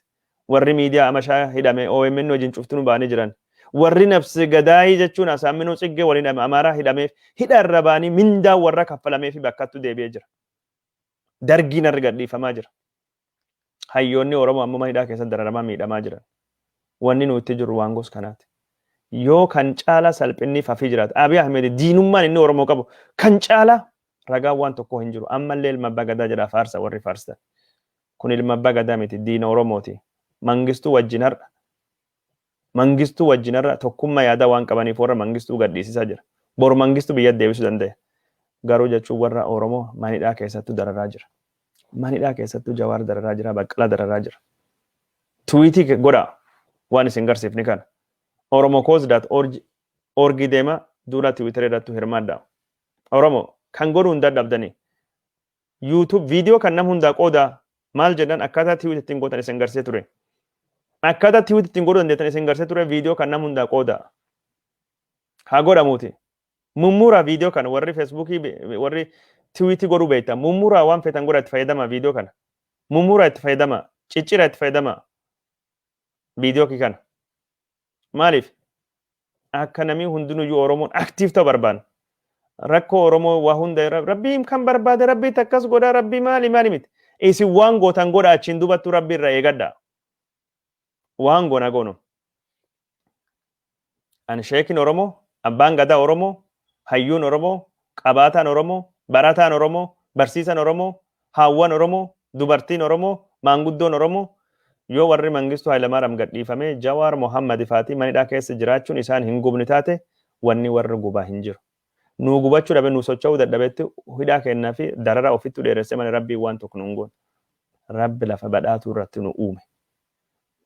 Warri miidiyaa Amashaa hidhame OMN wajjin cuftinuu baanii jiran. Warri nafsi gadaayii jechuun Asaamminuu Tsiggee waliin hidhame Amaaraa hidhameef hidha irra baanii mindaa warra kaffalamee fi bakkattu deebi'ee jira. Dargiin har'a gadhiifamaa jira. Hayyoonni Oromoo ammuma hidhaa keessatti dararamaa miidhamaa jiran. Wanni nuyi itti jirru waan gos kanaati. Yoo kan caalaa salphinni fafii jiraata. Abiy Ahmed diinummaan inni Oromoo qabu kan caalaa ragaan waan tokko hin jiru. Ammallee ilma abbaa gadaa jedhaa faarsa warri faarstan. Kun ilma abbaa gadaa miti, diina Oromooti. Mangistuu wajjin har'a Mangistuu wajjin har'a tokkummaa yaadaa waan qabaniif warra Mangistuu gadhiisisaa jira. Boru Mangistuu biyya deebisuu danda'a. Garuu jechuun warra Oromoo manidhaa keessattuu dararaa jira. Manidhaa keessattuu Jawaar dararaa jira, Baqqalaa dararaa jira. Tweet godhaa waan isin garsiifni kana. Oromocause.org deema, duula Twitter irrattu hirmaadhaa. Oromoo kan godhuu hin dadhabdanii. YouTube viidiyoo kan nam hundaa qoodaa maal jedhan, akkaataa tweet ittiin gootan isin garsee ture. Akkaataa tweet ittiin godhuu dandeettan isin garsee ture, viidiyoo kan nam hundaa qoodaa. Haa godhamuuti. Mummuraa viidiyoo kana, warri Feesbuukii, warri tweet godhuu beektan, mummuraa waan feetan godha, itti fayyadamaa viidiyoo kana. Mummuraa itti fayyadamaa. Ciccira itti fayyadamaa. Viidiyoo kana. Maaliif? Akka namni hundinuyyuu Oromoon active ta'u barbaanna. Rakkoo Oromoo waa hunda rabbii kan barbaade rabbii akkas godha, rabbii maali maali miti. Isin waan gootan godha, achiin dubattu rabbii irra eegadha. Waan goona goonu. Ani sheekin Oromoo, abbaan gadaa Oromoo, hayyuun Oromoo, qabaataan Oromoo, barataan Oromoo, barsiisan Oromoo, haawwan Oromoo, dubartiin Oromoo, maanguddoon Oromoo, yoo warri Mangistuu Hayilamaariyaam gadhiifamee Jawaar Mohammad faatii manidhaa keessa jiraachuun isaan hin gubni taate, wanni warri gubaa hin jiru. Nuu gubachuu dhabe, nuu socho'uu dadhabetti hidhaa kennaa fi darara ofittu dheeressee malee rabbiin waan tokko nu hin goone. Rabbi lafa badhaatuu irratti nu uume.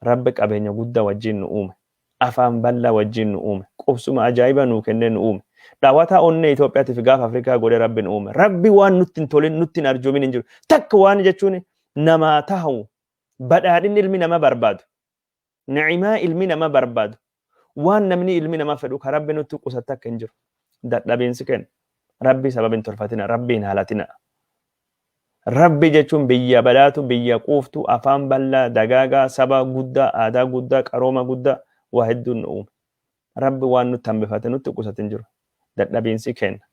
Rabbi qabeenya guddaa wajjin nu uume. Afaan bal'aa wajjin nu uume. Qubsuma ajaa'iba nuu kennee nu uume. Dhawataa onnee Itoophiyaatiif gaafa Afrikaa godhee Rabbi nu uume. Rabbi waan nutti hin tolin, nutti hin arjoomin hin jiru. Takka waan jechuun namaa tahu, badhaadhinni ilmi nama barbaadu. Ni'imaa ilmi nama barbaadu. Waan namni ilmi nama fedhu ka Rabbi nutti qusatte akka hin jiru. Dadhabiinsi kenna. Rabbi sababa hin tolfatina. Rabbi hin haalatina. Rabbi jechuun biyya badhaatu, biyya quuftu, afaan bal'aa, dagaagaa, saba guddaa, aadaa guddaa, qarooma guddaa waa hedduun nu uume. Rabbi waan nutti hambifate, nutti qusate hin jiru. Dadhabiinsi kenna.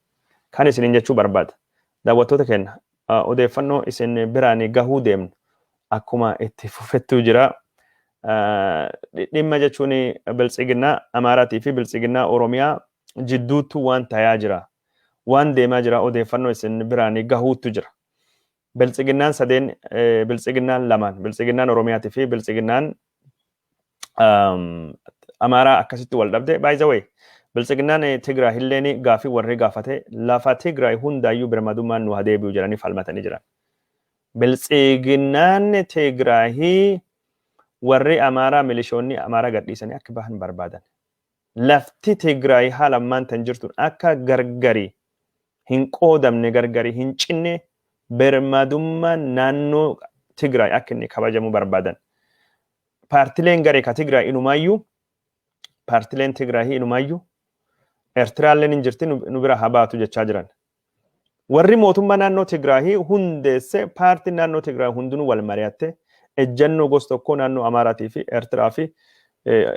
Kan isiniin jechuu barbaada. Daawwattoota keenya, odeeffannoo isin biraan gahuu deemnu akkuma itti fufettuu jira. Dhimma jechuun Biltsiginnaa Amaaraatii fi Biltsiginnaa Oromiyaa jidduuttu waan tayaa jira. Waan deemaa jira odeeffannoo isin biraan gahuuttu jira. Biltsiginnaan sadeen, Biltsiginnaan lamaan, Biltsiginnaan Oromiyaatii fi Biltsiginnaan Amaaraa akkasitti wal dhabde. By the way, Biltsiginnaan Tigraay illeen gaafii warri gaafate lafa Tigraay hundaayyuu birmadummaan nu haa deebi'u jedhanii falmatanii jiran. Biltsiginnaan Tigraahii warri Amaaraa, milishoonni Amaaraa gadhiisanii akka bahan barbaadan. Lafti Tigraay haala ammaan tan jirtu akka gargari hin qoodamne, gargari hin cinne, birmadummaan naannoo Tigraay akka inni kabajamu barbaadan. Paartileen garee ka Tigraay inumaayyuu, paartileen Tigraay inumaayyuu Eertiraalleen hin jirti, nu bira haa baatu jechaa jiran. Warri mootummaa naannoo Tigraay hundeesse, paartiin naannoo Tigraay hundinuu wal mari'atte, ejjennoo gosa tokkoo naannoo Amaaraatii fi Eertiraa fi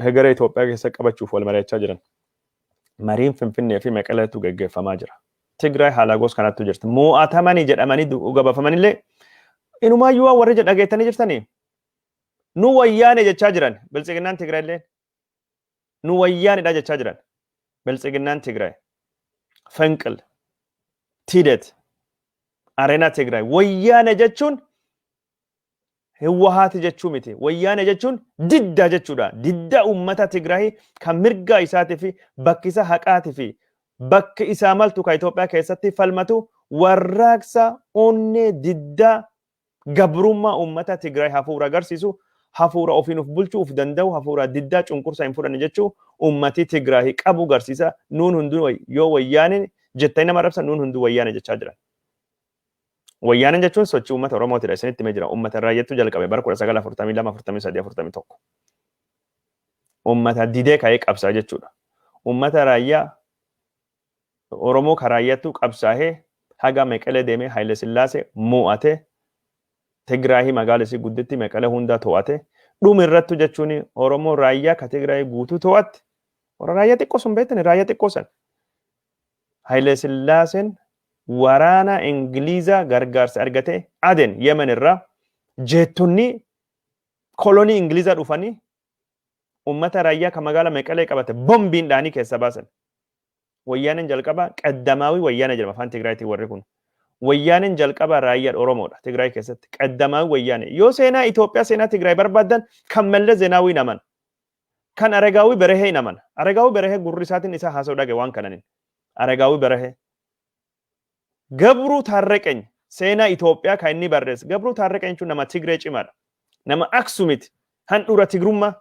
hegeree Itoophiyaa keessa qabachuuf wal mari'achaa jiran. Mariin Finfinnee fi Meqeleetu geggeeffamaa jira. Tigraay haala gosa kanattu jirti. Mo'atamanii jedhamanii gabaafamanillee inumaayyuu waan warri dhageettanii jirtanii. Nu wayyaane jechaa jiran biltsiginnaan Tigraay illee. Nu wayyaanedha jechaa jiran. Biltsiginnaan Tigraay. Fenqil. Tidet. Areenaa Tigraay. Wayyaane jechuun Hiwwahaati jechuu miti. Wayyaane jechuun diddaa jechuudha. Diddaa uummata Tigraay kan mirgaa isaatii fi bakki isa haqaatii fi bakki isaa maltu kan Itoophiyaa keessatti falmatu, warraaqsa onnee diddaa gabrummaa uummata Tigraay hafuura agarsiisu, hafuura ofiin of bulchuu of danda'u, hafuura diddaa cunqursaa hin fudhanne jechuu uummatii Tigraay qabu agarsiisa. Nuun hunduu yoo wayyaane jettanii nama arrabsan, nuun hunduu wayyaane jechaa jiran. Wayyaaneen jechuun sochii uummata Oromootidha. Isinitti himee jira. Uummata raayyattuu jalqabe bara 1942, 43, 41. Uummata didee ka'ee qabsaa jechuudha. Uummata raayyaa Oromoo ka raayyattuu qabsaa'ee haga Meqelee deemee Haile Sillaasee mo'ate, Tigraahii magaala isii gudditti Meqelee hundaa to'ate, dhuma irrattu jechuun Oromoo raayyaa ka Tigraahii guutuu to'atte. Warra raayyaa xiqqoo sun beektani, raayyaa xiqqoo san. Haile Sillaaseen waraana Ingilizaa gargaarsa argatee Aden, Yemen irraa jeettonni kolonii Ingilizaa dhufanii uummata raayyaa kan magaala Meqelee qabate bombiin dhaanii keessa baasan. Wayyaaneen jalqaba qaddamaawii wayyaane jedhama afaan Tigraayitiin warri kun. Wayyaaneen jalqaba raayyaa Oromoodha Tigraay keessatti. Qaddamaawii wayyaane. Yoo seenaa Itoophiyaa, seenaa Tigraay barbaaddan, kan Mallas Zeenaawii naman. Kan Aragaawii Berehee hin amana. Aragaawii Berehee gurri isaatiin isaa haasa'u dhage waan kananin. Aragaawii Berehee. Gabruu Taarreqeny seenaa Itoophiyaa kan inni barreesse. Gabruu Taarreqeny jechuun nama Tigree cimaadha. Nama Aksumiti. Handhuura Tigrummaa.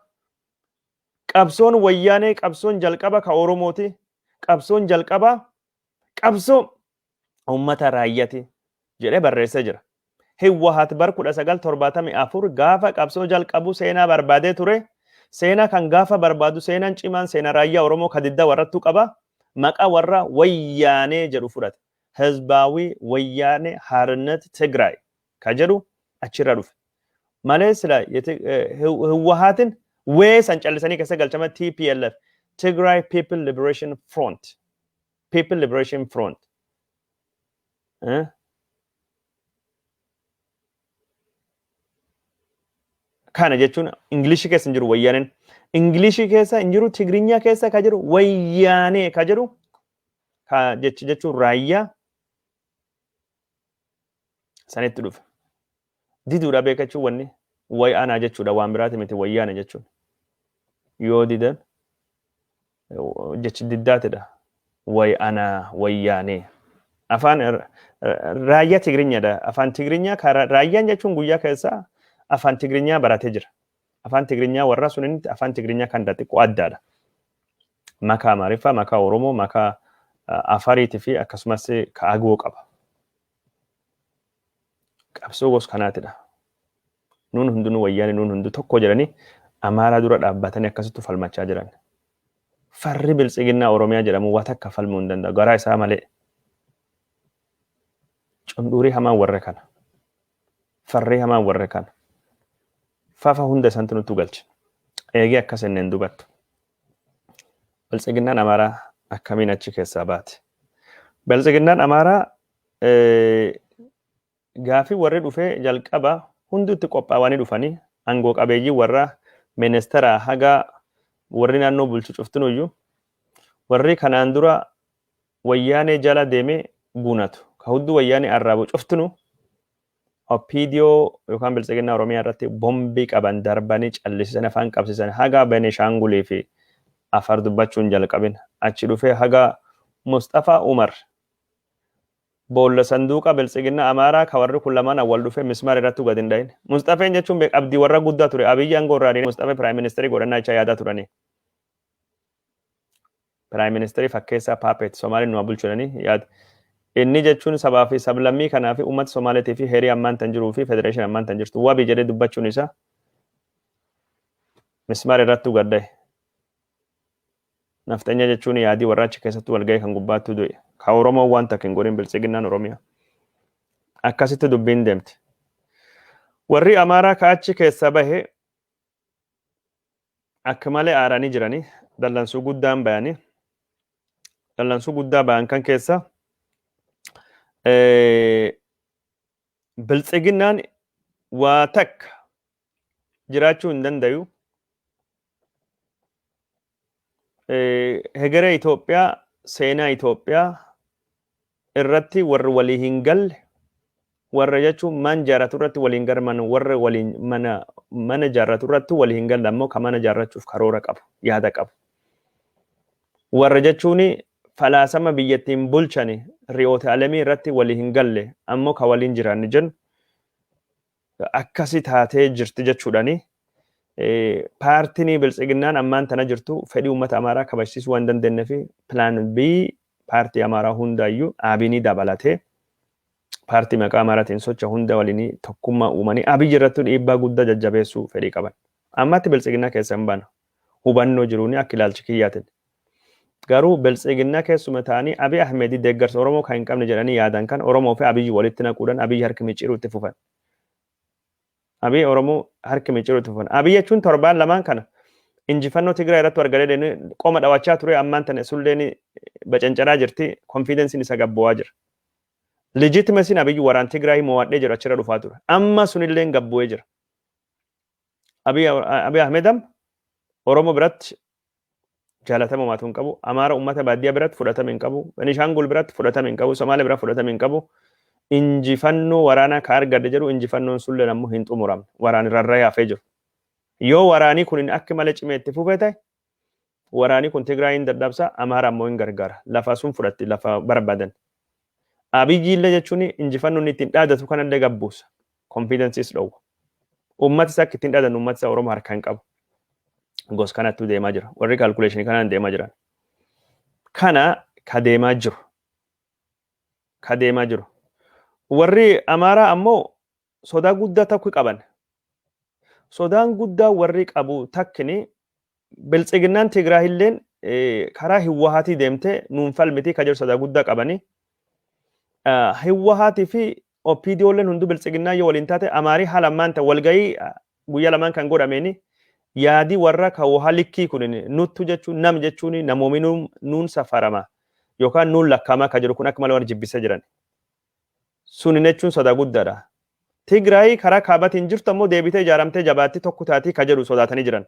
Qabsoon wayyaanee qabsoon jalqaba ka Oromooti. Qabsoon jalqabaa qabsoo uummata raayyati jedhee barreessee jira. Hiwwahat bar 1974 gaafa qabsoo jalqabu seenaa barbaadee ture. Seenaa kan gaafa barbaadu, seenaan cimaan seenaa raayyaa Oromoo ka diddaa warrattuu qaba. Maqaa warra wayyaanee jedhu fudhate. Hizbaawii Wayyaanee Haarnet Tigraay ka jedhu achirra dhufe. Malee sila Hiwwahaatiin wee san callisanii keessa galchama TPLF, Tigray People Liberation Front. People Liberation Front. Kana jechuun Ingilishii keessa hin jiru wayyaaneen. Ingilishii keessa hin jiru, Tigrinyaa keessa ka jiru wayyaanee ka jedhu ka jechi jechuun raayyaa sanitti dhufe. Diduudha beekachuun wanni wayyaanaa jechuudha, waan biraati miti wayyaane jechuun. Yoo didan jechi diddaatidha. Wayyaanaa, wayyaanee. Afaan raayyaa Tigrinyaadha. Afaan Tigrinyaa raayyaan jechuun guyyaa keessa afaan Tigrinyaa baratee jira. Afaan Tigrinyaa warra sunitti afaan Tigrinyaa kan xiqqoo addaadha. Makaa Amaariffaa, makaa Oromoo, makaa Afariitii fi akkasumas ka Agoo qaba. Qabsoo gosa kanaatidha. Nuun hundinuu wayyaane, nuun hunduu tokko jedhanii Amaaraa dura dhaabbatanii akkasitti falmachaa jiran. Farri biltsiginnaa Oromiyaa jedhamu waa takka falmuu hin danda'u garaa isaa malee. Cundhuurii hamaan warra kana. Farrii hamaan warra kana. Fafa hunda isaantu nutti galche. Eegee akkas inneen dubattu. Biltsiginnaan Amaaraa akkamiin achi keessaa baate? Biltsiginnaan Amaaraa gaafii warri dhufee jalqaba hunduutti qophaa'anii dhufanii, aangoo qabeeyyii warra ministeera haga warri naannoo bulchu cuftinuyyuu, warri kanaan dura wayyaanee jala deemee gunatu ka hudduu wayyaanee arraabu cuftinu OPDO yookaan biltsiginnaa Oromiyaa irratti bombii qaban darbanii callisisan, afaan qabsiisan, haga Benishaangulii fi Afar dubbachuun jalqabin achi dhufee haga Mustafaa Umar. Boolla sanduuqa Biltsiginna Amaaraa ka warri kun lamaan awwal dhufe mismaar irratti gad hin dhahin. Musxafeen jechuun beek abdii warra guddaa ture. Abiyyi aangoo irraa ari'ee Musxafee prime ministerii godhannaa jecha yaadaa turanii. Prime ministerii fakkeessaa, puppet, Somaaliin nu bulchu jedhanii yaada. Inni jechuun sabaa fi sablammii kanaa fi uummata Somaaliitii fi heerii ammaan tan jiruu fi federeeshinii ammaan tan jirtu wabii jedhee dubbachuun isaa mismaar irratti gad dhahe. Nafxanya jechuun yaadii warra achi keessatti walgahii kan gubbaattuu du'e. Ka Oromoon waan takka hin godhin, Biltsiginnaan Oromiyaa. Akkasitti dubbiin deemti. Warri Amaaraa ka achi keessa bahe akka malee aaranii jiranii, dallansuu guddaan bayanii, dallansuu guddaa bayan kan keessa Biltsiginnaan waa takka jiraachuu hin dandayu. Hegeree Itoophiyaa, seenaa Itoophiyaa irratti warri walii hin galle, warra jechuun man jaarratu irratti waliin garman, warra waliin mana jaarratu irratti walii hin galle, ammoo ka mana jaarrachuuf karoora qabu, yaada qabu. Warra jechuun falaasama biyyattiin bulchani, ri'oota alamii irratti walii hin galle, ammoo ka waliin jiraanni jennu akkasi taatee jirti jechuudhani. Paartiin Biltsiginnaan ammaan tana jirtu fedhii uummata Amaaraa kabajsiisuu waan dandeenye fi plan B paartii Amaaraa hundaayyuu Abinii dabalatee paartii maqaa Amaaraatiin socha hunda waliin tokkummaa uumanii Abiyyi irratti dhiibbaa guddaa jajjabeessuu fedhii qaban. Ammatti Biltsiginnaa keessa hin baana. Hubannoo jiruuni akka ilaalchi kiyyaatiin. Garuu Biltsiginnaa keessuma ta'anii Abiy Ahmedii deeggarsa Oromoo kan hin qabne jedhanii yaadan kan Oromoo fi Abiyyi walitti naquudhaan Abiyyi harki micciiruu itti fufan. Abiy Oromoo harki micciiruu itti fufan. Abiy jechuun torbaan lamaan kana injifannoo Tigraay irratti argatee qoma dhawachaa ture, ammaan tana sulleen bacancaraa jirti. Confidenceiin isa gabbu'aa jira. Legitimacyn Abiyyi waraan Tigraay mo'adhee jedhu achirra dhufaa ture. Amma sunillee gabbu'ee jira. Abiy Ahmed Oromoo biratti jaalatama maatuu hin qabu. Amaara uummata baadiyyaa biratti fudhatama hin qabu. Benishaangul biratti fudhatama hin qabu. Somaalee biratti fudhatama hin qabu. Injifannoo waraanaa ka argadhe jedhu, injifannoon sullee ammoo hin xumuramne. Waraanni rarra'ee hafee jiru. Yoo waraanii kun akka malee cimee itti fufe ta'e, waraanii kun Tigraay hin dadhabsa, Amaara ammoo hin gargaara. Lafa sun fudhatti, lafa barbaadan. Abiyyi illee jechuun injifannoo inni ittiin dhaadatu kanallee gabbuusa. Confidenceiis dhowwa. Uummati isaa akka ittiin dhaadan, uummati isaa Oromoo harkaa hin qabu. Gos kanattu deemaa jira. Warri calculationii kanaan deemaa jiran. Kana ka deemaa jiru. Ka deemaa jiru. Warri Amaaraa ammoo sodaa guddaa tokko qaban. Sodaan guddaa warri qabu takkini Biltsiginnaan Tigraahilleen karaa Hiwwahaatii deemtee nuun falmitii ka jedhu sodaa guddaa qabani. Hiwwahaatii fi OPDOlleen hunduu Biltsiginnaa yoo waliin taate, Amaarii haala ammaan ta'e walgahii guyyaa lamaan kan godhameeni yaadii warra ka waha likkii kun nuttu jechuun nam jechuun namoomi nuun safarama yookaan nuun lakkaama ka jedhu kun akka malee warra jibbisee jiran. Suni jechuun sodaa guddaadha. Tigraay karaa kaabatiin jirtu ammoo deebitee ijaaramtee jabaatti tokko taatii ka jedhu sodaatanii jiran.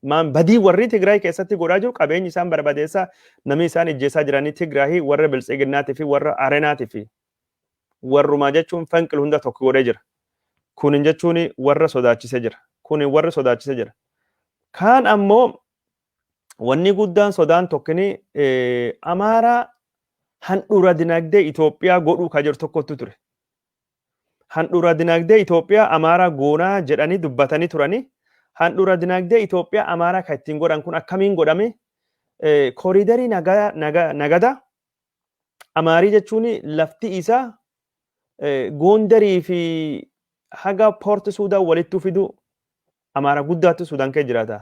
Maan badii warri Tigraay keessatti godhaa jiru, qabeenyi isaan barbadeessaa, namni isaan ijjeessaa jiranii Tigraay warra Biltsiginnaatii fi warra Arenaatii fi warrumaa jechuun fanqil hunda tokko godhee jira. Kunin jechuun warra sodaachisee jira. Kunin warra sodaachisee jira. Kaan ammoo wanni guddaan sodaan tokkini Amaaraa handhuura dinagdee Itoophiyaa godhuu ka jiru tokkotu ture. Handhuura dinagdee Itoophiyaa Amaaraa goonaa jedhanii dubbatanii turanii, handhuura dinagdee Itoophiyaa Amaaraa kan ittiin godhan kun akkamiin godhame? Corridorii nagada Amaarii jechuun lafti isaa Goondarii fi haga Poorti Suudaan walitti fidu, Amaara guddaatu Suudaan keessa jiraata.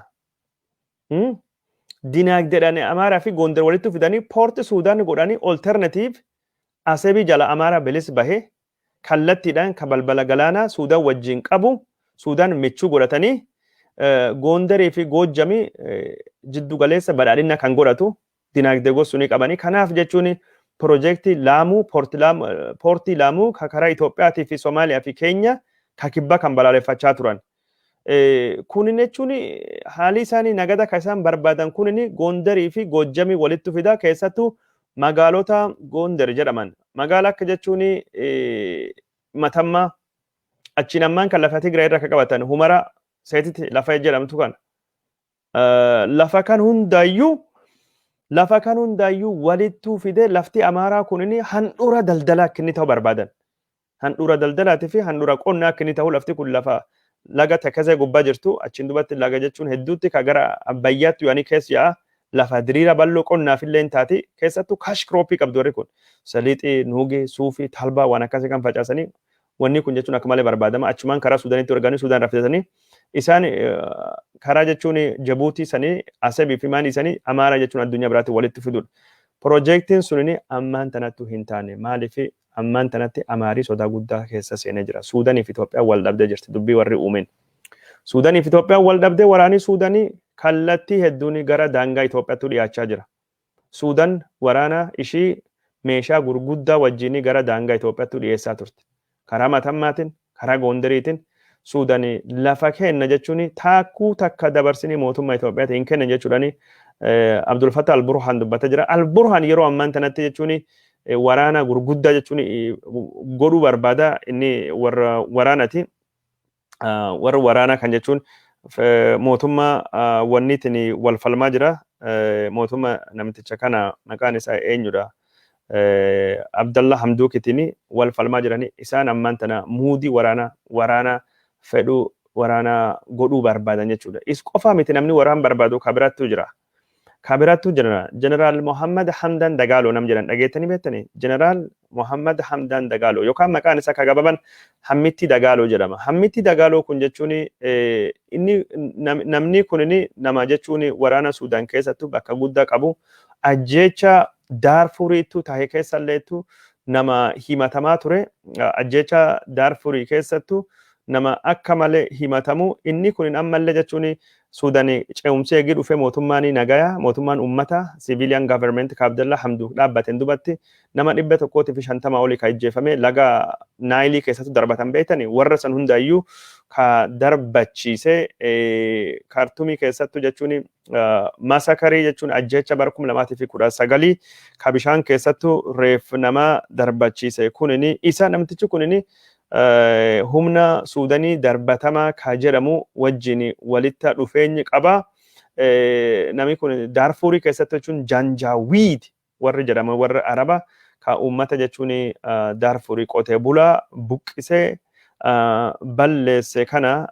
Dinaagdeedhaan Amaaraa fi Goondar walitti fidanii Poorti Suudaan godhanii, alternative Asebii jala Amaaraa bilis bahee kallattiidhaan ka balbala galaanaa Suudaan wajjin qabu, Suudaan michuu godhatanii, Goondarii fi Goojjamii jiddu galeessa badhaadhina kan godhatu dinaagdee gosuunii qabanii. Kanaaf jechuun piroojeektii Laamuu, poortii Laamuu ka karaa Itoophiyaatii fi Somaaliyaa fi Keenya ka kibbaa kan balaaleffachaa turan. Kunin jechuun haalli isaanii nagada kan isaan barbaadan kunin Goondarii fi Goojjamii walitti fida, keessattuu magaalota Goondar jedhaman. Magaala akka jechuun Matammaa, achiin ammaan kan lafa Tigraay irra akka qabatan Humara Seetiti lafa jedhamtu kana. Lafa kan hundaayyuu Lafa kan hundaayyuu walittuu fidee lafti Amaaraa kunini handhuura daldalaa akka inni ta'u barbaadan. Handhuura daldalaatii fi handhuura qonnaa akka inni ta'u. Lafti kun lafa laga Takazee gubbaa jirtu. Achiin dubatti laga jechuun hedduutti ka gara Abbayyaatti yaanii keessa yaa'a. Lafa diriira bal'oo qonnaaf illee hin taati. Keessattuu cash crop qabdu warri kun. Saliixii, nuugii, suufii, talbaa waan akkasii kan facaasanii, wanni kun jechuun akka malee barbaadama. Achumaan karaa Suudaanitti erganii, Suudaan rafisanii, isaan karaa jechuun Jabuutii sanii, Asabii fi maanii sanii Amaaraa jechuun addunyaa biraatti walitti fiduudha. Piroojeektiin sunini ammaan tanattu hin taane. Maaliif? Ammaan tanatti Amaarii sodaa guddaa keessa seenee jira. Suudaanii fi Itoophiyaan wal dhabdee jirti dubbii warri uumeen. Suudaanii fi Itoophiyaan wal dhabdee, waraanii Suudaanii kallattii hedduun gara daangaa Itoophiyaatti dhiyaachaa jira. Suudaan waraana ishii meeshaa gurguddaa wajjin gara daangaa Itoophiyaatti dhiyeessaa turte. Karaa Matammaatiin, karaa Gondariitiin Suudaan lafa kenna jechuun taakkuu takka dabarsinii mootummaa Itoophiyaatti hin kennan jechuudhaan Abdul Fattah al-Burhaan dubbataa jira. Al-Burhaan yeroo ammaan tanatti jechuun waraana gurguddaa jechuun godhuu barbaada. Inni warra waraanati. Warra waraanaa kan jechuun mootummaa wanniitiin wal falmaa jira. Mootummaa namticha kana maqaan isaa eenyudha? Abdallah Hamduukitiin wal falmaa jirani. Isaan ammaan tana muudii waraana fedhuu, waraana godhuu barbaadan jechuudha. Is qofaa miti, namni waraana barbaadu kabiraattu jira. Kabiraattu jira. Jeneraal Mohammad Hamdan Dagaaloo nam jedhan dhageettanii beektanii? Jeneraal Mohammad Hamdan Dagaaloo yookaan maqaan isaa kagababan Hammitti Dagaaloo jedhama. Hammitti Dagaaloo kun jechuun inni namni kun nama jechuun waraana Suudaan keessattuu bakka guddaa qabu, ajjeecha Daarfuriittu tahe keessalleettu nama himatamaa ture. Ajjeecha Daarfurii keessattu nama akka malee himatamu. Inni kun ammallee jechuun Suudaan ce'umsi eegii dhufee, mootummaan nagaya, mootummaan ummata, civilian government ka Abdallah Hamduuk dhaabbateen dubatti, nama 150 olii ka ijjeefame, laga Naayilii keessatti darbatan beektani. Warra san hundaayyuu ka darbachiise, Kaartumii keessattu jechuun massacre jechuun ajjeecha bara 2019 ka bishaan keessattu reef nama darbachiise kunini isa. Namtichi kunini humna Suudanii darbatamaa ka jedhamu wajjin walitti dhufeenyi qaba. Namni kun Daarfuurii keessatti jechuun Janjaawiid warri jedhaman, warra Araba ka uummata jechuun Daarfuurii qotee bulaa buqqisee balleesse kana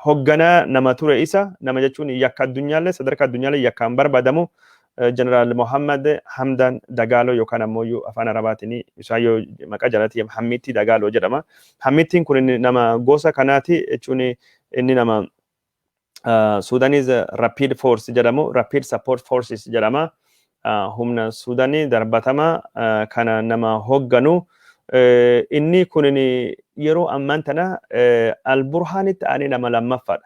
hogganaa nama ture. Isa nama jechuun yakka addunyaallee, sadarkaa addunyaallee yakkaan barbaadamu, Jeneraal Mohammad Hamdan Dagaaloo yookaan ammoo afaan Arabaatiin isaan yoo maqaa jalatti Hammitti Dagaaloo jedhama. Hammittiin kun nama gosa kanaati jechuun inni nama Sudanese Rapid Force jedhamu, Rapid Support Forces jedhama. Humna Suudanii darbatama kana nama hogganu. Inni kun yeroo ammaan tana Al-Burhaanitti aanee nama lammaffaadha.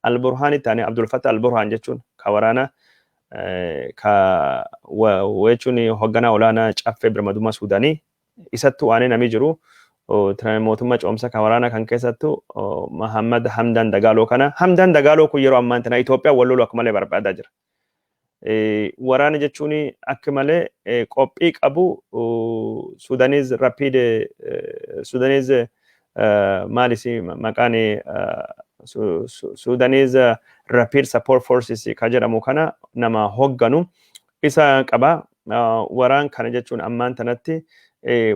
Al-Burhaanitti aanee, Abdul Fattah Al-Burhaan jechuun ka waraana ka jechuun hoogganaa olaanaa Caffee Birmadummaa Suudaanii, isattu aanee namni jiru mootummaa ce'umsa kan waraana kan keessattu Muhammad Hamdan Dagaaloo kana. Hamdan Dagaaloo kun yeroo ammaan tana Itoophiyaa wal lolu akka malee barbaadaa jira. Waraana jechuun akka malee qophii qabu, Sudanese Rapid, Sudanese maalis maqaan, Sudanese Rapid Support Forces ka jedhamu kana nama hogganu isa qaba. Waraan kana jechuun ammaan tanatti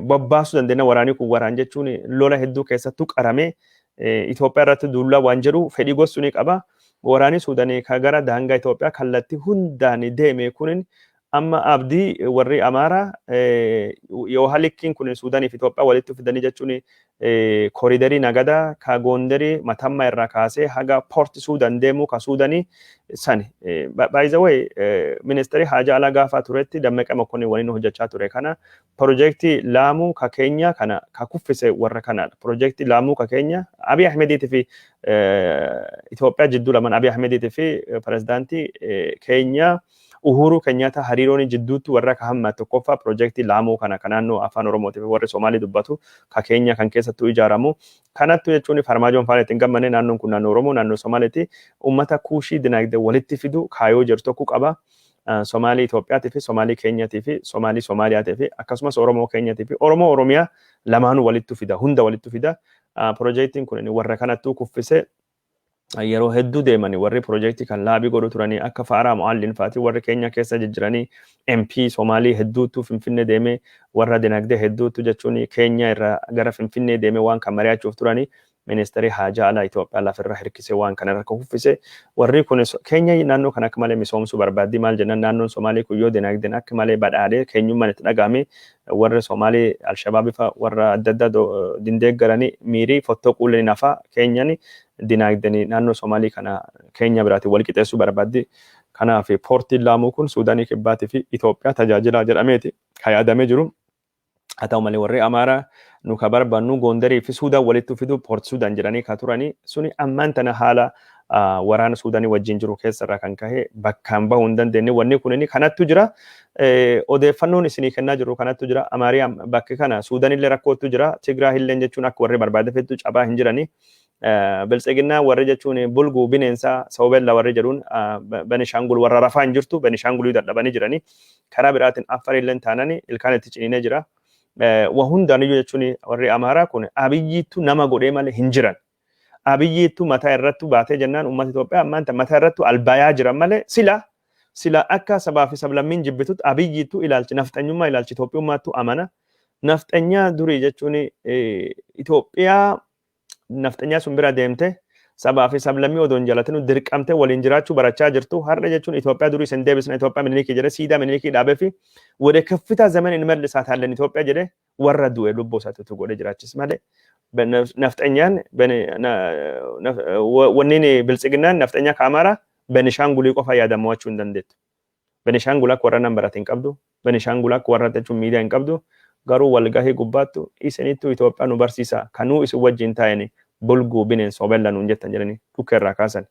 bobbaasuu dandeenya. Waraanni kun waraan jechuun lola hedduu keessattuu qarame, Itoophiyaa irratti duullaa waan jedhu fedhii gochuu ni qaba. Waraanni Suudanii ka gara daangaa Itoophiyaa kallattii hundaan deeme kun amma abdii warri Amaaraa yoo halikkiin kun Suudaanii fi Itoophiyaa walitti fidanii jechuun koriidarii nagadaa ka Goondarii Matammaa irraa kaasee haga Port Suudaan deemu ka Suudanii sani. By the way, ministeerri haajaa alaa gaafa turetti Dammaqee Mokonnin waliin hojjechaa ture kana, piroojeektii Laamuu ka Keenya kana ka kuffise warra kanaadha. Piroojeektii Laamuu ka Keenya Abiy Ahmediitii fi Itoophiyaa jidduu lamaan, Abiy Ahmediitii fi pirezidaantii Keenyaa Uhuru Kenyatta hariiroon jidduutti warra ka hamma tokkoffaa piroojeektii Laamuu kana ka naannoo afaan Oromootii fi warri Somaalii dubbatu ka Keenya kan keessattuu ijaaramu. Kanattu jechuun Farmaajoon faana ittiin gammanne. Naannoon kun naannoo Oromoo, naannoo Somaaliiti. Uummata Kuushii dinagdee walitti fidu kaayoo jiru tokko qaba. Somaalii Itoophiyaatii fi Somaalii Keenyaatii fi Somaalii Somaaliyaatii fi akkasumas Oromoo Keenyaatii fi Oromoo Oromiyaa lamaanuu walitti fida, hunda walitti fida. Piroojeektiin kun warra kanattuu kuffise. Yeroo hedduu deemanii warri piroojeektii kan laabii godhu turanii akka Faaraa Mo'allin fa'aati warri Keenya keessa jijjiiranii MP Somaalii hedduutu Finfinnee deemee, warra dinagdee hedduutu jechuun Keenya irraa gara Finfinnee deemee waan kan mari'achuuf turanii, ministeerri haajaa alaa Itoophiyaa lafarra hirkisee waan kana irra kuffise. Warri kun Keenya naannoo kana akka malee misoomsuu barbaaddi. Maal jennaan, naannoon Somaalii kun yoo dinagdeen akka malee badhaadhee keenyummaan itti dhagahame, warri Somaalii Alshabaabii fa'a warra adda addaa dindeeggaranii miirii fottoquullee nafa. Keenyan dinagdeen naannoo Somaalii kana Keenya biraatiin wal qixeessuu barbaaddi. Kanaaf poortiin Laamuu kun Suudaanii Kibbaatii fi Itoophiyaa tajaajilaa jedhameeti kan yaadamee jiru. Haa ta'u malee, warri Amaaraa nu ka barbaannu Gondarii fi Suudaan walitti fidu, Port Suudaan jedhanii ka turanii suni ammaan tana haala waraana Suudaanii wajjin jiru keessarraa kan kahe bakkaan bahuu hin dandeenye. Wanni kun kanattu jira. Odeeffannoon isinii kennaa jiru kanattu jira. Amaarii bakki kana Suudaanillee rakkootu jira. Tigraahillee jechuun akka warri barbaade fettu cabaa hin jiranii. Biltsiginnaa warri jechuun bulguu bineensaa Soobella warri jedhuun Benishaangul warra rafaa hin jirtu, Benishaangulii dadhabanii jiranii. Karaa biraatiin Affarillee taananii ilkaan itti ciniinee jira. Wa hundaaniyyuu jechuun warri Amaaraa kun Abiyyiittu nama godhee malee hin jiran. Abiyyiittu mataa irrattu baatee jennaan uummata Itoophiyaa ammaan mataa irrattu albayaa jiran malee, sila akka sabaa fi sablammiin jibbitutti Abiyyiittu ilaalchi nafxanyummaa, ilaalchi Itoophiyummaattu amana. Nafxanyaa durii jechuun Itoophiyaa nafxanyaa sun bira deemte sabaa fi sablammii odoo hin jalatinu dirqamtee waliin jiraachuu barachaa jirtu. Har'a jechuun Itoophiyaa durii isin deebisna, Itoophiyaa Minilikii jedhe, siidaa Minilikii dhaabee fi ወደ ከፍታ ዘመን እንመልሳታለን ኢትዮጵያ jedhe, warra du'e lubbuu isaatti godhe jiraachis malee nafxanyaan wanniin Biltsiginnaan nafxanyaa ka Amaaraa Benishaangulii qofa yaadamo'achuu hin dandeettu. Benishaangul akka warra nan barate hin qabdu. Benishaangul akka warra jechuun miidiyaa hin qabdu. Garuu walgahii gubbaattu isinittu Itoophiyaa nu barsiisa, kanuu isin wajjin taa'anii bulguu bineensa obella nuun jettan jedhanii dhukkee irraa kaasan.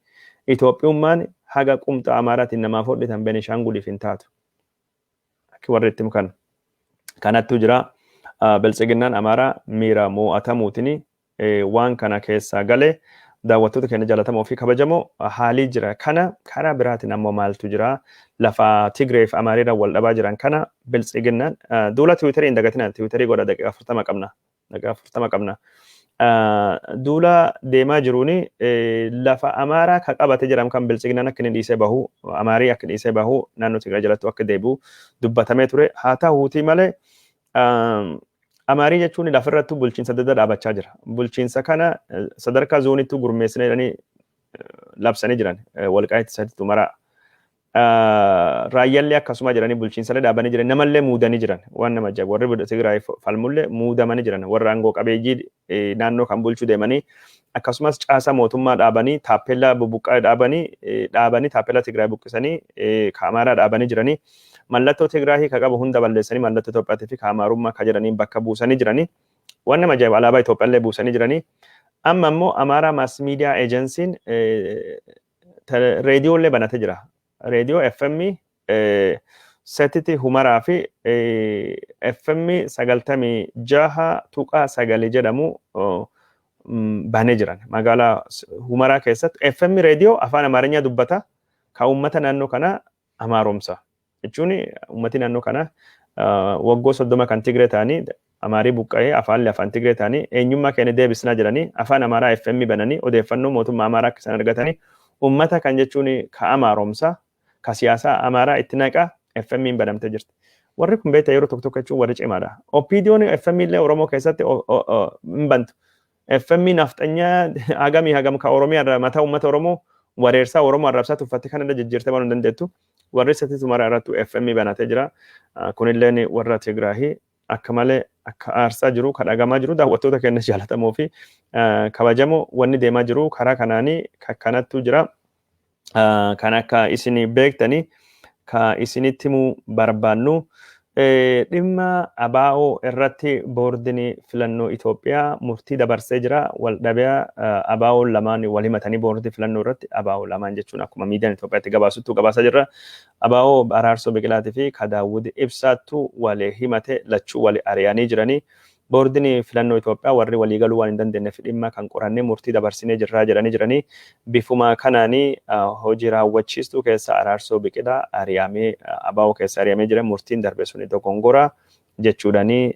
Itoophiyummaan haga qumxa Amaaraatiin namaaf hodhitan Benishaanguliif hin taatu. Akki warri itti kan kanattu jira. Biltsiginnaan Amaaraa miira mo'atamuutiin waan kana keessaa galee. Daawwattoota keenya jaallatamoo fi kabajamoo, haalii jira kana. Karaa biraatiin ammoo maaltu jira? Lafa Tigree fi Amaariirra wal dhabaa jiran kana Biltsiginnaan duula Tiwiitarii hin dagatina. Tiwiitarii godha, daqiiqa 40 qabna, daqiiqa 40 qabna. Duula deemaa jiruuni lafa Amaaraa ka qabate jedhamu kan Biltsiginnaan akka inni dhiisee bahu, Amaarii akka dhiisee bahu, naannoo Tigraay jalatti akka deebi'u dubbatamee ture. Haa ta'uutii malee, Amaarii jechuun lafarrattuu bulchiinsa adda addaa dhaabachaa jira. Bulchiinsa kana sadarkaa zoonittuu gurmeessina jedhanii labsanii jiran, Walqaayitti sadiitu maraa. Raayyaallee akkasuma jedhanii bulchiinsallee dhaabanii jiran, namallee muudanii jiran. Waan nama ajaa'ibu, warri Tigraay falmullee muudamanii jiran, warra aangoo qabeeyyii naannoo kan bulchuu deemanii. Akkasumas caasa mootummaa dhaabanii, taappellaa bubuqqaa dhaabanii, taappellaa Tigraay buqqisanii ka Amaaraa dhaabanii jiranii, mallattoo Tigraayii ka qabu hunda balleessanii mallattoo Itoophiyaatii fi ka Amaarummaa ka jedhanii bakka buusanii jiranii. Waan nama ajaa'ibu, alaabaa Itoophiyaallee buusanii jiranii. Amma immoo Amaaraa Mass Media Agencyn reediyoollee banatee jira. Reediyoo FM Setiti Humaraa fi FM 96.9 jedhamu banee jiran. Magaalaa Humaraa keessatti FM reediyoo afaan Amaarinyaa dubbata. Ka uummata naannoo kanaa amaaromsa. Jechuun uummati naannoo kanaa waggoo 30 kan Tigree ta'anii, Amaarii buqqa'ee afaanli afaan Tigree ta'anii, eenyummaa keenya deebisnaa jedhanii afaan Amaaraa FM bananii odeeffannoo mootummaa Amaaraa akka isaan argatanii uummata kan jechuun ka amaaromsa, ka siyaasaa Amaaraa itti naqa FM banamtee jirti. Warri kun beektaa, yeroo tokko tokko jechuun warri cimaadha. OPDO'n FM illee Oromoo keessatti hin bantu. FM nafxanyaa hagamii hagam ka Oromiyaa irraa mataa uummata Oromoo wareersaa, Oromoo arrabsaa tuffatte kana irra jijjiirtee banuu hin dandeettu. Warri Satitu mara irrattu FM banatee jira. Kunilleen warra Tigraahii akka malee akka aarsaa jiru ka dhagamaa jiru. Daawwattoota keenya jaalatamoo fi kabajamoo, wanni deemaa jiru karaa kanaanii kanattu jira. Kan akka isin beektanii ka isinitti himuu barbaannu, dhimma ABO irratti boordiin filannoo Itoophiyaa murtii dabarsee jira. Wal dhabee ABO lamaan wal himatanii boordii filannoo irratti. ABO lamaan jechuun akkuma miidiyaan Itoophiyaatti gabaasuttu gabaasaa jirra. ABO Araarsoo Biqilaatii fi Kadaawwud Ibsaattu wal himate, lachuu wal ari'anii jiranii. Boordiin filannoo Itoophiyaa warri waliigaluu waan hin dandeenyeef dhimma kan qorannee murtii dabarsinee jirraa jedhanii jiranii. Bifuma kanaanii hojii raawwachiistuu keessa Araarsoo Biqilaa ari'amee, ABO keessa ari'amee jira. Murtiin darbe suni dogongora jechuudhaanii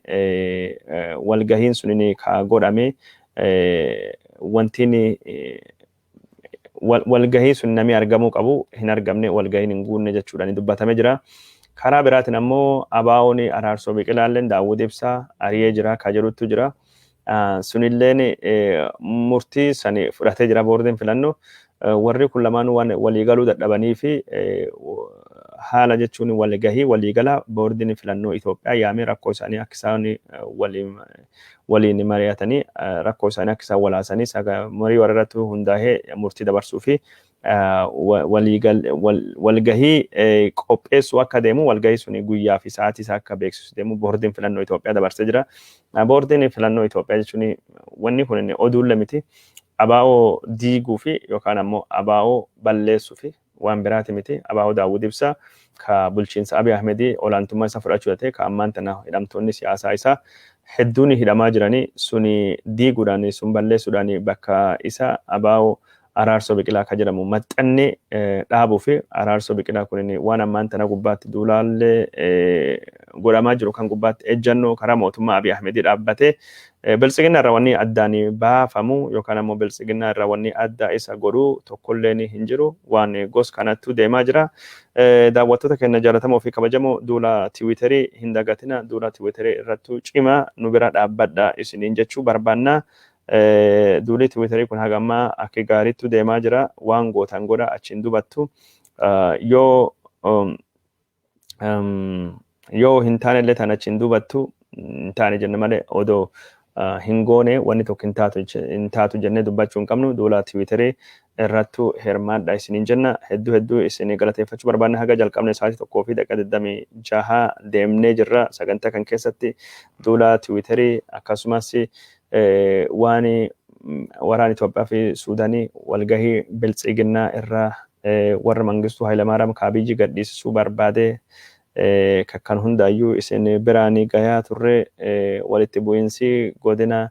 walgahiin suni ka godhame. Wantiin Walgahii sun namni argamuu qabu hin argamne, walgahiin hin guunne jechuudhaan dubbatamee jira. Karaa biraatiin ammoo ABO'n Araarsoo Biqilaalleen Daawud Ibsaa ari'ee jira ka jedhutu jira. Sunilleen murtii sani fudhatee jira boordiin filannoo. Warri kun lamaanuu waan waliigaluu dadhabanii fi haala jechuun walgahii waliigala boordiin filannoo Itoophiyaa yaamee rakkoo isaanii akka isaan waliin mari'atanii, rakkoo isaanii akka isaan walaasanii, marii warra irratti hundaa'ee murtii dabarsuu fi walgahii qopheessuu akka deemu, walgahii sun guyyaa fi sa'aatii isaa akka beeksisu deemu boordiin filannoo Itoophiyaa dabarsee jira. Boordiin filannoo Itoophiyaa jechuun wanni kun oduulle miti. ABO diiguu fi yookaan ammoo ABO balleessuu fi waan biraati miti. ABO Daawud Ibsaa ka bulchiinsa Abiy Ahmedii olaantummaa isaa fudhachuu ta'e, ka ammaan tana hidhamtoonni siyaasaa isaa hedduun hidhamaa jiranii suni diiguudhaan, sun balleessuudhaan, bakka isa ABO Araarsoo Biqilaa ka jedhamu maxxannee dhaabuu fi Araarsoo Biqilaa kun waan ammaan tana gubbaatti duulaallee godhamaa jiru kan gubbaatti ejjannoo karaa mootummaa Abiy Ahmedii dhaabbatee Biltsiginnaa irraa wanni addaan baafamu yookaan ammoo Biltsiginnaa irraa wanni adda isa godhu tokkolleen hin jiru, waan gos kanattu deemaa jira. Daawwattoota keenya jaallatamoo fi kabajamoo, duula Tiwiiterii hin dagatina, duula Tiwiiterii irrattuu cimaa nu bira dhaabbadha isiniin jechuu barbaanna. Duulli Tiwiiterii kun haga ammaa akka gaariittu deemaa jira. Waan gootan godha, achiin dubattu. Yoo hin taane illee tan achiin dubattu hin taane jenne malee, odoo hin goone wanni tokko hin taatu jennee dubbachuu hin qabnu. Duula Tiwiiterii irrattu hirmaadha isiniin jenna. Hedduu hedduu isin galateeffachuu barbaanne. Haga jalqabne sa'aatii 1:26 deemnee jirra. Sagantaa kan keessatti duula Tiwiiterii, akkasumas waan waraana Itoophiyaa fi Suudaanii, walgahii Biltsiginnaa irraa warra Mangistuu Hayilamaariyaam kaabiyyi gadhiisisuu barbaade kan hundaayyuu isin biraanii gayaa turre. Walitti bu'iinsi godina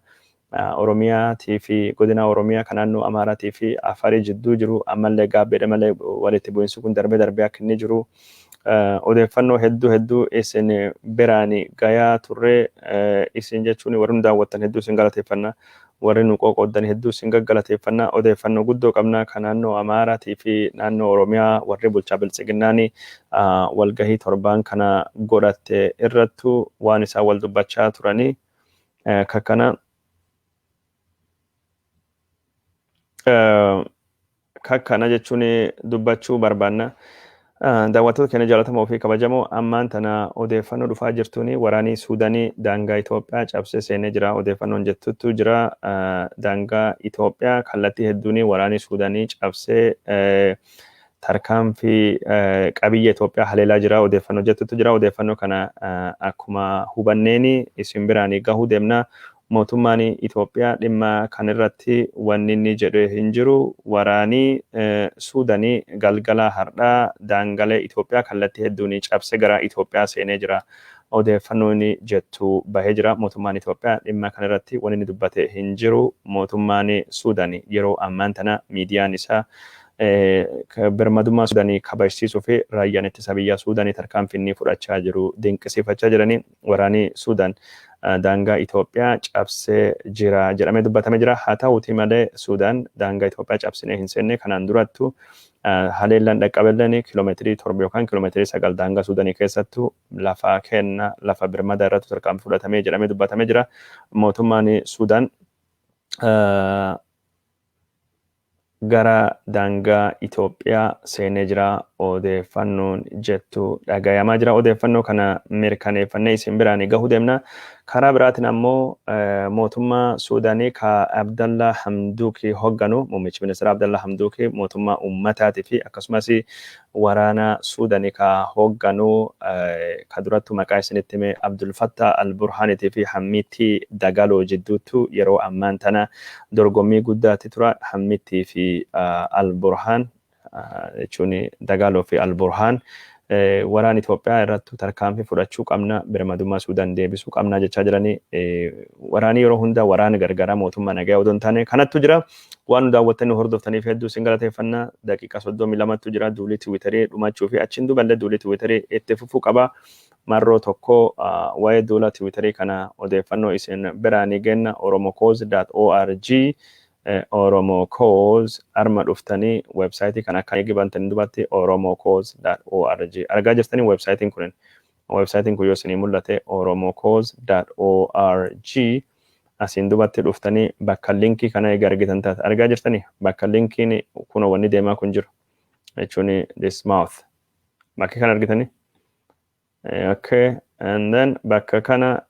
Oromiyaatii fi godina Oromiyaa kan naannoo Amaaraatii fi Afarii jidduu jiru ammallee gaabbeedha malee, walitti bu'iinsi kun darbee darbee akka inni jiru odeeffannoo hedduu hedduu isin biraanii gayaa turre. Isin jechuun warri nu daawwattan hedduu isin galateeffanna, warri nu qoqqooddan hedduu isin gaggalateeffanna. Odeeffannoo guddoo qabna kan naannoo Amaaraatii fi naannoo Oromiyaa warri bulchaa Biltsiginnaanii walgahii torbaan kana godhatte irrattu waan isaan wal dubbachaa turanii kakkana kakkana jechuun dubbachuu barbaanna. Daawwattoota keenya jaallatamoo fi kabajamoo, ammaan tana odeeffannoo dhufaa jirtuun waraanii Suudaanii daangaa Itoophiyaa cabsee seenee jira odeeffannoon jettutu jira. Daangaa Itoophiyaa kallattii hedduun waraanii Suudaanii cabsee tarkaanfii qabiyya Itoophiyaa haleelaa jira odeeffannoo jettutu jira. Odeeffannoo kana akkuma hubanneeni isin biraan gahuu deemna. Mootummaan Itoophiyaa dhimma kanirratti wanni inni jedhe hin jiru. Waraanii Suudanii galgala har'aa daangalee Itoophiyaa kallattii hedduun cabsee gara Itoophiyaa seenee jira odeeffannoon jettu bahee jira. Mootummaan Itoophiyaa dhimma kanarratti wanni inni dubbate hin jiru. Mootummaan Suudanii yeroo ammaan tana miidiyaan isaa birmadummaa Suudanii kabajsiisuu fi raayyaan ittisa biyyaa Suudanii tarkaanfii inni fudhachaa jiru dinqisiifachaa jiranii, waraanii Suudaan daangaa Itoophiyaa cabsee jira jedhamee dubbatamee jira. Haa ta'uutii malee Suudaan daangaa Itoophiyaa cabsinee hin seenne, kanaan durattu haleellaan dhaqqabelleen kiiloomeetirii 7 yookaan kiiloomeetirii 9 daangaa Suudanii keessattu lafa kenna lafa birmada irratti tarkaanfii fudhatamee jedhamee dubbatamee jira. Mootummaan Suudaan gara daangaa Itoophiyaa seenee jira odeeffannoon jettu dhagayamaa jira. Odeeffannoo kana mirkaneeffannee isin biraan gahuu deemna. Karaa biraatiin ammoo mootummaa Suudaanii ka Abdallaa Hamduuki hogganu, muummichi ministeera Abdallaa Hamduuki, mootummaa ummataatii fi akkasumas waraana Suudaanii ka hogganu ka durattu maqaa isinitti hime Abdul Fattah al-Burhaaniitii fi Hammiitti Dagaloo jidduuttu yeroo ammaan tana dorgommii guddaatti tura. Hammittii fi al-Burhaan jechuun Dagaloo fi al-Burhaan waraan Itoophiyaa irratti tarkaanfii fudhachuu qabna, birmadummaa Suudaan deebisuu qabna jechaa jiranii. Waraanii yeroo hunda waraana gargaaraa mootummaa nagaa odoo hin taane kanattu jira. Waan nu daawwattanii hordoftaniif hedduu isin galateeffanna. Daqiiqaa 32tu jira duulii Tiwiiterii dhumachuu fi achiin duballee duulii Tiwiiterii itti fufuu qaba. Marroo tokko waa'ee duula Tiwiiterii kana odeeffannoo isin biraanii genna, oromocause.org. Oromo Cause arma dhuftanii website kana akka eegi bantanii dubatti oromocause.org argaa jirtanii. Website kun, website kun yoo isinii mul'ate, oromocause.org asiin dubatti dhuftanii bakka linkii kana eega argitan taate, argaa jirtanii, bakka linkiin kun wanni deemaa kun jiru jechuun this mouth bakka kana argitanii. Okay, and then bakka kana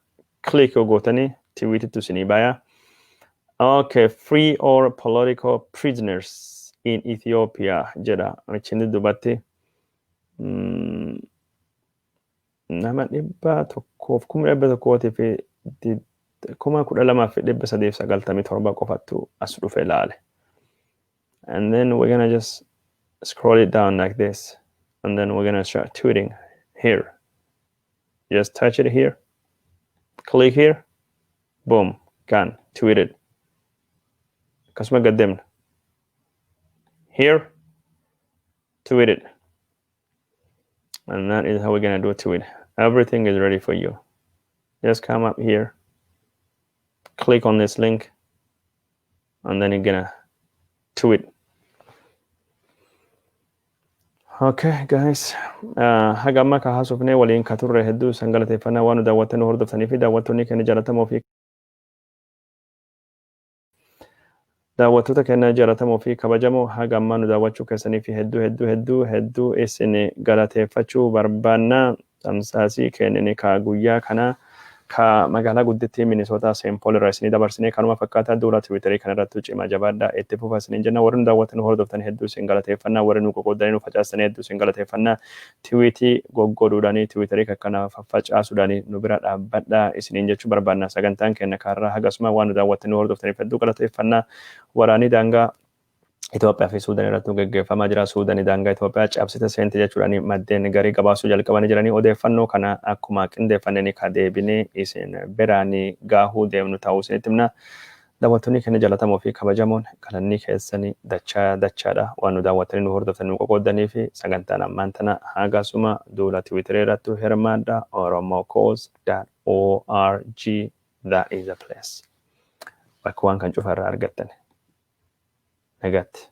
click yoo gootanii tweetittu isinii baya. Okay, "Free all political prisoners in Ethiopia" jedha. Achiin dubatti nama 100,000 112,397 qofattu as dhufe ilaale. And then we're gonna just scroll it down like this. And then we're gonna start tweeting here. Just touch it here, click here, boom, gone, tweeted. Akkasuma gad deemna. Here, tweet it. And that is how we're gonna do a tweet. Everything is ready for you. Just come up here, click on this link, and then you're gonna tweet. Okay, guys. Haga amma ka haasofnee waliin ka turre hedduu isan galateeffannaa waan nu daawwattan, nu hordoftanii fi daawwattoonni keenya jaallatamoo fi daawwattoota keenya jaallatamoo fi kabajamoo, haga ammaa nu daawwachuu keessanii fi hedduu hedduu hedduu hedduu isin galateeffachuu barbaannaa. Tamsaasii kennine ka guyyaa kanaa ka magaalaa guddittii Minisootaa Saint Paul irraa isinii dabarsinee kanuma fakkaataa. Duula Twitterii kanarratti cimaa jabaadhaa itti fufa isiniin jenna. Warri nu daawwattan, hordoftan hedduu isin galateeffannaa. Warri nu qoqqoodanii nu facaasanii hedduu isin galateeffannaa. Tweetii goggodhuudhaanii, Twitterii kakkana faffacaasuudhaanii nu bira dhaabbadhaa isiniin jechuu barbaanna. Sagantaan keenya kaarraa hagasuma. Waan nu daawwattan, nu hordoftaniif hedduu galateeffannaa. Waraanii daangaa Itoophiyaa fi Suudaan irratti gaggeeffamaa jira. Suudaan daangaa Itoophiyaa cabsite seente jechuudhaan maddeen garii gabaasuu jalqabanii jiranii. Odeeffannoo kana akkuma qindeeffanneen ka deebinee isin biraan gaahuu deemnu ta'uu isinitti himna. Daawwattoonni keenya jaallatamoo fi kabajamoon, galanni keessanii dachaa dachaadha. Waan nu daawwattanii, nu hordoftanii, nu qoqqoodanii fi sagantaan ammaan tana hagasuma. Duula Twitterii irratti hirmaadha. oromocause.org, that is a place. Bakka waan kan cufa irraa argattan. Nagaatti.